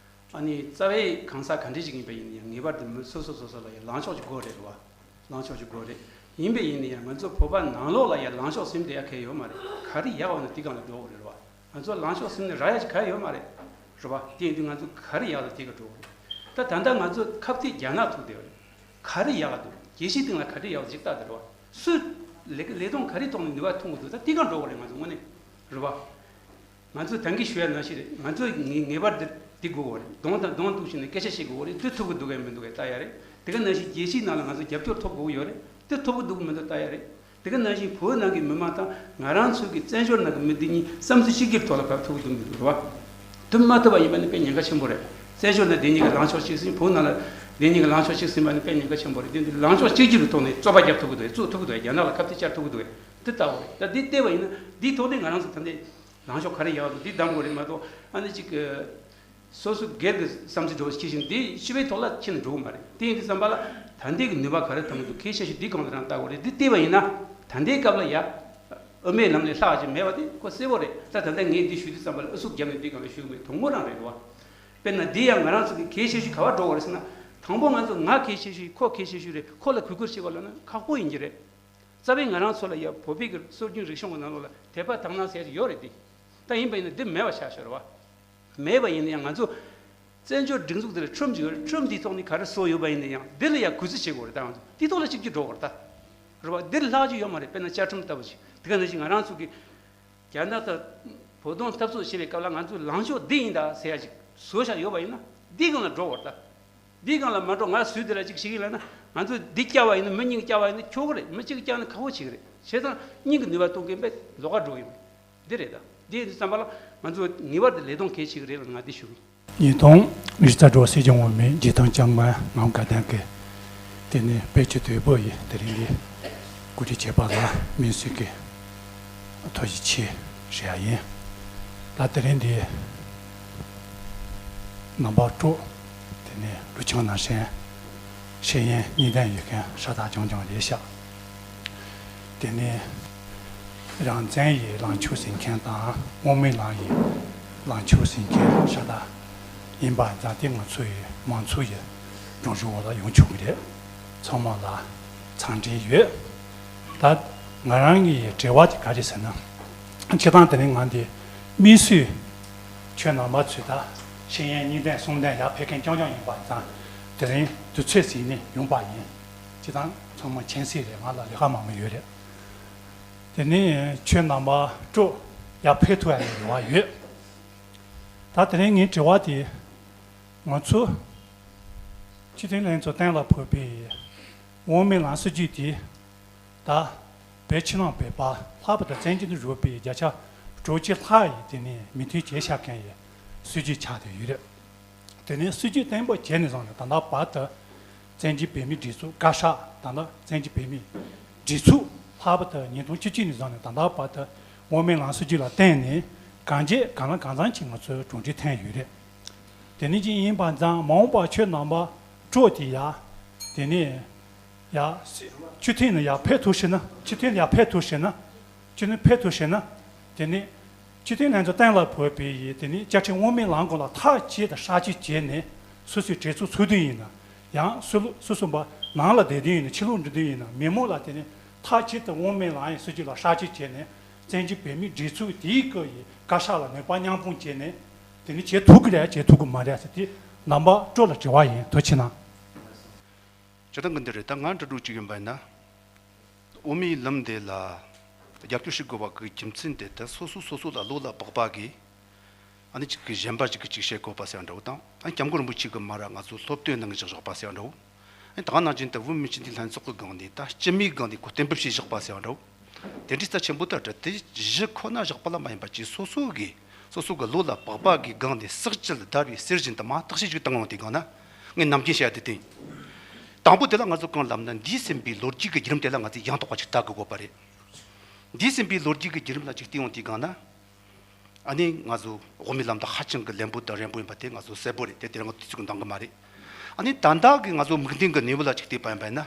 ཨ་ནི་རྩ་བའི་གང་ཟག་ག་འདྲ་ཞིག་ཡིན་པ་ཡིན་ན་ཡང་ངེས་པར་དུ་མི་སོ་སོ་སོ་སོ་ལ་ཡང་ལངས་ཕྱོགས་ཅིག་དགོས་རེད་རེད་བ། ལངས་ཕྱོགས་ཅིག་དགོས་རེད། ཡིན་པས་ཡིན་ན་ཡང་ང་ཚོ་བོད་པ་ནང་ལོགས་ལ་ཡང་ལངས་ཕྱོགས་ཟིན་བསྡད་ཡ་གལ་ཡོད་མ་རེད། ག་རེ་ཡག་བ་ན་དེ་སྒང་ལ་འགྲོ་དགོས་རེད་བ། ང་ཚོ་ལངས་ཕྱོགས་ཟིན་ནས་རག་ཡ་ཅིག་ག་ཡོད་མ་རེད། རེད་བ། དེ་ཡིན་དུས་ང་ཚོ་ག་རེ་ཡག་ལ་དེ་ག་འགྲོ་དགོས་རེད། ད་ད་ལྟ་ང་ཚོ་ཁ་གཏད་རྒྱ་ནག་ཐུག་བསྡད་ཡོད་རེད། ག་རེ་ཡག་འདུག་རྒྱལ་སྤྱིའི་སྟེང་ལ་ག་རེ་ཡག་ཅིག་ལྟ་དེ་རེད་བ། སུས་ལས་ལས་དོན་ག་རེ་ཐོག་ནས་ནུས་པ་ཐོན་གྱི་འདུག་ད་དེ་ག་འགྲོ་དགོས་རེད་ང་ཚོ་དངོས་གནས། རེད་བ། ང་ཚོས་ད་གིན་ཞུ་ཡ་ནང་བཞིན་རེད། ང་ཚོས་ངེས་ངེས་པར་དུ་འདི་དགོས་པ་རེད། གདོང་དང་གདོང་གཏུག་བྱས་ནས་སྐད་ཆ་བཤད་དགོས་པ་རེད། འདི་ཐུབ་ཀྱི་འདུག་གས་མི་འདུག་གས་ལྟ་ཡ་རེད། དེ་ག་ནང་བཞིན་རྒྱལ་སྤྱིའི་ནང་ལ་ང་ཚོ་རྒྱབ་སྐྱོར་ཐོབ་དགོས་ཀྱི་ཡོད་རེད། འདི་ཐུབ་ཀྱི་འདུག་མི་འདུག་ལྟ་ཡ་རེད། དེ་ག་ནང་བཞིན་བོད་ནང་གི་མི་མང་དང་ང་རང་ཚོའི་གི་བཙན་བྱོལ་ནང་གི་མི་འདི་གཉིས་བསམ་ཚུལ་གཅིག་གྱུར་ཐོག་ལ་བབས་ཐུབ་ཀྱི་འདུག་མི་འདུག་རེད་བ། ཐུབ་མ་ཐུབ་པ་ཡིན་པ་ནི་དཔེ་ཉེན་ཁ་ཆེན་པོ་རེད། བཙན་བྱོལ་ནང་དེ་གཉིས་ཀྱི་ལངས་ཕྱོགས་གཅིག་ཟིན། བོད་ནང་ལ་དེ་གཉིས་ཀྱི་ལངས་ཕྱོགས་གཅིག་ཟིན་པ་ནི་དཔེ་ཉེན་ཁ་ཆེན་པོ་རེད། དེ་འདི་ལངས་ཕྱོགས་གཅིག་གྱུར་གྱི་ཐོག་ནས་རྩོད་པ་རྒྱག་ཐུབ་ཀྱི་འདུག་རྩོད་ཐུབ་ཀྱི་འདུག་རྒྱ་ནག་ལ་ཁ་གཏད་བཅར་ཐུབ་ཀྱི་འདུག་རེད། འདི་ལྟ་བུ་རེད། ད་འདི་བལྟས་པ་ཡིན་ན་འདིའི་ཐོག་ནས་ང་རང་ཚོ་ད་ལྟའི་ ལངས་ཕྱོགས་ག་རེ་ཡག་འདུག་འདི་གདམ་དགོས་རེད་མ་གཏོགས། ཨ་ནི་ཅིག་གི་སོ་སོ་སྒེར་གྱི་བསམ་ཚུལ་འདྲ་བོ་ཞིག་ཤེས་བཞིན་འདི་སྤྱི་པའི་ཐོག་ལ་ཁྱེར་ནས་འགྲོ་གི་མ་རེད། དེ་ཡིན་དུས་ཙམ་པ་ལ་ད་ལྟའི་གི་ནུས་པ་ག་རེ་ཐོན་གི་འདུག་གལ་ཆེ་ཤོས་འདི་གང་དུ་རང་ལྟ་དགོས་རེད། འདི་བལྟས་པ་ཡིན་ན་ད་ལྟའི་སྐབས་ལ་ཡ་དབུ་མའི་ལམ་ལས་ལྷག་ཅིག་མེད་པ་དེ་ཁོ་གསལ་པོ་རེད། ད་ད་ལྟ་ངས་འདི་ཞུ་དུས་ཙམ་པ་ལ་ཨུ་ཚུགས་བརྒྱབ་ནས་འདི་གང་ལ་ཞུ་གི་མེད། དོན་དངོས་རང་རེད་བ། དཔེར་ན་འདི་ཡང་ང་རང་ཚོ་གི་གལ་ཆེ་ཤོས་ག་པར་འགྲོ་དགོས་རེད་ཟེར་ན། དང་པོ་ང་ཚོ་ང་གལ་ཆེ་ཤོས་ཁོ་གལ་ཆེ་ཤོས་རེད། ཁོ་ལ་གུས་བཀུར་བྱེད་དགོས་ལབ་ན་ཁག་པོ་ཡིན་གྱི་རེད། རྩ་བའི་ང་རང་ཚོ་ལ་ཡ་བོད་པའི་གི་སྲོལ་རྒྱུན་རིག་གཞུང་གི་ནང་ལོགས་ལ་དད་པ་དག་སྣང་ཟེར་ཡ་ཅིག་ཡོད་རེད་དེ། ད་ཡིན་པ་ཡིན་ན་འདི་མེད་པ་ཆགས་ཤོར་བ། མེད་པ་ཡིན་ན་ཡང་ང་ཚོ་བཙན་བྱོལ་སྒྲིག་འཛུགས་འདི་ལ་ཁྲིམས་ཅིག་ཡོད་རེད། ཁྲིམས་འདིའི་ཐོག་ནས་ག་རེ་བཟོ་ཡོད་པ་ཡིན་ན་ཡང་འདི་ལ་ཡ་གུས་བརྩི་བྱེད་དགོས་རེད། ད་ང་ཚོ་འདི་ཐོག་ལ་གཅིག་གྱུར་འགྲོ་དགོས་རེད་ད། རེད་བ། འདིར་ལྷག་ཅིག་ཡོད་མ་རེད། དཔེར་ན་བཅའ་ཁྲིམས་ལྟ་བུ་ཅིག་དེ་ག་ནང་བཞིན་ང་རང་ཚོ་གི་རྒྱ་ནག་དང་བོད་དོན་འཐབ་རྩོད་བྱེད་པའི་སྐབས་ལ་ང་ཚོའི་ལངས་ཕྱོགས་འདི་ཡིན་ད་ཟེར་ཡ་ཅིག་བཟོ་བཞག་ཡོད་པ་ཡིན་ན་འདི་སྒང་ལ་འགྲོ་བར་ད། འདི་སྒང་ལ་མ་འགྲོ། ང་སུས་འདི་ལ་ཅིག་བྱེད་ཀྱི་ལབ་ན། ང་ཚོས་འདི་བསྐྱལ་བ་ཡིན་ན་མི་གཉིས་བསྐྱལ་བ་ཡིན་ན་ཁྱོ་ག་རེད། མི་གཅིག་བསྐྱལ་ན་ཁག་པོ་ཅིག་རེད། བྱས་ཙང་སྙིང་གི་ནུས་པ་གཏོང་མཁན་པས་ལོགས་ཀ་འགྲོ་ཡོང་། འདི་རེད་ད། འདི་ཡིན་དུས་ཙམ་པ་ལ་ང་ཚོ་ངེས་པར་དུ་ལས་དོན་གལ་ཆེ་གི་རེད་ལ་ང་འདི་ཞུ་གི། ཉིས་སྟོང་ཉི་ཤུ་རྩ་དྲུག་སྲིད་སྐྱོང་འོས་མི་རྗེས་ཐོན་སྐྱབས་མགོན་ངག་དབང་དགའ་ལྡན་གྱིས་དེ་ནས་དཔལ་སྤྱི་དོད་པོ་ཡི་དེ་རིང་གི་གོ་སྒྲིག་བྱས་པ་ལ་སྨན་སྲིད་ཀྱི་ཐུགས་རྗེ་ཆེ་ཞུ་ཡ་ཡིན། ད་དེ་རིང་འདི་ནམ་བར་དྲུག་དེ་ནས་ལུ་ཆང་ནང་བཞིན་ཤེས་ཡོན་གཉིས་ལྡན་ཡོད་མཁན་ཤ་སྟག་རྐྱང་རྐྱང་རེད་ཤག་དེ་ནས་རང་བཙན་ཡི་ལངས་ཕྱོགས་ཟིན་མཁན་དང་དབུ་མའི་ལམ་ཡི་ལངས་ཕྱོགས་ཟིན་མཁན་ཤ་སྟག་ཡིན་པ་ཙང་དེ་ང་ཚོ་ཡི་མང་ཚོགས་ཡི་སྒྲོམ་གཞི་འོག་ལ་ཡོང་ཆོག་གི་རེད། ཚང་མ་ལ་འཚམས་འདྲི་ཡོད། ད་ང་རང་གི་དྲི་བ་དེ་ག་རེ་ཟེར་ན། སྤྱིར་བཏང་དེ་རིང་ང་འདི་དམིགས་བསལ་ཁྱོད་རྣམ་པ་ཚོས་ད་ཤེས་ཡོན་གཉིས་ལྡན་གསུམ་ལྡན་ཡར་ཕེབས་མཁན་རྐྱང་རྐྱང་ཡིན་པ་ཙང་དེ་རིང་དུས་ཚོད་ཟིན་ནས་ཡོང་པ་ཡིན། སྤྱིར་བཏང་ཚང་མ་མཁྱེན་གསལ་རེད། ང་ལ་ལས་ཀ་མང་པོ་ཡོད་རེད། དེ་ནས་ཁྱོད་རྣམ་པ་སྤྲོ་ཡར་ཕེབས་ཐུབ་ཡ་ཡི་རེ་བ་ཡོད། ད་དེ་རིང་ངའི་དྲི་བ་དེ། ང་ཚོ་སྤྱི་མཐུན་ལྷན་ཚོགས་གཏན་ལ་ཕབ་པའི་དབུ་མའི་ལམ་སྲིད་བྱུས་དེ་ད་བོད་ཕྱི་ནང་བོད་པ་ལྷག་པར་དུ་བཙན་བྱོལ་དུ་བཞུགས་པའི་བརྒྱ་ཆ་དྲུག་ཅུ་ལྷག་ཡིས་དེ་ནས་མོས་མཐུན་བྱས་བཞག་མཁན་ཡི་སྲིད་བྱུས་ཆགས་བསྡད་ཡོད་རེད། དེ་ནས་སྲིད་བྱུས་གཏན་འབེབས་བྱས་ནས་བཟུང་ནས་ད་ལྟ་བར་དུ་བཙན་བྱོལ་བོད་མིའི་སྒྲིག་འཛུགས་བཀའ་ཤག་ད་ལྟ་བཙན་བྱོལ་བོད་མིའི་སྒྲིག་འཛུགས་ལྷག་པར་དུ་ཉིས་སྟོང་བཅུ་གཅིག་ནས་བཟུང་ནས་ད་ལྟ་བར་དུ་དབུ་མའི་ལམ་སྲིད་བྱུས་ལ་བརྟེན་ནས་གང་བྱས་གང་ལ་གང་འཚམ་ཅིག་ང་ཚོའི་གྲུབ་འབྲས་ཐོན་ཡོད་རེད། དེ་ནས་ཅིག་ཡིན་པ་ཙང་མ་འོངས་པ་ཁྱོད་རྣམ་པ་སྤྲོ་དེ་ཡ། དེ་ནས་ཡ། སྤྱི་མཐུན་ནས་ཡར་ཕེབས་ཐུབ་ཤེ་ན། སྤྱི་མཐུན་ཡར་ཕེབས་ཐུབ་ཤེ་ན། སྤྱི་མཐུན་ཕེབས་ཐུབ་ཤེ་ན། དེ་ནས་སྤྱི་མཐུན་ལྷན་ཚོགས་གཏན་ལ་ཕབ་པའི་ཡི་དེ་ནས་བཅའ་ཁྲིམས་དབུ་མའི་ལམ་སྐོར་ལ་མཐའ་གཅིག་ཏུ་ཧྲག་སྐྱོད་བྱས་ནས་སོ་སོའི་གྲོས་ཚོགས་ཚུགས་དུས་ཡིན་ན། ཡང་སུ་ལུ་སུ་གསུམ་པ་ནང་ལ་བསྡད་དུས་ཡིན་ན། ཕྱི་ལོགས་འགྲོ་དུས་ཡིན་ན། མི་མང་ལ་དེ་ནས་མཐའ་གཅིག་ཏུ་དབུ་མའི་ལམ་ཡི་སྲིད་བྱུས་ལ་ཧྲག་སྐྱོད་བྱས་ནས་བཙན་བྱོལ་བོད་མིའི་སྒྲིག་འཛུགས་དེའི་སྐོར་ཡི་བཀའ་ཤག་ལ་མོས་པ་མཉམ་སྤུངས་བྱས་ནས་དེ་ནས་བྱེད་ཐུབ་ཀྱི་རེད་བྱེད་ཐུབ་ཀྱི་མ་རེད་ཟེར་དེ་རྣམ་པ་སྤྲོ་ལ་དྲི་བ་ཡིན། ཐུགས་རྗེ་གནང་། སྤྱིར་བཏང་གི་འདི་རེད། ད་ང་འདྲི་འདྲི་གཅིག་ཡིན་པ་ཡིན་ན། དབུ་མའི་ལམ་འདི་ལ་རྒྱབ་སྐྱོར་བྱེད་དགོས་པ་གི་རྒྱུ་མཚན་དེ་ད་སོ་སོ་སོ་སོ་ལ་བློ་ལ་བབས་པ་གི། ཨ་ནི་གཅིག་གི་གཞན་པ་གཅིག་གིས་གཅིག་བཤད་དགོས་པ་ཟེར་བ་འདྲ་བོ་དང་། ཨ་ནི་སྐྱབས་མགོན་རིན་པོ་ཆེ་གི་མ་ར་ང་ཚོ་སློབ་སྟོན་གནང་བཞག་བཞག་པ་ཟེར་བ་འདྲ་བོ། ཨ་ནི་ད་ག་ནང་བཞིན་དུ་བོད་མི་སྤྱི་འཐུས་ལྷན་ཚོགས་ཀྱི་སྒང་ནས་ད་སྤྱི་མིའི་སྒང་ནས་ཁོ་གཏན་འབེབས་བྱས་བཞག་པ་ཟེར་བ་འདྲ་བོ། དེ་འདྲའི་རྩ་ཆེན་པོ་དེ་འདྲ་དེ་གཞི་ཁོ་ན་བཞག་པ་ལ་མ་ཡིན་པ་ཅིག་སོ་སོ་གི་སོ་སོ་གི་བློ་ལ་བབས་པ་གི་སྒང་ནས་ཟག་བཅས་བརྡར་བའི་གསེར་བཞིན་དུ་མར་བརྟག་དཔྱད་ཅིག་བཏང་ཡོང་དུས་སྒང་ན་ངས་ནམ་རྒྱུན་བཤད་ཡ་དེ་བསྟན། དང་པོ་དེ་ལ་ང་ཚོ་གང་ལབ་ན་འདས་ཟིན་པའི་ལོ་རྒྱུས་ཀྱི་བརྒྱུད་རིམ་དེ་ལ་ང་ཚོས་ཡང་དག་པ་ཅིག་ལྟ་དགོས་དགོས་པ་རེད། འདས་ཟིན་པའི་ལོ་རྒྱུས་ཀྱི་བརྒྱུད་རིམ་ལ་ཅིག་བལྟས་ཡོང་དུས་སྒང་ན། ཨ་ནི་ང་ཚོ་དབུ་མའི་ལམ་དུ་ཧ་ཅང་གི་ལན་པོ་དང་རན་པོ་ཡིན་པ་དེ་ང་ཚོ་གསལ་པོ་རེད། དེ་དེ་རིང་ང་ཚོ་དུས་ཚོད་འདང་གི་མ་རེད། ཨ་ནི་ད་ལྟ་གི་ང་ཚོ་དམིགས་འདུན་གྱི་གནས་བབ་ལ་ཅིག་བལྟས་པ་ཡིན་པ་ཡིན་ན།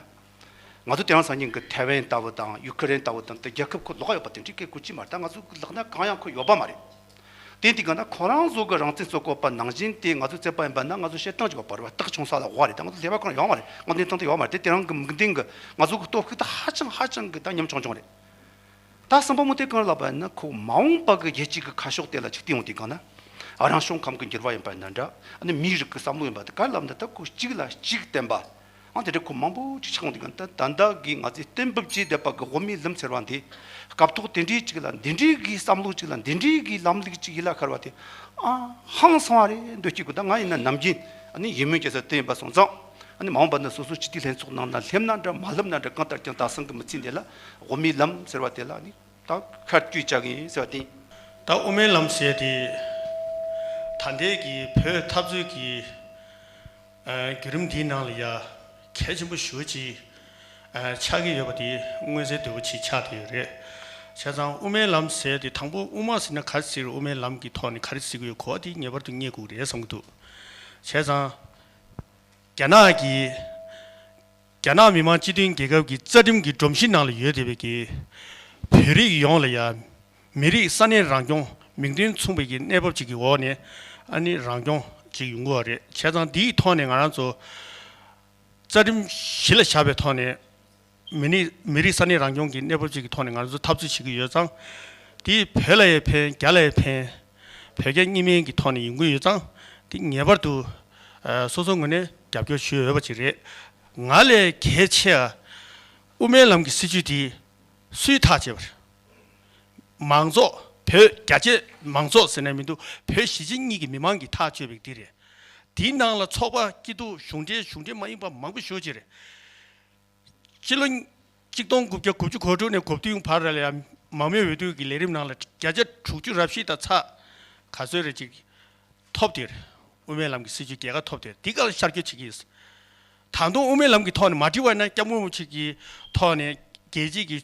ང་ཚོ་དེ་རིང་སང་ཉིན་གྱི་ཐའེ་ཝན་ལྟ་བུ་དང་ཡུ་ཁུ་རེན་ལྟ་བུ་དང་དེ་རྒྱལ་ཁབ་ཁོ་ལོགས་ཡོད་པ་དེ་འདྲའི་སྐད་གོ་ཅི་མ་རེད། ད་ང་ཚོ་གི་ལག་ན་གང་ཡང་ཁོ་ཡོད་པ་མ་རེད། དེ་དུས་སྒང་ན་ཁོ་རང་ཚོ་གི་རང་བཙན་རྩོད་དགོས་པ་ནང་བཞིན་དེ་ང་ཚོ་རྩོད་པ་ཡིན་པ་ན་ང་ཚོ་བཤད་སྟངས་ཅིག་ཡོད་པ་རེད་བ། རྟགས་ཆུང་ས་ལ་དབང་རེད། ད་ང་ཚོ་ལས་པ་ཁོ་རང་ཡོད་མ་རེད། དེ་དེ་རིང་གི་དམིགས་འདུན་གྱི་ང་ཚོ་གི་སྟོབས་ཤུགས་ད་ཧ་ཅང་ཧ་ཅང་གི་ད་ཉམ་ཆུང་ཆུང་རེད། ད་གསུམ་པ་མོ་དེ་གང་ལབ་པ་ཡིན་ན་ཁོ་མ་འོངས་པ་གི་རྒྱལ་སྤྱི་གི་ཁ་ཕྱོགས་དེ་ལ་ཅིག་བལྟས་ཡོང་དུས་སྒང་ན། རང་བྱུང་ཁམས་ཀྱི་འགྱུར་བ་ཡིན་པ་ཡིན་ན་འདྲ། ཨ་ནི་མིའི་རིགས་ཀྱི་བསམ་བློ་ཡིན་པ་དེ་ག་ལབ་ན་ད་ཁོ་གཅིག་ལ་གཅིག་བརྟེན་པ། ཨང་དེ་འདྲ་ཁོ་མང་པོ་ཅིག་ཆགས་ཡོང་དུས་སྒང་ད་ད་ལྟ་གི་ང་ཚོས་གཏན་འབེབས་བྱས་བསྡད་པ་གི་དབུ་མའི་ལམ་ཟེར་བ་འདི། སྐབས་ཐོག་དེ་འདྲའི་ཅིག་ལ་འདི་འདྲའི་གི་བསམ་བློ་ཅིག་ལ་འདི་འདྲའི་གི་ལམ་ལུགས་ཅིག་ཡིད་ལ་ཤར་བ་དེ། ཨ་ཧང་སང་བ་རེད་འདོད་སྐྱེ་གི། ད་ང་ཡིན་ན་ནམ་རྒྱུན་ཨ་ནི་ཡིད་སྨོན་སྐྱེ་ས་དེ་ཡིན་པ་སོང་ཙང་། ཨ་ནི་མ་འོངས་པ་ན་སོ་སོ་སྤྱི་འཐུས་ལྷན་ཚོགས་ནང་ན་སླེབས་ན་འདྲ་མ་སླེབས་ན་འདྲ་གང་ལྟར་ཀྱང་ད་སང་གི་མི་ཚེ་འདི་ལ་དབུ་མའི་ལམ་ཟེར་བ་དེ་ལ་ཨ་ནི་ད་ཁ་བསྐྱུར་བྱ་གི་ཡིན་ཟེར་བ་དེ་ཡིན། ད་དབུ་མའི་ལམ་ཟེར་དེ་ད་ལྟའི་གི་བོད་འཐབ་རྩོད་ཀྱི་ཨ་བརྒྱུད་རིམ་འདིའི་ནང་ལ་ཡ་གལ་ཆེན་པོ་ཞེ་པོ་ཅིག་ཨ་ཆགས་ཀྱི་ཡོད་པ་དེ་མངོན་གསལ་དོད་པོ་ཅིག་ཆགས་བསྡད་ཡོད་རེད། བྱས་ཙང་དབུ་མའི་ལམ་ཟེར་ཏེ་དང་པོ་དབུ་མ་ཟེར་ན་ག་རེ་ཟེར། དབུ་མའི་ལམ་གྱི་ཐོག་ནས་ག་རེ་ཟེར་གྱི་ཡོད། གོ་བ་དེ་ངེས་པར་དུ་རྙེད་དགོས་ཀྱི་རེད་བསམ་གྱི་འདུག་བྱས་ཙང་རྒྱ་ནག་གིས་རྒྱ་ནག་མི་དམངས་སྤྱི་མཐུན་རྒྱལ་ཁབ་ཀྱི་རྩ་ཁྲིམས་ཀྱི་སྒྲོམ་གཞི་ནང་ལ་ཡོད་བསྡད་པའི་གི་བོད་རིགས་ཡོངས་ལ་ཡང་མི་རིགས་ས་གནས་རང་སྐྱོང་མིང་དོན་མཚུངས་པའི་གི་གནས་བབ་ཅིག་གི་འོག་ནས་ཨ་ནི་རང་སྐྱོང་ཅིག་ཡོང་གི་ཡོད་རེད། བྱས་ཙང་འདིའི་ཐོག་ནས་ང་རང་ཚོ་རྩ་ཁྲིམས་གཞི་ལ་བཞག་པའི་ཐོག་ནས་མི་ནི་མི་རིགས་ས་གནས་རང་སྐྱོང་གི་གནས་བབ་ཅིག་གི་ཐོག་ནས་ང་ཚོ་འཐབ་རྩོད་བྱེད་ཀྱི་ཡོད་ཙང་། དེ་བོད་ལ་ཡང་ཕན། རྒྱ་ལ་ཡང་ཕན། བོད་རྒྱ་གཉིས་སྨན་གྱི་ཐོག་ནས་ཡོང་གི་ཡོད་ཙང་། དེ་ངེས་པར་དུ་ཨ་སོ་སོའི་ངོས་ནས་རྒྱབ་སྐྱོར་ཞུ་འོས་པ་ཅིག་རེད། ང་ལས་གལ་ཆེ་བ་དབུ་མའི་ལམ་གྱི་སྲིད་བྱུས་དེ་སུས་ཐག་བཅད་པ་རེད། མང་ཚོགས། བོད་རྒྱ་ཆེ་མང་ཚོགས་ཟེར་ན་མི་འདུག་བོད་གཞིས་བྱེས་གཉིས་ཀྱི་མི་མང་གིས་ཐག་གཅོད་པའི་དེ་རེད། དེའི་ནང་ལ་ཚོགས་པ་སྐྱིད་སྡུག་གཞུང་འབྲེལ་གཞུང་འབྲེལ་མ་ཡིན་པ་མང་པོ་ཞེ་པོ་ཅིག་རེད། སྤྱི་ལོ་གཅིག་སྟོང་དགུ་བརྒྱ་དགུ་བཅུ་གོ་དྲུག་ནས་གོ་བདུན་བར་ལ་ཡང་མང་མོས་འོས་བསྡུ་གི་ལས་རིམ་ནང་ལ་བརྒྱ་ཆ་དྲུག་ཅུ་རབ་བཞི་དང་ཚེག་ག་ཚོད་རེ་ཅིག་ཐོབ་དེར། དབུ་མའི་ལམ་གྱི་སྲིད་བྱུས་རྒྱལ་ཁ་ཐོབ་དེར་འདི་ག་ལ་ཤར་བསྐྱོད་བྱེད་ཀྱི་ཡོད། ད་དུང་དབུ་མའི་ལམ་གྱི་ཐོག་ནས་མ་འགྲིག་པ་ཡིན་ན་སྐྱབས་མགོན་རིན་པོ་ཆེ་གི་ཐོག་ནས་རྒྱལ་སྤྱི་གི་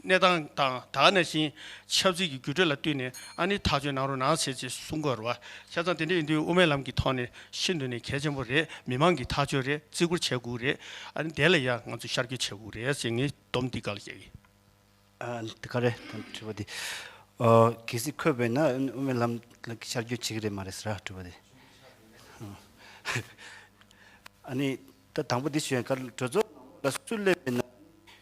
གནས་སྟངས་དང་ད་ག་ནང་བཞིན་ཆབ་སྲིད་ཀྱི་འགྱུར་འགྲོས་ལ་བསྟུན་ནས་ཨ་ནི་ཐག་གཅོད་གནང་རོགས་གནང་ཟེར་ཅེས་གསུང་གི་ཡོད་རེད་བ། བྱས་ཙང་དེ་འདྲ་ཡིན་དུས་དབུ་མའི་ལམ་གྱི་ཐོག་ནས་ཤིན་ཏུ་ནས་གལ་ཆེན་པོ་རེད། མི་མང་གི་ཐག་གཅོད་རེད། བརྩི་བཀུར་བྱེད་དགོས་རེད། ཨ་ནི་དེ་ལ་ཡང་ང་ཚོས་ཤར་བསྐྱོད་བྱེད་དགོས་རེད་ཟེར་ངས་སྡོམ་འདི་ག་ལ་བཞག་གི། ཨ་འདི་ག་རེད་ད་དྲི་བ་འདི། ཨ་གལ་སྲིད་འཁོད་པས་ན་དབུ་མའི་ལམ་ལ་ཤར་བསྐྱོད་བྱེད་ཀྱི་རེད་མ་རེད་ཟེར་ར་དྲི་བ་འདི། ཨ་ནི་ད་དང་པོ་འདི་ཞུ་ཡང་ག་རེ་གྲོས་ཚོགས་ལ་སུ་སླེབས་པས་ན་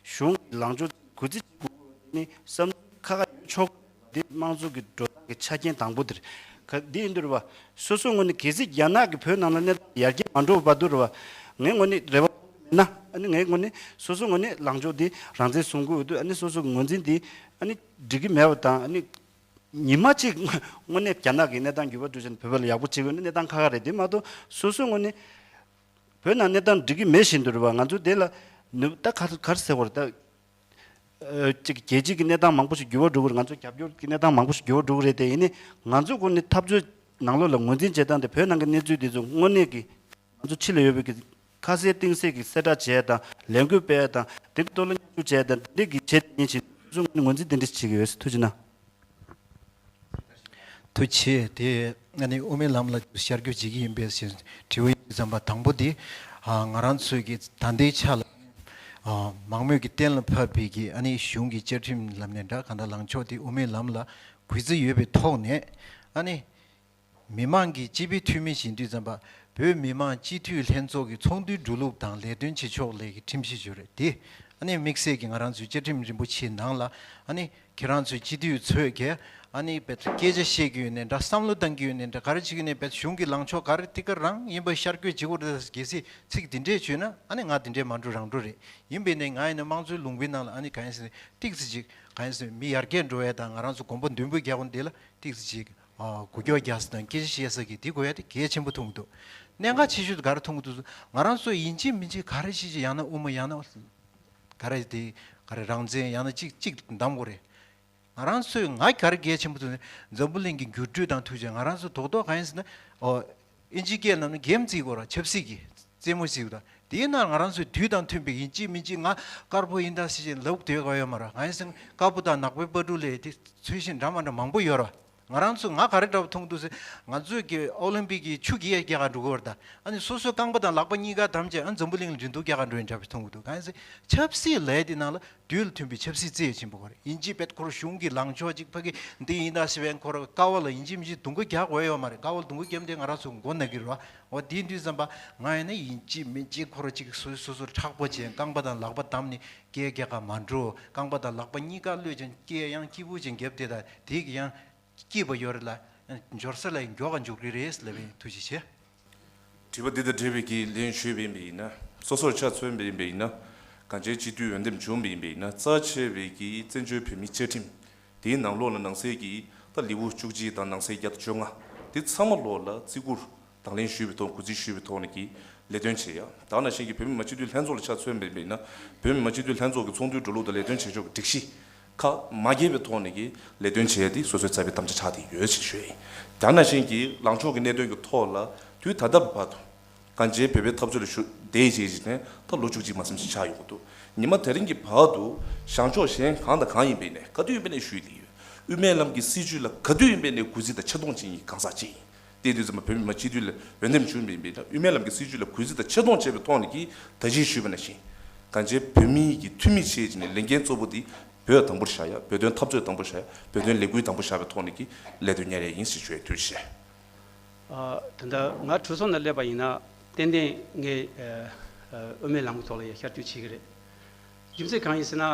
གཞུང་གི་ལངས་ཕྱོགས་གུས་བརྩི་བྱེད་དགོས་ནི་བསམ་ཚུལ་ཁ་ཁ་ཡོད་ཆོག་འདི་དམངས་གཙོ་གི་འགྲོ་སྟངས་ཀྱི་ཆ་རྐྱེན་དང་པོ་འདིར་ག་འདི་ཡིན་དུས་རེད་བ། སོ་སོའི་ངོས་ནས་གལ་སྲིད་རྒྱ་ནག་གི་བོད་ནང་ལ་གནས་སྟངས་ཡར་རྒྱས་མ་འགྲོ་བར་དུ་རེད་བ། ངའི་ངོས་ནས་རེ་བ་མེད་ན་ཨ་ནི་ངའི་ངོས་ནས་སོ་སོའི་ངོས་ནས་ལངས་ཕྱོགས་འདི་རང་བཙན་བཟུང་དགོས་འདུག་ཨ་ནི་སོ་སོའི་ངོས་འཛིན་འདི་ཨ་ནི་འགྲིག་གི་མེད་པ་དང་ཨ་ནི་ཉི་མ་གཅིག་དངོས་གནས་རྒྱ་ནག་གི་གནས་སྟངས་འགྱུར་བ་འགྲོ་བཞིན་བོད་པ་ལ་ཡག་པོ་བྱེད་དགོས་ན་གནས་སྟངས་ཁག་ཁག་རེད། དེ་མ་གཏོགས་སོ་སོའི་ངོས་ནས་བོད་ནང་གནས་སྟངས་འགྲིག་གི་མེད་བཞིན་དུ་རེད་བ། ང་ཚོ་དེ་ལ་ནུབ་ད་ག་ག་རེ་ཟེར་བ་རེད་ད། ཨ་གཅིག་རྒྱལ་སྤྱི་གི་གནས་སྟངས་མང་པོ་ཞིག་འགྱུར་བ་འགྲོ་གི་རེད། ང་ཚོ་རྒྱབ་སྐྱོར་གྱི་གནས་སྟངས་མང་པོ་ཞིག་འགྱུར་བ་འགྲོ་གི་རེད། དེ་ཡིན་ནའི་ང་ཚོ་ཁོ་ནི་འཐབ་རྩོད་ནང་ལོགས་ལ་ངོས་འཛིན་བྱེད་སྟངས་དེ་བོད་ནང་གི་གནས་ཚུལ་དེ་ཚོ་དངོས་གནས་ཀྱི་ང་ཚོ་ཕྱི་ལ་ཡོད་པའི་གི་ཁ་གསལ་གཏིང་གསལ་གྱི་གསལ་བསྒྲགས་བྱས་དང་ལས་འགུལ་སྤེལ་དང་དེ་གི་ཐོག་ལ་བརྙས་བཅོས་བྱས་དང་དེ་འདྲས་ཀྱི་བྱེད་དེ་ཉིན་བཞིན་སོ་སོ་ངོས་ནས་ངོས་འཛིན་དེ་འདྲས་བྱེད་ཀྱི་ཡོད། ཐུགས་རྗེ་གནང་། ཐུགས་རྗེ་ཆེ། དེ་ཨ་ནི་དབུ་མའི་ལམ་ལ་ཤར་བསྐྱོད་བྱེད་ཀྱི་ཡིན་པས་ཟེར་དྲི་བ་ཡིན་ཙམ་པ་དང་པོ་དེ་ཨ་ང་རང་ཚོའི་གི་ད་ལྟའི་ཆ་ལ་ཨ་མང་མོས་ཀྱིས་གཏན་ལ་ཕབ་པའི་གི་ཨ་ནི་གཞུང་གི་བཅའ་ཁྲིམས་ལམ་ནས་འདྲ་གང་ལྟར་ལངས་ཕྱོགས་དེ་དབུ་མའི་ལམ་ལ་གུས་བརྩི་ཡོད་པའི་ཐོག་ནས་ཨ་ནི། མི་མང་གི་སྤྱི་པའི་འཐུས་མི་ཞིག་ཡིན་དུས་ཙམ་པ་བོད་མི་མང་སྤྱི་འཐུས་ལྷན་ཚོགས་ཀྱི་ཚོགས་འདུའི་འགྲོ་ལུགས་དང་ལས་དོན་བྱེད་ཕྱོགས་ལས་ཀྱི་ཁྲིམས་གཞི་ཞུ་རེད་དེ། ཨ་ནི་དམིགས་བསལ་གྱི་ང་རང་ཚོའི་བཅའ་ཁྲིམས་རིན་པོ་ཆེའི་ནང་ལ་ཨ་ནི་ཁྱེད་རང་ཚོའི་སྤྱི་འཐུས་ཚོས་ཀྱི་ཨ་ནི་བེད་སྐད་ཆ་བཤད་ཀྱི་ཡོད་ནའི་འདྲ་བསམ་བློ་བཏང་གི་ཡོད་ནའི་འདྲ་ག་རེ་བྱེད་ཀྱི་ནའི་བེད་གཞུང་གི་ལངས་ཕྱོགས་ག་རེ་དེ་ག་རང་ཡིན་པ་ཤར་བསྐྱོད་བྱེད་དགོས་རེད། གལ་སྲིད་ཚིག་འདི་འདྲས་བརྗོད་ན་ཨ་ནི་ང་འདི་འདྲས་མ་འགྲོ་རང་འགྲོ་རེད། ཡིན་པས་ནའི་ང་ཡིན་ན་དམངས་གཙོའི་ལུང་པའི་ནང་ལ་ཨ་ནི་གང་ཡིན་ཟེར་ཏིག་ཙི་ཅིག་གང་ཡིན་ཟེར་མི་ཡར་རྒྱས་འགྲོ་ཡ་དང་ང་རང་ཚོ་གོམ་པ་མདུན་སྤོས་རྒྱག་གོ་འདི་ལ་ཏིག་ཙི་ཅིག་ཨ་འགུལ་སྐྱོད་རྒྱག་ས་དང་སྐད་ཆ་བཤད་ས་གི་འདི་དགོས་ཡ་དེ་གལ་ཆེན་པོ་མཐོང་གི་འདུག་གནད་འགག་ཆེ་ཤོས་དེ་ག་རེ་མཐོང་གི་འདུག་ང་རང་ཚོ་ཡིན་གཅིག་མིན་གཅིག་ག་རེ་བྱེད་ཅིག་ཡང་ན་དབུ་མ་ཡང་ན་ག་རེ་དེ་ག་རེ་རང་བཙན་ཡང་ན་གཅིག་གཅིག་འདམ་དགོས་རེད། ང་རང་ཚོས་ང་ག་རེ་གལ་ཆེན་པོ་མཐོང་ན་འཛམ་བུ་གླིང་གི་འགྱུར་འགྲོས་དང་ཐུག་ཅིག་ང་རང་ཚོ་རྡོག་རྡོག་གང་ཡིན་ཟེར་ན་ཨོ་ཨིན་ཇི་སྐད་ལབ་ན་གེམ་རྩེ་དགོས་རེད། ཆབ་སྲིད་ཀྱི་རྩེད་མོ་རྩེ་དགོས་རེད། དེའི་ནང་ང་རང་ཚོའི་དུས་དང་མཐུན་པའི་ཡིན་གཅིག་མིན་གཅིག་ང་དཀར་པོ་ཡིན་ད་ཟེར་ཅིག་ལབ་སྡོད་དགོས་ཡོད་མ་རེད། གང་ཡིན་ཟེར་ན་དཀར་པོ་དང་ནག་པོའི་དཔའ་སྤྲུལ་ལས་དེ་ཚུལ་ཤིང་འདྲ་མ་འདྲ་མང་པོ་ཡོད་རེད། ང་རང་ཚོས་ང་ག་རེ་འདྲ་བ་མཐོང་འདུག་ཟེར། ང་ཚོས་ཀྱི་ཨོ་ལིམ་པིག་གི་ཆུ་རྐྱལ་རྒྱག་ག་འགྲོ་གི་ཡོད་རེད་ད། ཨ་ནི་སོ་སོའི་རྐང་པ་དང་ལག་པ་གཉིས་ཀ་བསྡམས་བྱས་ཨ་འཛམ་བུ་གླིང་ལ་འགྲན་བསྡུར་རྒྱག་ག་འགྲོ་ཡིན་འདྲ་བ་མཐོང་གི་འདུག་གང་ཡིན་ཟེར་ཆབ་སྲིད་ལས་དེ་ནང་ལ་དུས་ལ་མཐུན་པའི་ཆབ་སྲིད་རྩེ་ཡོད་ཆེན་པོ་ག་རེ་ཡིན་གཅིག་བེད་ཁོ་རང་གཞུང་གི་ལངས་ཕྱོགས་གཅིག་ཕ་གི་འདི་ཡིན་ད་ཟེར་བའི་ཁོ་རང་ཀ་བ་ལ་ཡིན་གཅིག་མིན་གཅིག་རྡུང་ག་རྒྱག་དགོས་ཡོད་མ་རེད། ཀ་བ་ལ་རྡུང་ག་བརྒྱབ་འདི་ང་རང་ཚོ་མགོ་ན་གི་རེད་བ། འོ་དེ་དུས་ཙམ་པ་ང་ཡིན་ན་ཡིན་གཅིག་མིན་གཅིག་ཁོ་རང་གཅིག་སོ་སོ་སོ་མཁྲེགས་པོ་བྱས་རྐང་པ་དང་ལག་པ་བསྡམས་ནས་རྐྱལ་རྒྱག་ག་མ་འགྲོ། རྐང་པ་དང་ལག་པ་གཉིས་ཀ་གློད་ཅིང་རྐྱལ་ཡང་སྐྱིད་པོ་ཅིག་རྒྱབ་དེ་དང་དེ་གི་ཡང་སྐྱིད་པ་ཡོད་རེད་ལ། འབྱོར་ས་ལ་ཡང་མགྱོགས་ག་འཇུག་གི་རེད་ལབ་པའི་ཐུགས་རྗེ་ཆེ། དྲི་བ་འདི་དང་འབྲེལ་བའི་གི་ལན་ཞུས་པ་ཡིན་པ་ཡིན་ན། སོ་སོར་ཆ་མཚོན་པ་ཡིན་པ་ཡིན་ན། གང་ཅིའི་སྤྱི་འཐུས་འོས་འདེམས་བྱུང་བ་ཡིན་པ་ཡིན་ན་རྩ་ཆེ་བའི་གི་བཙན་བྱོལ་བོད་མིའི་བཅའ་ཁྲིམས། དེའི་ནང་ལོགས་ལ་ནང་གསེས་ཀྱི་ད་ལེའུ་བཅུ་གཅིག་དང་ནང་གསེས་བརྒྱ་དང་བཅོ་ལྔ། དེ་ཚང་མ་ལོགས་ལ་བརྩི་བཀུར་དང་ལེན་ཞུས་པའི་ཐོག་གུས་བརྩི་ཞུས་པའི་ཐོག་ནས་ཀྱི་ལས་དོན་བྱེད་ཡ། ད་ནང་བཞིན་གྱི་བོད་མི་མང་སྤྱི་འཐུས་ལྷན་ཚོགས་ལ་ཆ་མཚོན་པ་ཡིན་པ་ཡིན་ན། བོད་མི་མང་སྤྱི་འཐུས་ལྷན་ཚོགས་ཀྱི་ཚོགས་འདུའི་འགྲོ་ལུགས་དང་ལས་དོན་བྱེད་ཕྱོགས་ཀྱི་སྒྲིག་གཞི། ཁ་མ་འགྱེས་པའི་ཐོག་ནས་ཀྱི་ལས་དོན་བྱས་ཏེ་སོ་སོའི་རྩ་བའི་དམ་བཅའ་ཆགས་ཏེ་ཡོད་ཅེས་ཞུ་ཡ་ཡིན། ད་ནང་བཞིན་གྱི་ལངས་ཕྱོགས་ཀྱི་གནད་དོན་གྱི་ཐོག་ལ་དུས་ད་ལྟ་བར་དུ་གང་ཅིའི་བོད་པའི་འཐབ་རྩོད་ལ་ཞུགས་བསྡད་ཡོད་ཅེས་ནས་ད་ལོ་བཅུ་གཅིག་མ་ཟིན་ཞིག་ཆགས་ཡོང་གི་འདུག་ཉི་མ་དེ་རིང་གི་བར་དུ་བྱང་ཕྱོགས་གཞན་གང་དང་གང་ཡིན་པའི་ནས་ག་དུས་ཡིན་པའི་ནས་ཞུས་ཏེ་ཡོད། དབུ་མའི་ལམ་གྱི་སྲིད་བྱུས་ལ་ག་དུས་ཡིན་པའི་ནས་གུས་བརྩི་དང་ཆེ་མཐོང་བྱེད་མཁན་གང་ཟག་ཅིག་ཡིན། དེ་དུས་ཙམ་པ་བོད་མི་མང་སྤྱི་འཐུས་ལ་འོས་འདེམས་བྱུང་བ་ཡིན་པས་ན། དབུ་མའི་ལམ་གྱི་སྲིད་བྱུས་ལ་གུས་བརྩི་དང་ཆེ་མཐོང་བྱས་པའི་ཐོག་ནས་ཀྱིས་ད་ཅི་ཞུས་པ་ནང་བཞིན། གང་ཅི་བོད་མི་གི་འཐུས་མི་བྱས་ཀྱི་ནས་ལས་འགན་གཙོ་བོ་དེ་བོད་དང་པོར་བཞག་ཡ། བོད་དོན་འཐབ་རྩོད་དང་པོར་བཞག་ཡ། བོད་དོན་ལས་འགུལ་དང་པོ་བཞག་པའི་ཐོག་ནས་ཀྱིས་ལས་དོན་གཉེར་ཡ་ཡིན་ཞེས་ཞུ་ཡ། ཐུགས་རྗེ་ཆེ། ཨ། ད་ལྟ་ང་གྲོས་ཚོགས་ནང་སླེབས་པ་ཡིན་ན་ཏན་ཏན་ངས་ཨ་ཨ་དབུ་མའི་ལམ་གྱི་ཐོག་ལ་ཡ་ཤར་སྐྱོད་བྱེད་ཀྱི་རེད། རྒྱུ་མཚན་གང་ཡིན་ཟེར་ན།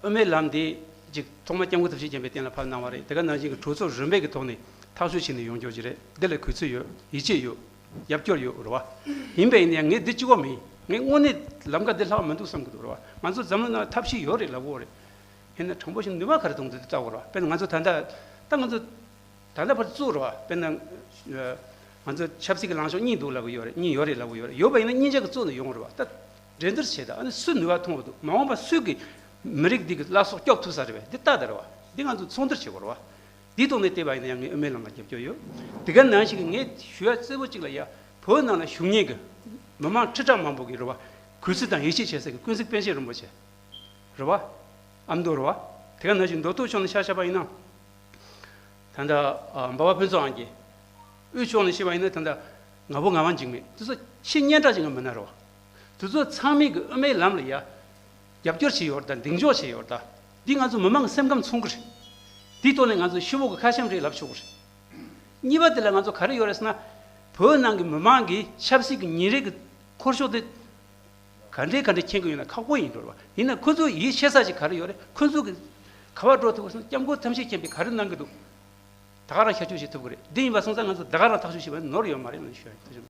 དབུ་མའི་ལམ་འདི་ཅིག་ཐོག་མ་སྐྱབས་མགོན་ཐུབ་བསྟན་རྒྱ་མཚོས་གཏན་ལ་ཕབ་གནང་བ་རེད། དེ་ག་ནང་བཞིན་གྱི་གྲོས་ཚོགས་རིམ་པས་ཀྱི་ཐོག་ནས་ཐག་གཅོད་བྱས་ནས་ཡོང་རྒྱུ་ཅིག་རེད། འདི་ལ་གུས་བརྩི་ཡོད། ཡིད་ཆེས་ཡོད། རྒྱབ་སྐྱོར་ཡོད་རེད་བ། ཡིན་པས་ཡིན་ཡང་ངས་འདི་གཅིག་པོ་མིན། ངས་དངོས་གནས་ལམ་ཀ་འདི་ལྷག་མི་འདུག་བསམ་གྱི་འདུག་རེད་བ། ང་ཚོ་འཛམ་གླིང་ནང་ཐབས་ཤེས་ཡོད་རེད་ལབ་ཡོད་རེད། ཡིན་ན་དྲང་པོ་བཤད་ན་ནུས་པ་ག་རེ་གཏོང་ཐུབ་འདི་ལྟ་བུ་རེད་བ། དཔེར་ན་ང་ཚོ་ད་ལྟ་ད་ང་ཚོ་ད་ལྟ་བར་དུ་བཙུགས་རེད་བ། དཔེར་ན་ང་ཚོ་ཆབ་སྲིད་ཀྱི་ལངས་ཕྱོགས་གཉིས་འདུག་ལབ་ཀྱི་ཡོད་རེད། གཉིས་ཡོད་རེད་ལབ་ཀྱི་ཡོད་རེད། ཡོད་པ་ཡིན་ན་གཉིས་ཆ་གི་བཙུགས་ནས་ཡོང་རེད་བ། ད་འགྲན་བསྡུར་བྱེད། ད་ཨ་ནི་སུ་ནུས་པ་ཐོན་པ་འདུག་མ་འོངས་པ་སུས་ཀྱི་མི་རིགས་འདི་གི་བླ་སྲོག་སྐྱོབ་ཐུབ་ས་རེད་བས། འདི་ལྟ་ད་རེད་བ། འདི་ང་ཚོ་ཚོགས་འདུར་བྱེད་དགོས་རེད་བ། འདིའི་ཐོག་ནས་བལྟས་པ་ཡིན་ན་ཡང་ངས་དབུ་མའི་ལམ་ལ་རྒྱབ་སྐྱོར་ཡོད། དེ་ག་ནང་བཞིན་ངས་ཞུ་ཡ་གཙོ་བོ་གཅིག་ལ་ཡ། བོད་ནང་ལ་བཞུགས་མཁན་གྱི་མི་མང་ཁྲི་ཕྲག་མང་པོ་གི་རེད་བ། གུས་བརྩི་དང་ཡིད་ཆེས་བྱེད་སའི་ཀུན་གཟིགས་པཎ་ཆེན་རིན་པོ་ཆེ་རེད་བ། ཨ་མདོ་རེད་བ། དེ་ག་ནང་བཞིན་མདོ་སྟོད་ཕྱོགས་ནས་ཆ་བཞག་པ་ཡིན་ན། ད་ལྟ་ཨ་འབའ་བ་ཕུན་ཚོགས་དབང་རྒྱལ། དབུས་ཕྱོགས་ནས་བཤད་པ་ཡིན་ན་ད་ལྟ་ང་བོ་ངག་དབང་འཇིགས་མེད། དེ་ཚོ་ཆེས་སྙན་གྲགས་ཅན་གྱི་མི་སྣ་རེད་བ། དེ་ཚོ་ཚང་མས་ཀྱི་དབུ་མའི་ལམ་ལ་ཡ་རྒྱབ་སྐྱོར་བྱས་ཡོད་ད། གདེང་འཇོག་བྱས་ཡོད་ད། འདི་ང་ཚོ་མི་མང་གི་སེམས་ཁམས་མཚོན་གྱི་རེད། དེའི་ཐོག་ནས་ང་ཚོ་ཤི་བོ་གི་ཁ་ཤམ་རེད་ལབ་ཆོག་གི་རེད། གཉིས་པ་དེ་ལ་ང་ཚོ་ག་རེ་ཡོད་རེད་ཟེར་ན། བོད་ནང་གི་མི་མང་གི་ཆབ་སྲིད་ཀྱི་ཉིན་རེ་གི་འཁོར་ཕྱོགས་དེ་ག་འདྲའི་ག་འདྲའི་མཁྱེན་གྱི་ཡོད་ན་ཁག་པོ་ཡིན་འགྲོ་བ། ཡིན་ན་ཁོ་ཚོ་ཡིད་ཆེས་ས་ཞིག་ག་རེ་ཡོད་རེད། ཁོ་ཚོ་གི་ག་བ་འགྲོ་ཐུབ་ཟེར་ན། སྐྱབས་མགོན་ཐམས་ཅད་མཁྱེན་པས་ག་རེ་གནང་གི་འདུག་ད་ག་རང་ཤར་སྐྱོད་བྱེད་ཐུབ་ཀྱི་རེད། འདི་ཡིན་པ་སོང་ཙང་ང་ཚོ་ད་ག་རང་ཐག་གཅོད་བྱེད་པ་ནོར་ཡོད་མ་རེད་ལབ་ཞུ་ཡ་ཡིན། ཐུགས་རྗེ་ཆེ།